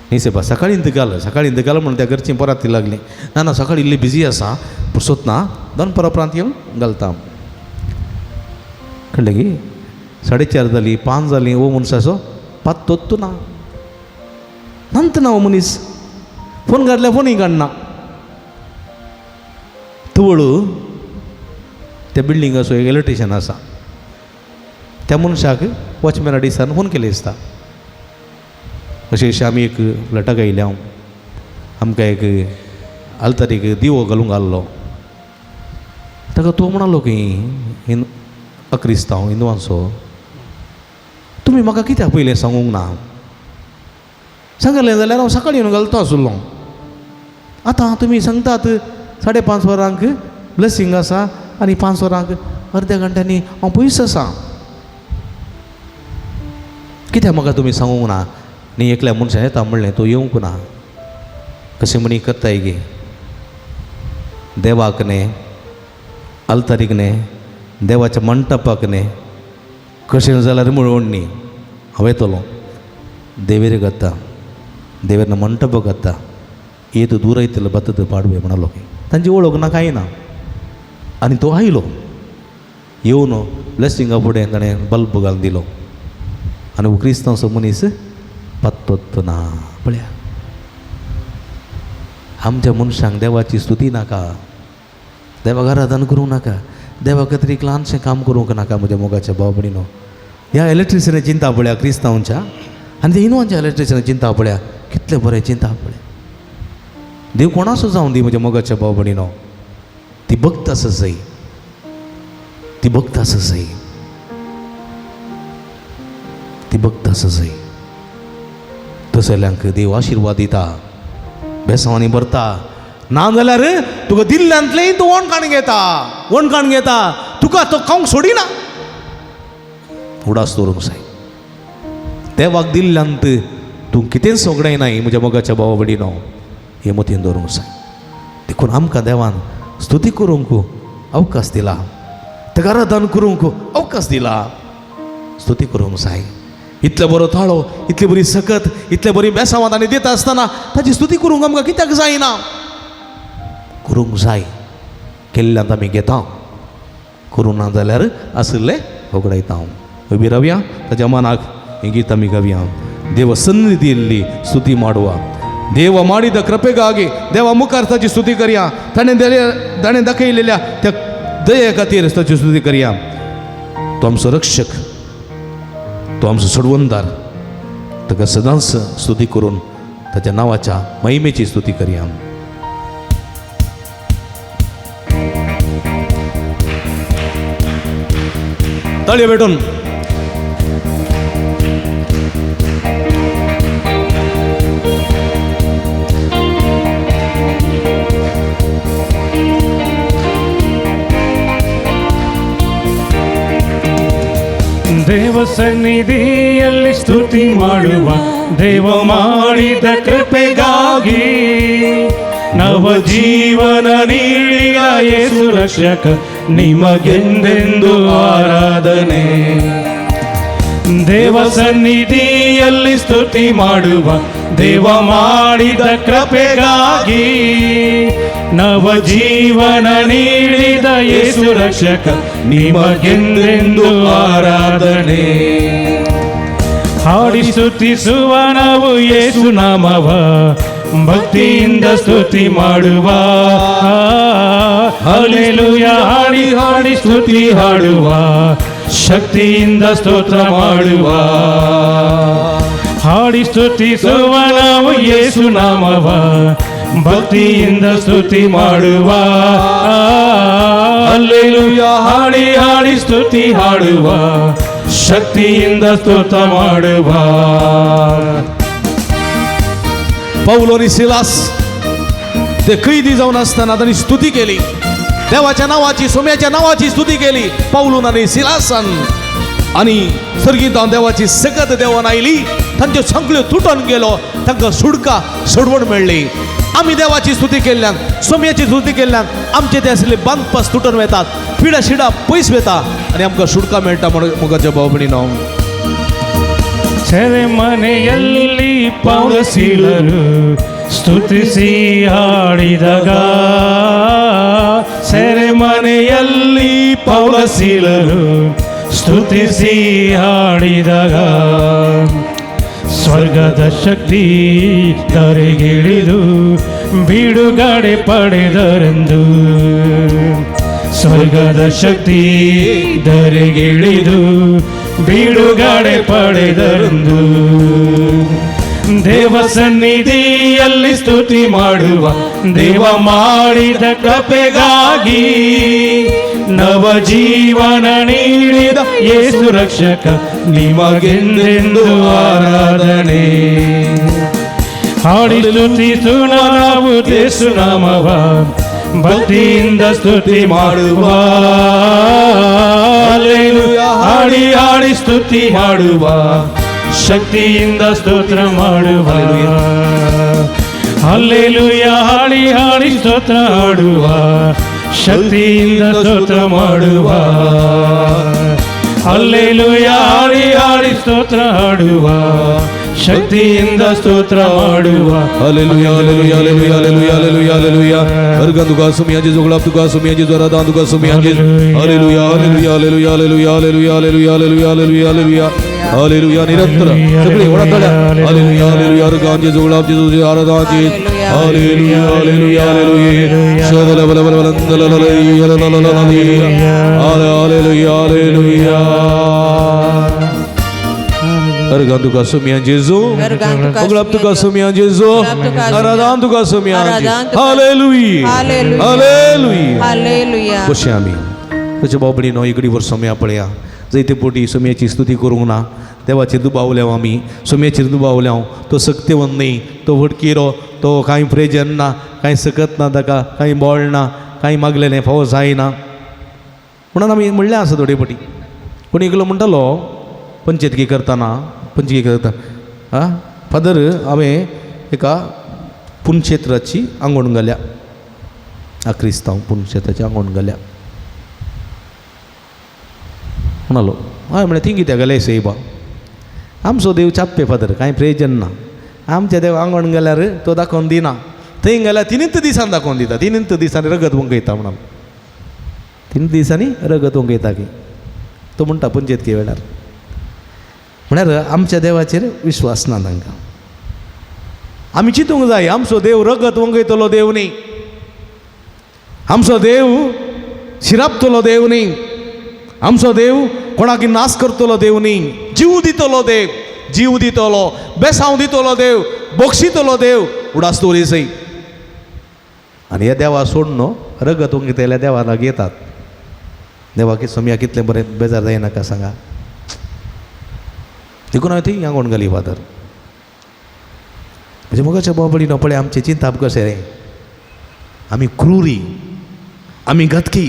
न्ही सायबा सकाळीं घाल, सकाळीं घाल म्हणून त्या घरचीं परत लागली, ना ना सकाळीं इल्ली बिजी आसा, पुरसोत ना, दनपरा उपरांत येवन घालता. कळ्ळें गी, 4:30 जालीं, 5 जालीं, हो मनशाचो पात्तोत्तू ना, नंत ना हो मनीस, फोन काडल्यार फोनूय काडना. तुवळू त्या बिल्डिंगाचो एक इलेक्ट्रिशियन आसा, त्या मनशाक वॉचमॅना दिसान फोन केले दिसता, अशें अशें आमी एक फ्लॅटाक आयल्या, आमकां एक आल्तार एक दिवो घालूंक आहलो. ताका तो म्हणालो की अक्रिस्तांव हिंदवांचो, तुमी म्हाका कित्याक पयलें सांगूंक ना? सांगलें जाल्यार हांव सकाळीं येवन घालतो आसलो. आतां तुमी सांगतात 5:30 वरांक ब्लेसींग आसा आनी 5 वरांक अर्द्या घंट्यांनी हांव पयस आसा, कित्याक म्हाका तुमी सांगूंक ना? न्ही एकल्या मनशान येता म्हणलें, तो येवंक ना. कशें म्हणी करताय गे, देवाक न्ही, आल्तारीक न्ही, देवाच्या मंटपाक न्ही, कशें जाल्यार म्हणून न्ही, हांव येतलो, देवेर घाता, देवेर मंटपाक घाता, येत दूर येतलो बत्त पाडवे म्हणालो तांची वळख ना कांय ना. आनी तो आयलो येवन ब्लेसिंगा फुडें ताणें बल्ब घालून दिलो आनी क्रिस्तांवचो मनीस पत्तो ना. पळया आमच्या मनशांक देवाची स्तुती नाका, देवाक आराधन करूंक नाका, देवा खातीर एक ल्हानशें काम करूंक नाका. म्हज्या मोगाच्या भाव भयणीनो, ह्या इलेक्ट्रिसिटीन चिंता पळया क्रिस्तांवच्या आनी ते हिंदवांच्या इलेक्ट्रिसिटीन चिंता पळया कितलें बरें चिंता पळया. देव कोणाचो जावं दी म्हज्या मोगाच्या भाव भयणीनो, ती भक्त आसा जाय, ती भक्त आसा जाय, ती भक्त आसा जाय. तसल्यांक देव आशिर्वाद दिता, बेसांवांनी भरता. ना जाल्यार तुका दिल्ल्यांतलें तूं वणकाण घेता, वणकाण घेता, तुका तो खावंक सोडिना. उडास दवरूंक जाय देवाक दिल्ल्यांत तूं कितेंच सोगडायनाय म्हज्या मोगाच्या भावा भयणीनो, हें मतीन दवरूंक जाय. देखून आमकां देवान स्तुती करूंक अवकाश दिला, ताका आराधन करूंक अवकाश दिला, स्तुती करूंक जाय. इतलो बरो ताळो, इतली बरी सकत, इतले बरी बेसांवां ताणें दिता आसतना ताची स्तुती करूंक आमकां कित्याक जायना? करूंक जाय. केल्ल्यांत आमी घेता, करूंक ना जाल्यार आशिल्लें होगडायता. उबी रावया, ताच्या मनाक हें गीत आमी गावया. देव सन्निधिಯಲ್ಲಿ ಸ್ತುತಿ ಮಾಡುವ, ದೇವ ಮಾಡಿದ ಕೃಪೆಗಾಗಿ ದೇವ मुखार ताची स्तुती करया. ताणें ताणें दाखयलेल्या त्या दये खातीर ताची स्तुती करया. तो आमचो रक्षक, तो आमचो सोडवणदार, ताका सदांच स्तुती करून ताच्या नांवाच्या महिमेची स्तुती करया. ताळयो भेटून. ದೇವ ಸನ್ನಿಧಿಯಲ್ಲಿ ಸ್ತುತಿ ಮಾಡುವ, ದೇವ ಮಾಡಿದ ಕೃಪೆಗಾಗಿ ನವ ಜೀವನ ನೀಡಿದ ಯೇಸು ರಕ್ಷಕ ನಿಮಗೆಂದೆಂದು ಆರಾಧನೆ. ದೇವ ಸನ್ನಿಧಿಯಲ್ಲಿ ಸ್ತುತಿ ಮಾಡುವ, ದೇವ ಮಾಡಿದ ಕೃಪೆಗಾಗಿ ನವ ಜೀವನ ನೀಡಿದ ಯೇಸು ರಕ್ಷಕ ನಿಮಗೆಂದೆಂದು ಆರಾಧನೆ. ಹಾಡಿ ಸ್ತುತಿಸುವ ನಾವು ಯೇಸು ನಾಮವ, ಭಕ್ತಿಯಿಂದ ಸ್ತುತಿ ಮಾಡುವ. ಹಲ್ಲೆಲೂಯಾ ಹಾಡಿ ಹಾಡಿ ಸ್ತುತಿ ಹಾಡುವ, ಶಕ್ತಿಯಿಂದ ಸ್ತೋತ್ರ ಮಾಡುವ. ಹಾಡಿ ಸ್ತುತಿಸುವ ನಾವು ಯೇಸು ನಾಮವ, ಭಕ್ತಿಯಿಂದ ಸ್ತುತಿ ಮಾಡುವ. ಹಲ್ಲೆಲೂಯಾ ಹಾಡಿ ಹಾಡಿ ಸ್ತುತಿ ಹಾಡುವ, ಶಕ್ತಿಯಿಂದ ಸ್ತೋತ್ರ ಮಾಡುವ. पौल आणि सिलास ते कैदी जावन आसतना तांणी स्तुती केली, देवाच्या नांवाची, सोम्याच्या नांवाची स्तुती केली पौलून आनी सिलासान. आनी सर्गींत देवाची सकत देवान आयली, तांच्यो सांखळ्यो तुटून गेलो, तांकां सुडका सोडवण मेळ्ळी. आमी देवाची स्तुती केल्ल्यान, सोम्याची स्तुती केल्ल्यान आमचे ते आशिल्ले बांदपास तुटून वेतात, पिडा शिडा पयस वेता आनी आमकां सुडका मेळटा. म्हणून मुखाच्या भाव भयणीनो, ಸೆರೆಮನೆಯಲ್ಲಿ ಪೌಲಸೀಲರು ಸ್ತುತಿಸಿ ಹಾಡಿದಾಗ, ಸೆರೆಮನೆಯಲ್ಲಿ ಪೌಲಸೀಲರು ಸ್ತುತಿಸಿ ಹಾಡಿದಾಗ, ಸ್ವರ್ಗದ ಶಕ್ತಿ ಧರೆಗಿಳಿದು ಬಿಡುಗಡೆ ಪಡೆದರೆಂದು, ಸ್ವರ್ಗದ ಶಕ್ತಿ ಧರೆಗಿಳಿದು ಬಿಡುಗಡೆ ಪಡೆದರೆಂದು. ದೇವ ಸನ್ನಿಧಿಯಲ್ಲಿ ಸ್ತುತಿ ಮಾಡುವ, ದೇವ ಮಾಡಿದ ಕೃಪೆಗಾಗಿ ನವ ಜೀವನ ನೀಡಿದ ಯೇಸು ರಕ್ಷಕ ನಿಮಗೆಂದೆಂದು ಆರಾಧನೆ. ಹಾಡಿ ಸ್ತುತಿಸು ನಾವು ಯೇಸು ನಾಮವ, ಭಕ್ತಿಯಿಂದ ಸ್ತುತಿ ಮಾಡುವ. ಹಾಡಿ ಹಾಡಿ ಸ್ತುತಿ ಮಾಡುವ, ಶಕ್ತಿಯಿಂದ ಸ್ತೋತ್ರ ಮಾಡುವ. ಹಲ್ಲೆಲೂಯಾ ಹಾಡಿ ಹಾಡಿ ಸ್ತೋತ್ರ ಹಾಡುವ, ಶಕ್ತಿಯಿಂದ ಸ್ತೋತ್ರ ಮಾಡುವ. ಹಲ್ಲೆಲೂಯಾ ಹಾಡಿ ಹಾಡಿ ಸ್ತೋತ್ರ ಹಾಡುವ, ಶಕ್ತಿಯಿಂದ ಸ್ತೋತ್ರ ಮಾಡುವ. Hallelujah, hallelujah, hallelujah, hallelujah, hallelujah, hallelujah. अर्गां तुका सुमया जेजू, गुलाब तुका सुमया जेजू, आराधना तुका सुमया जेजू. Hallelujah, hallelujah, hallelujah, hallelujah, hallelujah, hallelujah, hallelujah, hallelujah, hallelujah, hallelujah. निरंतर सगळी व्हडा ताळ्या. Hallelujah, hallelujah. अर्गां जेजू, गुलाब जेजू, आराधना जेजू. Hallelujah, hallelujah, hallelujah. शबल बल बल बल ल ल ल ल ल ल ल. Hallelujah, hallelujah. अर्गां तुका सुमया जेजू, गुलाब तुका सुमया जेजू, आराधना तुका सुमया जेजू. Hallelujah, hallelujah. हालेलुया. कशें आमी तशें भाव भयणीनो इकडी वर सोम्या पळया जैते पोटी सोम्याची स्तुती करूंक ना. देवाचेर दुबावल्या आमी, सोम्याचेर दुबावल्या. तो सक्तेवंत न्ही, तो फटकिरो, तो कांय प्रेजन ना, कांय सकत ना, ताका कांय बोळ ना, कांय मागलेलें फावो जायना म्हणून आमी म्हणलें आसा थोडे पटी. पूण एकलो म्हणटालो पंचायतकी करतना, पंचकी करता आं, फादर हांवें एका पुणक्षेत्राची आंगवण घाल्या, आ क्रिस्तांव पुणक्षेत्राची आंगवण घाल्या म्हणालो. हय म्हळें, थिंग कित्याक घाले सेबा? आमचो देव चाप्पे फादर, कांय प्रयोजन ना. आमच्या देव आंगवण घाल्यार तो दाखोवन दिना, थंय घाल्यार तिनूच दिसान दाखोवन दिता. तिनूच दिसांनी रगत वंकयता म्हणालो, 3 दिसांनी रगत वंकयता की तो म्हणटा पंचायतकी वेळार. म्हळ्यार आमच्या देवाचेर विश्वास ना तांकां. आमी चिंतूंक जाय आमचो देव रगत वंगयतलो देव न्ही, आमचो देव शिरापतलो देव न्ही, आमचो देव कोणाक नाश करतलो देव न्ही. जीव दितलो देव, जीव दितलो, बेसांव दितलो देव, बक्षितलो देव. उडास दवरी सय. आनी ह्या देवा सोडून रगत वंगयतल्या देवा लागीं येतात. देवाक सोमया कितलें बरें बेजार जायनाका सांगा. देखून हांवें थंय आंगवण घाली फादर. म्हणजे मोगाच्या भाव भयणीनो पळय आमचें चिंताप कशें रे. आमी क्रुरी, आमी घातकी,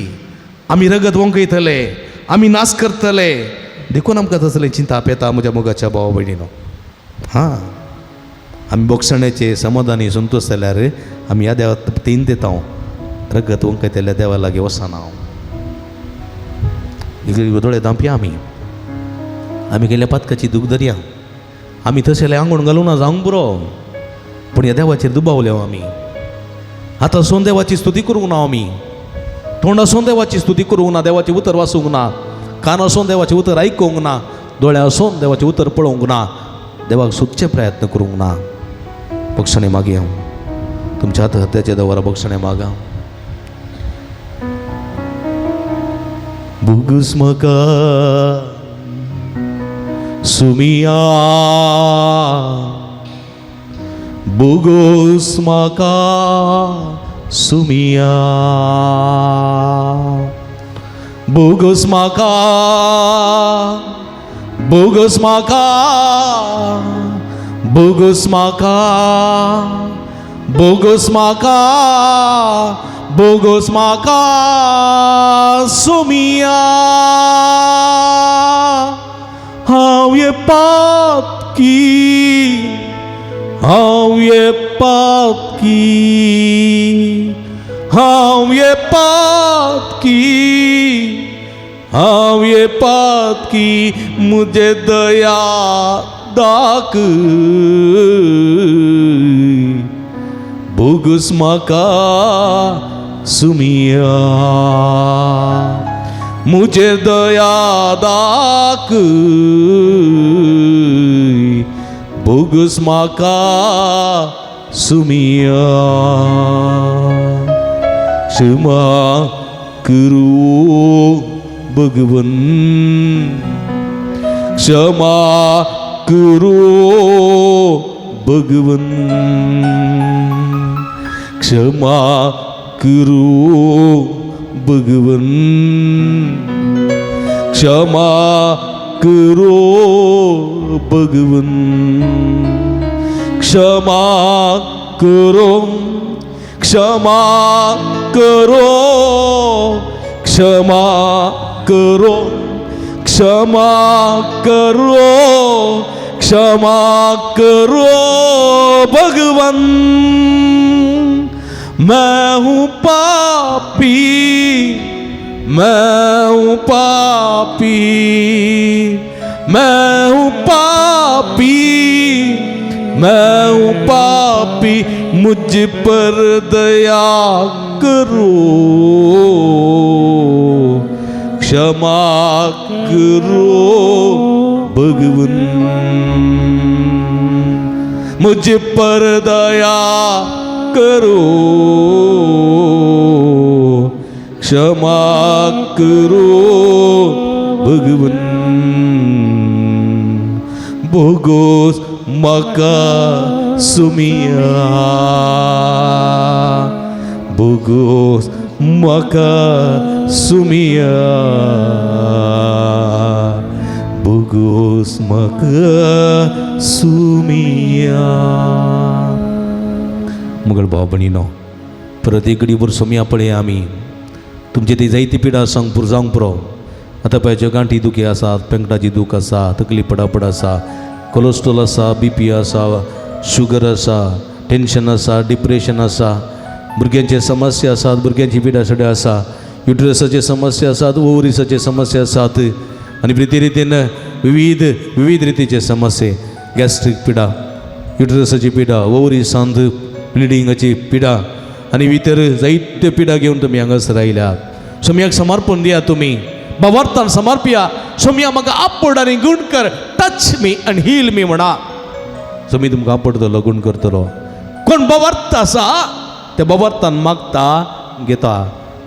आमी रगत वंकयतले, आमी नाश करतले. देखून आमकां तसलें चिंताप येता म्हज्या मोगाच्या भाव भयणीनो. हां, आमी बोगसण्याचे समाधानी संतोश जाल्यार आमी ह्या देवा तीन दिता रगत वंकयतल्या देवा लागीं वचना. हांव इकडे दोळे धांपया आमी, आमी गेल्या पातकाची दूख धरया. आमी तशें आंगवण घालूं ना जावंक पुरो, पूण ह्या देवाचेर दुबावल्या आमी. आतां सोन देवाची स्तुती करूंक ना आमी, तोंड आसून देवाची स्तुती करूंक ना, देवाचें उतर वाचूंक ना, कान आसून देवाचें उतर आयकूंक ना, दोळे आसून देवाचें उतर पळोवंक ना, देवाक सोदचे प्रयत्न करूंक ना. बक्षणे मागया तुमच्या हत्याच्या देवारा बक्षणे मागा. भुगूस म्हाका सुमिया, भुगूस म्हाका सुमिया, भुगूस म्हाका, भुगूस म्हाका, भुगूस म्हाका, भुगूस म्हाका, भुगूस म्हाका सुमिया. हांव ये पातकी, हांव ये पातकी, हांव ये पातकी, हांव ये पातकी, मुझे दया दाख. भुगूस म्हाका सुमिया, मुझे दया दाख. भुगूस म्हाका सुमिया. क्षमा करू भगवन, क्षमा करू भगवन, क्षमा करू भगवन, क्षमा करो भगवन, क्षमा करो, क्षमा करो, क्षमा करो, क्षमा करो, क्षमा करो भगवन। मैं हूँ पापी, मैं हूँ पापी, मैं हूँ पापी, पापी, मैं हूँ पापी, मुझ पर दया करो, क्षमा करो भगवन, मुझ पर दया करो, क्षमा करो भगवन, भोगोस म्हाका सुमिया, भोगोस म्हाका सुमिया, भोगोस म्हाका सुमिया. मुगल भाव भयणीनो, परत एक घडीभर सोमया पळया आमी तुमचे ती जायती पिडा सांग पुरो जावंक पुरो. आतां पळय गांठी दुखी आसात, पेंकटाची दूख आसा, तकली पडापड आसा, कोलेस्ट्रॉल आसा, बीपी आसा, शुगर आसा, टेंशन आसा, डिप्रेशन आसा, भुरग्यांचे समस्या आसात, भुरग्यांची पिडा सड्या आसा, युट्रसाचे समस्या आसात, ओवरीसाचे समस्या आसात आनी प्रिती रितीन विविध विविध रितीचे समस्ये, गॅस्ट्रीक पिडा, युट्रसाची पिडा, ओवरीसांत ब्लिडिंगाची पिडा आनी भितर जायत्यो पिडा घेवन तुमी हांगासर आयल्यात. सोमयाक समर्पण दिया तुमी, बाबार्थान समर्पया. सोमया म्हाका आपोड आनी गुण कर, touch me and heal me म्हणा. सोमी तुमकां आपडतलो, गुण करतलो. कोण बाबार्थ आसा त्या बाबार्थान मागता घेता.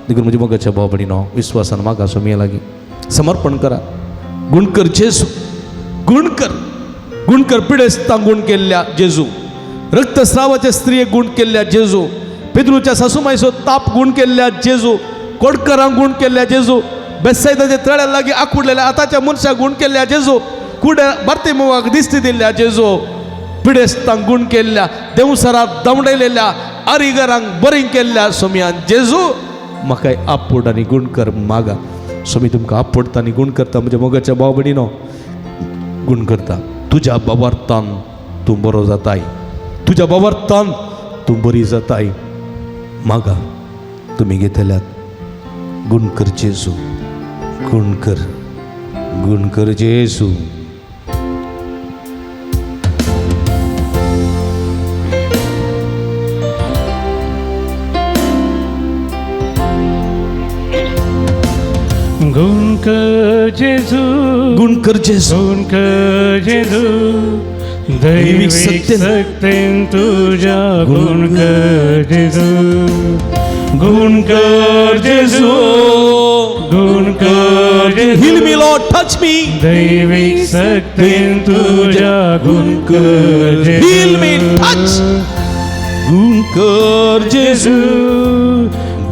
देखून म्हज्या मोगाच्या भाव भयणीनो, विस्वासान मागा सोमया लागीं, समर्पण करा. गुण कर जेजू, गुण कर, गुण कर. पिडेस्तांक गुण केल्ल्या जेजू, रक्तस्रावाच्या स्त्रियेक गुण केल्ल्या जेजू, पेद्रूच्या सासूमायचो ताप गुण केल्ल्या जेजू, कोडकरांक गुण केल्ल्या जेजू, बेसायदाच्या तळ्या लागीं आकुडलेल्या आतांच्या मनशाक गुण केल्ल्या जेजू, कुडे भारती मोवाक दिश्टी दिल्ल्या जेजू, पिडेस्तांक गुण केल्ल्या, देवसराक दमडयलेल्या आरिगरांक बरीं केल्ल्या सोमयान जेजू, म्हाका आपोड आनी गुण कर मागा. सोमी तुमकां आपोडता आनी गुण करता. म्हज्या मोगाच्या भाव भयणीनो, गुण करता. तुज्या बाबार्थान तूं बरो जाताय, तुज्या बाबार्थान तूं बरी जाताय. मागा, तुमी घेतल्यात. गुण कर जेजू, गुण कर, गुण कर जेजू. गुण कर जेजू, गुण कर जेजू, गुण कर जेजू, दैविक शक्तीन तुझ्या गुण कर जेजू, गुण कर जेजू, गुण कर जेजू, heal me Lord, touch me, दैविक शक्तीन तुझ्या गुण कर जेजू, हील मी, टच. गुण कर जेजू,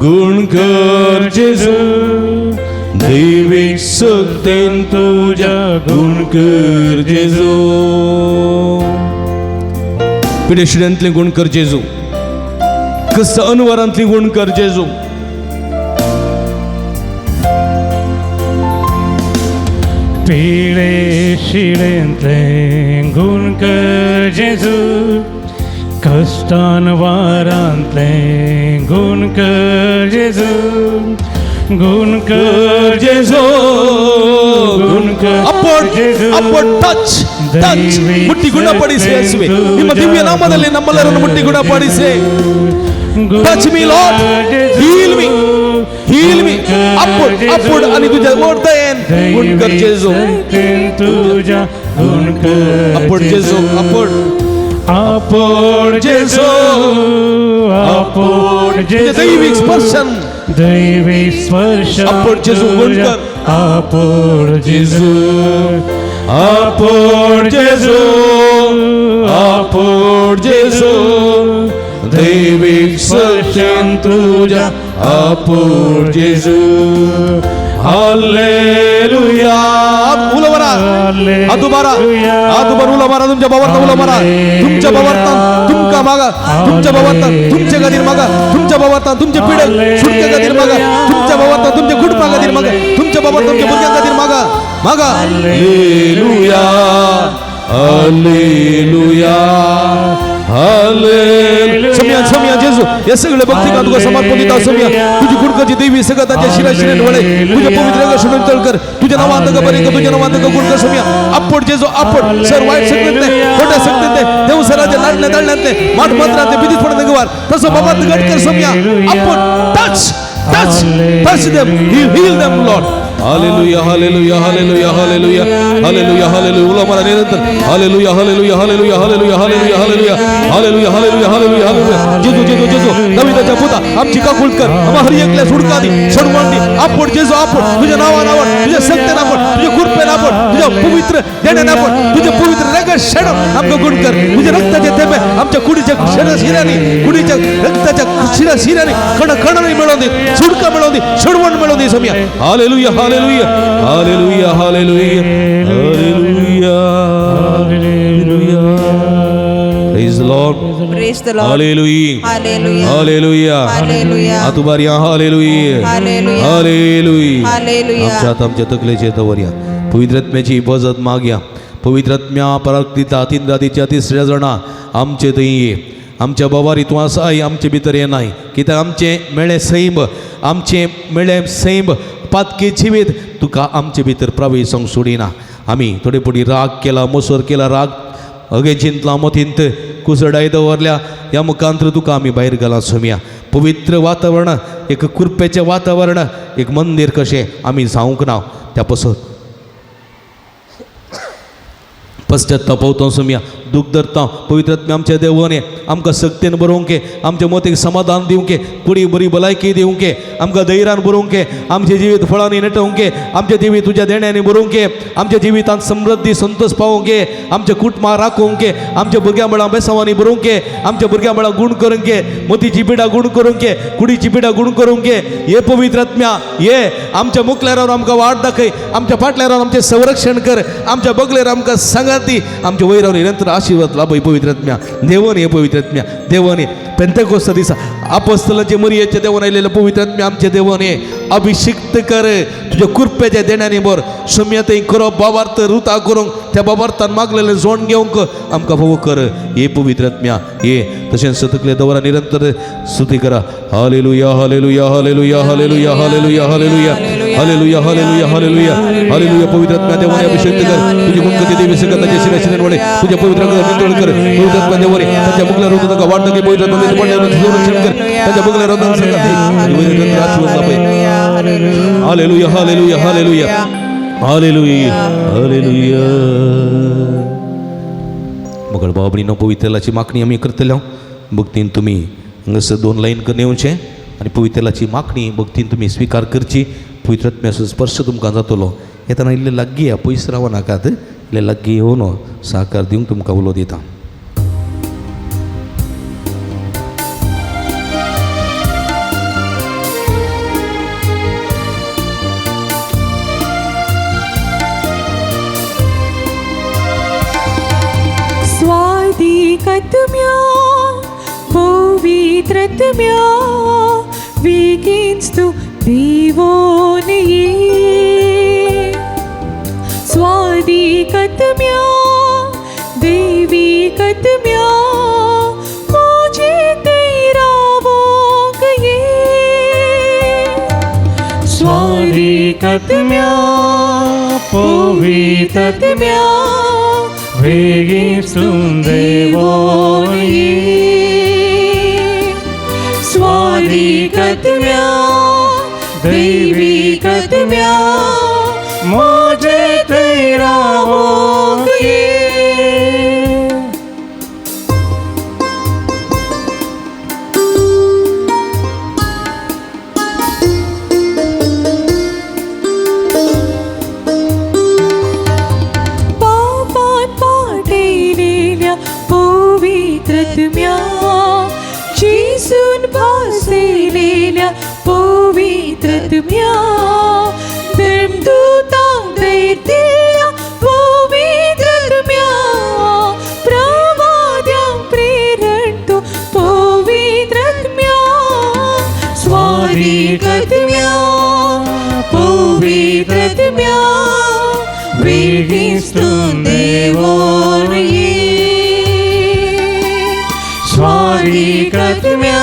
गुण कर जेजू, दैविक शक्तीन तुझ्या गुण कर जेजू. पिडेशिड्यांतले गुण कर जेजू, कस अनवरांतली गुण कर जेजू. पिळे शिळेंतले गुण कर जेजू, कश्टान वारांतले गुण कर जेजू, गुण कर जेजू, गुण कर ಅಪ್ಪೋಡ್ जेजू, ಅಪ್ಪೋಡ್, ಟಚ್ ಟಚ್. ಮುಟ್ಟಿ ಗುಣಪಡಿಸಿ ಯೇಸುವೆ. ನಿಮ್ಮ ದಿವ್ಯ ನಾಮದಲ್ಲಿ ನಮ್ಮೆಲ್ಲರನ್ನು ಮುಟ್ಟಿ ಗುಣಪಡಿಸಿ. Touch me Lord, heal me, heal me. ಅಪ್ಪೋಡ್ ಅಪ್ಪೋಡ್ आणि तुझ्या मोडतयेन गुण कर जेजू. तुझ्या गुण कर ಅಪ್ಪೋಡ್ जेजू, ಅಪ್ಪೋಡ್ आपोड जेजू, आपोड तुझ्या जेजू, दैविक स्पर्शन दैवी स्पर्श आपोड जेजू, गुण कर. आपोड जेजू, आपोड जेजू, आपोड जेजू, दैविक स्पर्शन तुझ्या आपोड जेजू. हालेलुया. उलो मारा, हात उबारा, हात उबार, उलो मारा. तुमच्या बाबार्था उलो मारा. तुमच्या बाबार्था तुमका मागा, तुमच्या बाबार्था तुमच्या खातीर मागा, तुमच्या बाबार्था तुमचे पिडक सुटके खातीर मागा, तुमच्या बाबार्था तुमच्या कुटुंबा खातीर मागा, तुमच्या बाबार्था तुमच्या भुरग्यां खातीर मागा, मागा. Hallelujah, hallelujah, hallelujah. Somaiya Somaiya जेजू, हे सगळे भक्ती तुका समर्पण दिता सोम्या. तुझी कुडकाची देवी सगळं ताच्या शिरा शिरेन वळे तुझ्या पवित्र रंगा तळ कर. तुझ्या नावान तुका बरे कर, तुझ्या नावान तुका गुण कर सोम्या. आपट जेजो आपट सर वाईट शक्तींतले खोट्या शक्तींतले देवसराचे लाडले दाडल्यांतले माठ मंत्रांतले बिदीत पडत गवार तसं बाबा घट कर Saumya. आपट touch touch touch them, heal them Lord. Hallelujah hallelujah hallelujah hallelujah hallelujah hallelujah. उला मला निरंतर hallelujah hallelujah hallelujah hallelujah hallelujah hallelujah hallelujah hallelujah hallelujah hallelujah. जेजू जेजू जेजू दाविदाच्या पुता आमची काकूळ कर, आम्हा हर एकल्या सुटका दी सोडवण दी. आपट जेजू आपट तुझ्या नावान आवड, तुझ्या सत्तेन आपट, तुझ्या कृपेन आपट, तुझ्या पवित्र देण्यान आपट, तुझ्या पवित्र रंग शेण आमकां गुण कर. तुझ्या रक्ताचे थेंबे आमच्या कुडीच्या शिरा शिरांनी, कुडीच्या रक्ताच्या शिरा शिरांनी कण कणांनी मिळवून दे, सुटका मिळवून दे, सोडवण मिळवून दे Saumya. Hallelujah hallelujah hallelujah hallelujah hallelujah hallelujah. Praise the Lord. Praise the Lord. Hallelujah hallelujah. Hallelujah. Hallelujah. आतुबारिया hallelujah hallelujah. Hallelujah. Hallelujah. आमच्या हात आमच्या तकलेचे दवरया. पवित्र आत्म्याची हिफाजत मागया. पवित्र आत्म्या पराक्तिता तीन रातीच्या तिसऱ्या जणा आमचे थंय ये. आमच्या बाबारी तूं आसाय आमचे भितर येनाय कित्याक आमचें मेळ्ळें सैम, आमचें मेळ्ळें सैम पातकी जिवीत तुका आमचे भितर प्रवेश जावंक सोडिना. आमी थोडे फावटी राग केला, मोसर केला, राग अगे चिंतला मतींत कुसडाय दवरल्या, ह्या मुखांत्र तुका आमी भायर घाला सोम्या. पवित्र वातावरण, एक कृपेचें वातावरण, एक मंदीर कशें आमी जावंक ना त्या पसत पश्चाताप पावता सोम्या. दूख धरता पवित्र आत्म्या आमच्या देवाने आमकां सक्तेन बरोवंक, आमच्या मतीक समाधान दिवंक, कुडी बरी भलायकी दिवंक, आमकां धैर्यान बरोवंक, आमचें जिवीत फळांनी नटोवंक, आमचें जिवीत तुज्या देण्यांनी बरोवंक, आमच्या जिवितांत समृद्धी संतोष पावोवंक, आमच्या कुटुंबां राखोवंक, आमच्या भुरग्यां बळां बेसांवांनी बरोवंक, आमच्या भुरग्यां बळां गुण करूंक, मतीची पिडा गुण करूंक, कुडीची पिडा गुण करूंक. हे पवित्र आत्म्या ये आमच्या मुखल्यारावर आमकां वाट दाखय, आमच्या फाटल्यारावर आमचें संरक्षण कर, आमच्या बगलेर आमकां सांगात दी, आमच्या वयरावर निरंतर आशीर्वाद लाभ. हे पवित्र आत्म्या देवन, हे पवित्र आत्म्या देवन, पेंतेकोस्त दिसा आपस्तलाचे मरियेच्या देवन आयलेले पवित्र आत्म्या आमच्या देवन हे अभिषिक्त कर तुझ्या कृपेच्या देण्याने बर सोम्या. थंय खरो बाबार्थ रुता करूंक त्या बाबार्थान मागलेलें जोण घेवंक आमकां फावो कर. हे पवित्र आत्म्या ये. तशेंच सतकले दवरा निरंतर स्तुती करा. Hallelujah hallelujah hallelujah hallelujah hallelujah hallelujah hallelujah hallelujah hallelujah hallelujah. पवित्र आत्म्या देवाने अभिषेक कर. तुझी गुणकती देवी सगळं त्याच्या शिरा शिरेन तुझ्या पवित्र निंदळ कर. पवित्र आत्म्या देवाने त्याच्या मुगल्या रोधांना वाढ नके. पवित्र आत्म्या संरक्षण कर. त्याच्या बगल्या रोधांना आशीर्वाद लाभे. Hallelujah hallelujah hallelujah hallelujah hallelujah. मगळ बाबडीनो पवित्रलाची मागणी आमी करतले. भक्तीन तुमी हांगासर दोन लायन करून येवचें आनी पवित्रलाची मागणी भक्तीन तुमी स्विकार करची. पवित्र आत्म्याचो स्पर्श तुमकां जातलो. येतना इल्ले लागीं या, पयस राव नाकात, इल्ले लागीं येवन सहकार दिवंक तुमकां उलो दिता. स्वादिकत्म्या पवित्रत्म्या वेगींच तूं देवोन ये. स्वादिकत्म्या दैविकत्म्या म्हजे थंय रावोंक ये. स्वादिकत्म्या पवित्रत्म्या वेगीं देवोन ये. स्वादिकत्म्या दैविकत्म्या म्हजे थंय रावोंक ये. पापात पाटयलेल्या पवित्रत्म्या जेसून भासयलेल्या पवित्रत्म्या धर्मदूतांक धैर्य दिल्ल्या पवित्रत्म्या प्रवाद्यांक प्रेरण तूं पवित्रत्म्या. स्वादिकत्म्या पवित्रत्म्या वेगींच तूं देवोन ये. स्वादिकत्म्या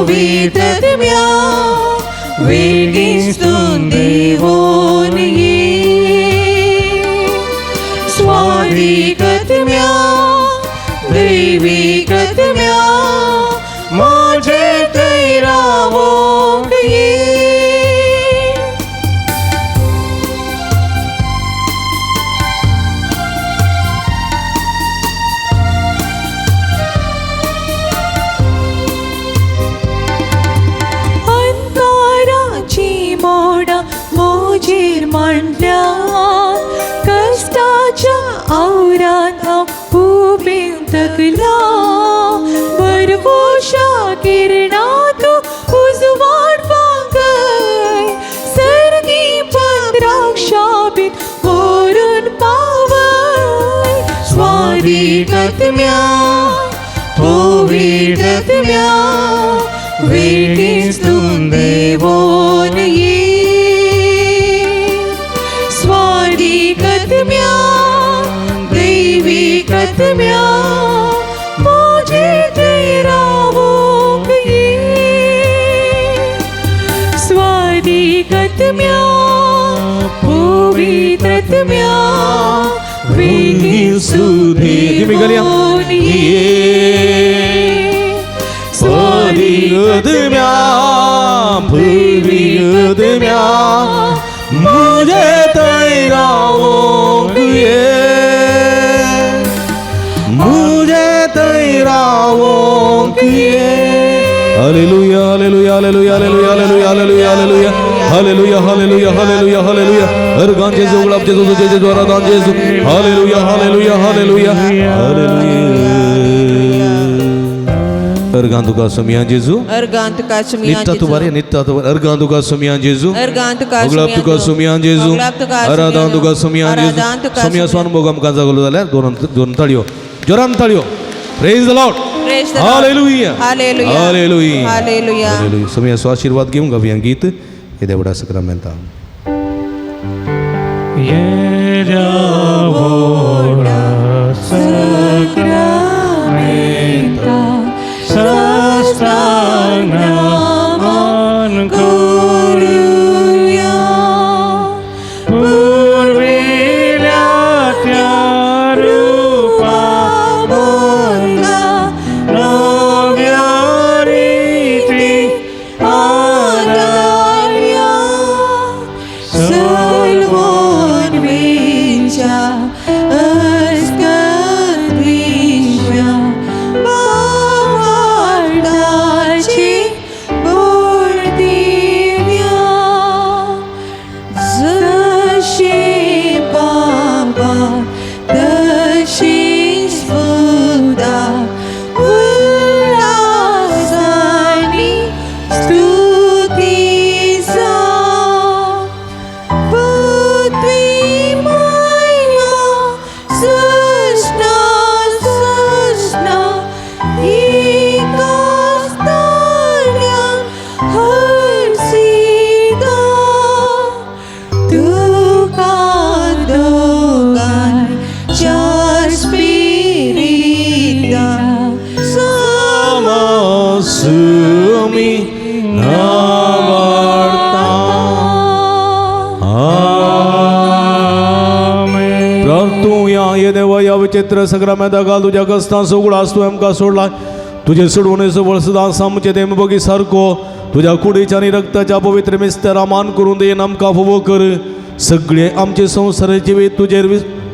पवित्रत्म्या वेगीस्तून देवोन ये स्वादिकत्म्या दैविकत्म्या माझे थंय रावोंक ये. अंकाराची मोडां मोजेर मांडल्या कश्टाच्या आवरान हांव उबें थकला बरवोशा किरणा तूं उजवाड फांकय सर्गी पंद्राक्षा बीन व्हरून पावय स्वादिकत्म्या पवित्रत्म्या वेगीस्तून देवोन ये स्वादिकत्म्या दैविकत्म्या म्हजे थंय रावोंक ये स्वादिकत्म्या पवित्रत्म्या वेगीस्तून देवोन ये स्वादिकत्म्या पवित्रत्म्या मुझे थंय रावोंक ये मुझे थंय रावोंक ये. Hallelujah, hallelujah, hallelujah, hallelujah, hallelujah, hallelujah, hallelujah, hallelujah, hallelujah, hallelujah. Organ जेजू, गुलाब जेजू, जेजू द्वारा दान जेजू. Hallelujah, hallelujah, hallelujah, hallelujah. Organ तुका सुमिया जेजू. अर्गान तुका सुमिया नित्ता तू बारे नित्ता तू अर्गान तुका सुमिया जेजू. अर्गान तुका गुलाब तुका सुमिया जेजू. आराधान तुका सुमिया जेजू. सुमिया स्वान मोगम कांजा गोलो जाल्यार दोन दोन ताळयो जोरान ताळयो. Praise the Lord. Praise the Lord. Hallelujah. Hallelujah. Hallelujah. Hallelujah. Hallelujah. सुमिया सो आशीर्वाद घेवंक गावया गीत हे देवडा सक्रामेंता. येद्या व्हडा सक्रामेंता साष्टांग नमन करुया पुर्विल्या त्या रुपा बोलगा नव्या रीती आदार्या सलवोन वेच्या अस्कद्विश्या बावार्ताची बोर्दिव्या जशी बाबा तशीच फुदा उल्हासानी स्तुतीचा पृथ्वी माया सृष्टा सृष्टा एकास्ताण्या हर्षिता तुका दोगांच्या स्पिरिता सुमी नावाडता. आमेन. तूं या ये देवा या विचित्र सग्रामेंता घाल तुज्या कस्तां सगळो आस तूं आमकां सोडला तुजे सोडवणेचो बळ सदां आमचे देम बगी सारको तुज्या कुडीच्या आनी रक्ताच्या पवित्र मिस्तेरा मान करून देन आमकां फावो कर. सगळे आमचे संवसार जिवीत तुजेर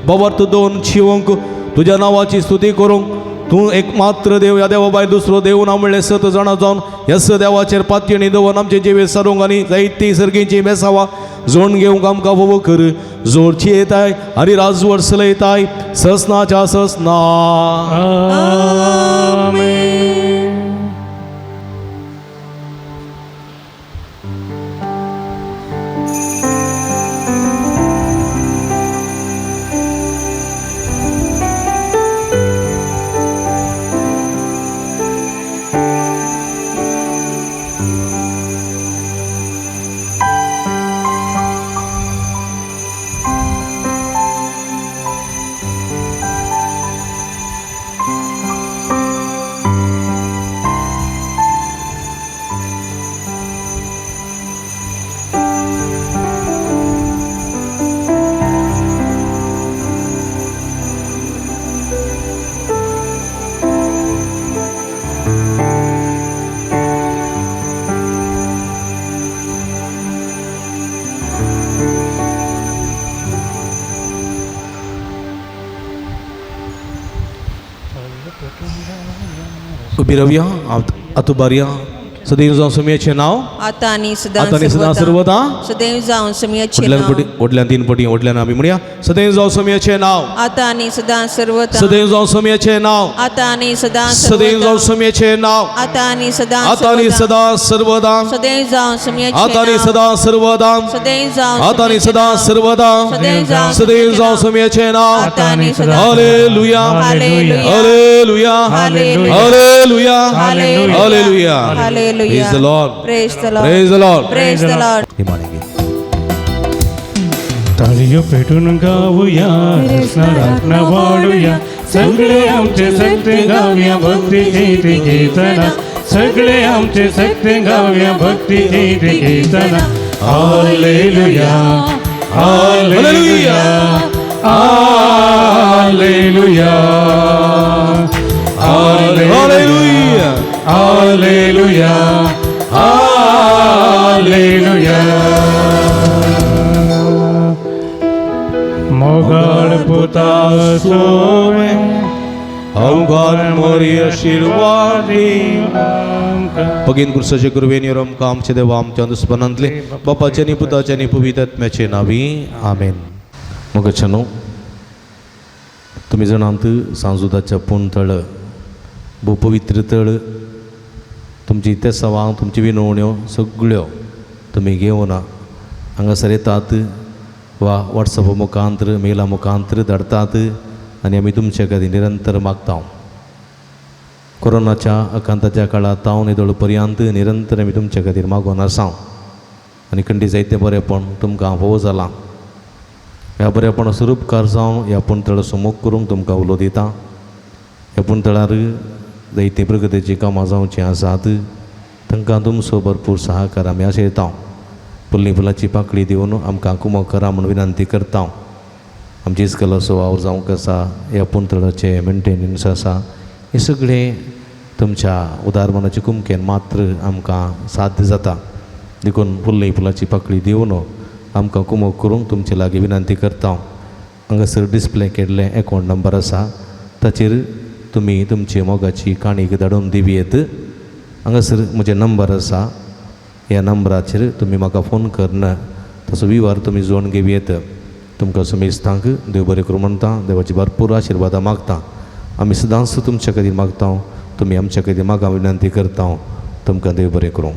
बाबार्थ दोन शिवंक तुज्या नांवाची स्तुती करूंक तूं एक मात्र देव ह्या देवा भायर दुसरो देव ना म्हणलें सत जाणा जावन ह्या देवाचेर पातयेणी दवरून आमचें जिवीत सारूंक आनी जायती सर्गीची बेसावा जोड घेवंक आमकां फावो कर. जोडची येताय आनी राजवट चलयताय ससनाच्या ससना. आमेन. Amen. उबी रावया, आतुबारया. सदैव जावं सोमयाचें नांव, आता आनी सदां आतां आनी सदां सर्वदा. सदैव जावं सोमयाचें व्हडल्यान नांव. पटी, व्हडल्यान तीन पटी, व्हडल्यान आमी म्हणया, सदैव जावं सोमयाचें नांव, आता आनी सदां सर्वदा. सदैव जावं सोमयाचें नांव, आता आनी सदां सदैव जावं सोमयाचें नांव, आता आनी सदां आतां आनी सदां सर्वदा, सदैव जावं सोमयाचें आतां आनी नांव. सदां सर्वदा, सदैव जावं आतां आनी सदां सर्वदा, सदैव जावं सदैव जावं सोमयाचें नांव. आता आनी सदां. Hallelujah, hallelujah. Hallelujah, hallelujah. Hallelujah, hallelujah. Hallelujah. Hallelujah. Praise the Lord. Praise the Lord. Praise the Lord. Praise the Lord. निमाणें गीत. ताळयो पेटून गाऊया, रसना राखणा वाढूया, सगळे आमचे सत्य गाऊया भक्तीची ती कीर्तना, सगळे आमचे सत्य गाऊया भक्तीची ती कीर्तना. Hallelujah, hallelujah, hallelujah, hallelujah. Hallelujah, hallelujah. मोगाळ पुता सोवे, अवघार मोरी आशीर्वादी. आमकां. पगीन कुर्साचे कृपेन आमकां आमचे देवा आमच्या दुस्मनांतले, बापाचे आनी पुताचे आनी पवित्र आत्म्याचे नावी, आमेन. मोगाच्यानो, तुमी जाणात, सांजुदाच्या पूण तळ भोव पवित्र तळ. तुमची तेसावां, तुमची विनवण्यो सगळ्यो तुमी घेवन हांगासर येतात वा वॉट्सॅपा मुखांतर, मेला मुखांतर धाडटात आनी आमी तुमचे खातीर निरंतर मागता. कोरोनाच्या आकांताच्या काळांत हांव निदळ पर्यंत निरंतर आमी तुमच्या खातीर मागून आसा आनी खंडी जायतें बरेंपण तुमकां फावो जालां. ह्या बरेपणाचो उपकार जावन ह्या पुणतळ सुमूक करूंक तुमकां उलो दिता. ह्या पुणतळार जायतीं प्रगतीचीं कामां जावचीं आसात, तांकां तुमचो भरपूर सहकार आमी आशयता. फुल्ली फुलाची पाकळी दिवन आमकां कुमक करा म्हूण विनंती करता. आमची इस्कलाचो वावर जावंक आसा, ह्या पुणतळाचें मेंटेनन्स आसा, हें सगळें तुमच्या उदार मनाचे कुमकेन मात्र आमकां साध्य जाता. देखून फुल्ली फुलाची पाकळी दिवन आमकां कुमक करूंक तुमचे लागीं विनंती करता. हांगासर डिस्प्ले केल्लें एकावंट नंबर आसा, ताचेर तुमी तुमची मोगाची काणीक धाडून दिवयेत. हांगासर म्हजें नंबर आसा, ह्या नंबराचेर तुमी म्हाका फोन करून ताचो विवर तुमी जोडून घेवयेत. तुमकां समेस्तांक देव बरें करूं म्हणटा, देवाची भरपूर आशिर्वादां मागता. आमी सदांच तुमच्या खातीर मागता, तुमी आमच्या खातीर मागा विनंती करता. तुमकां देव बरें करूं.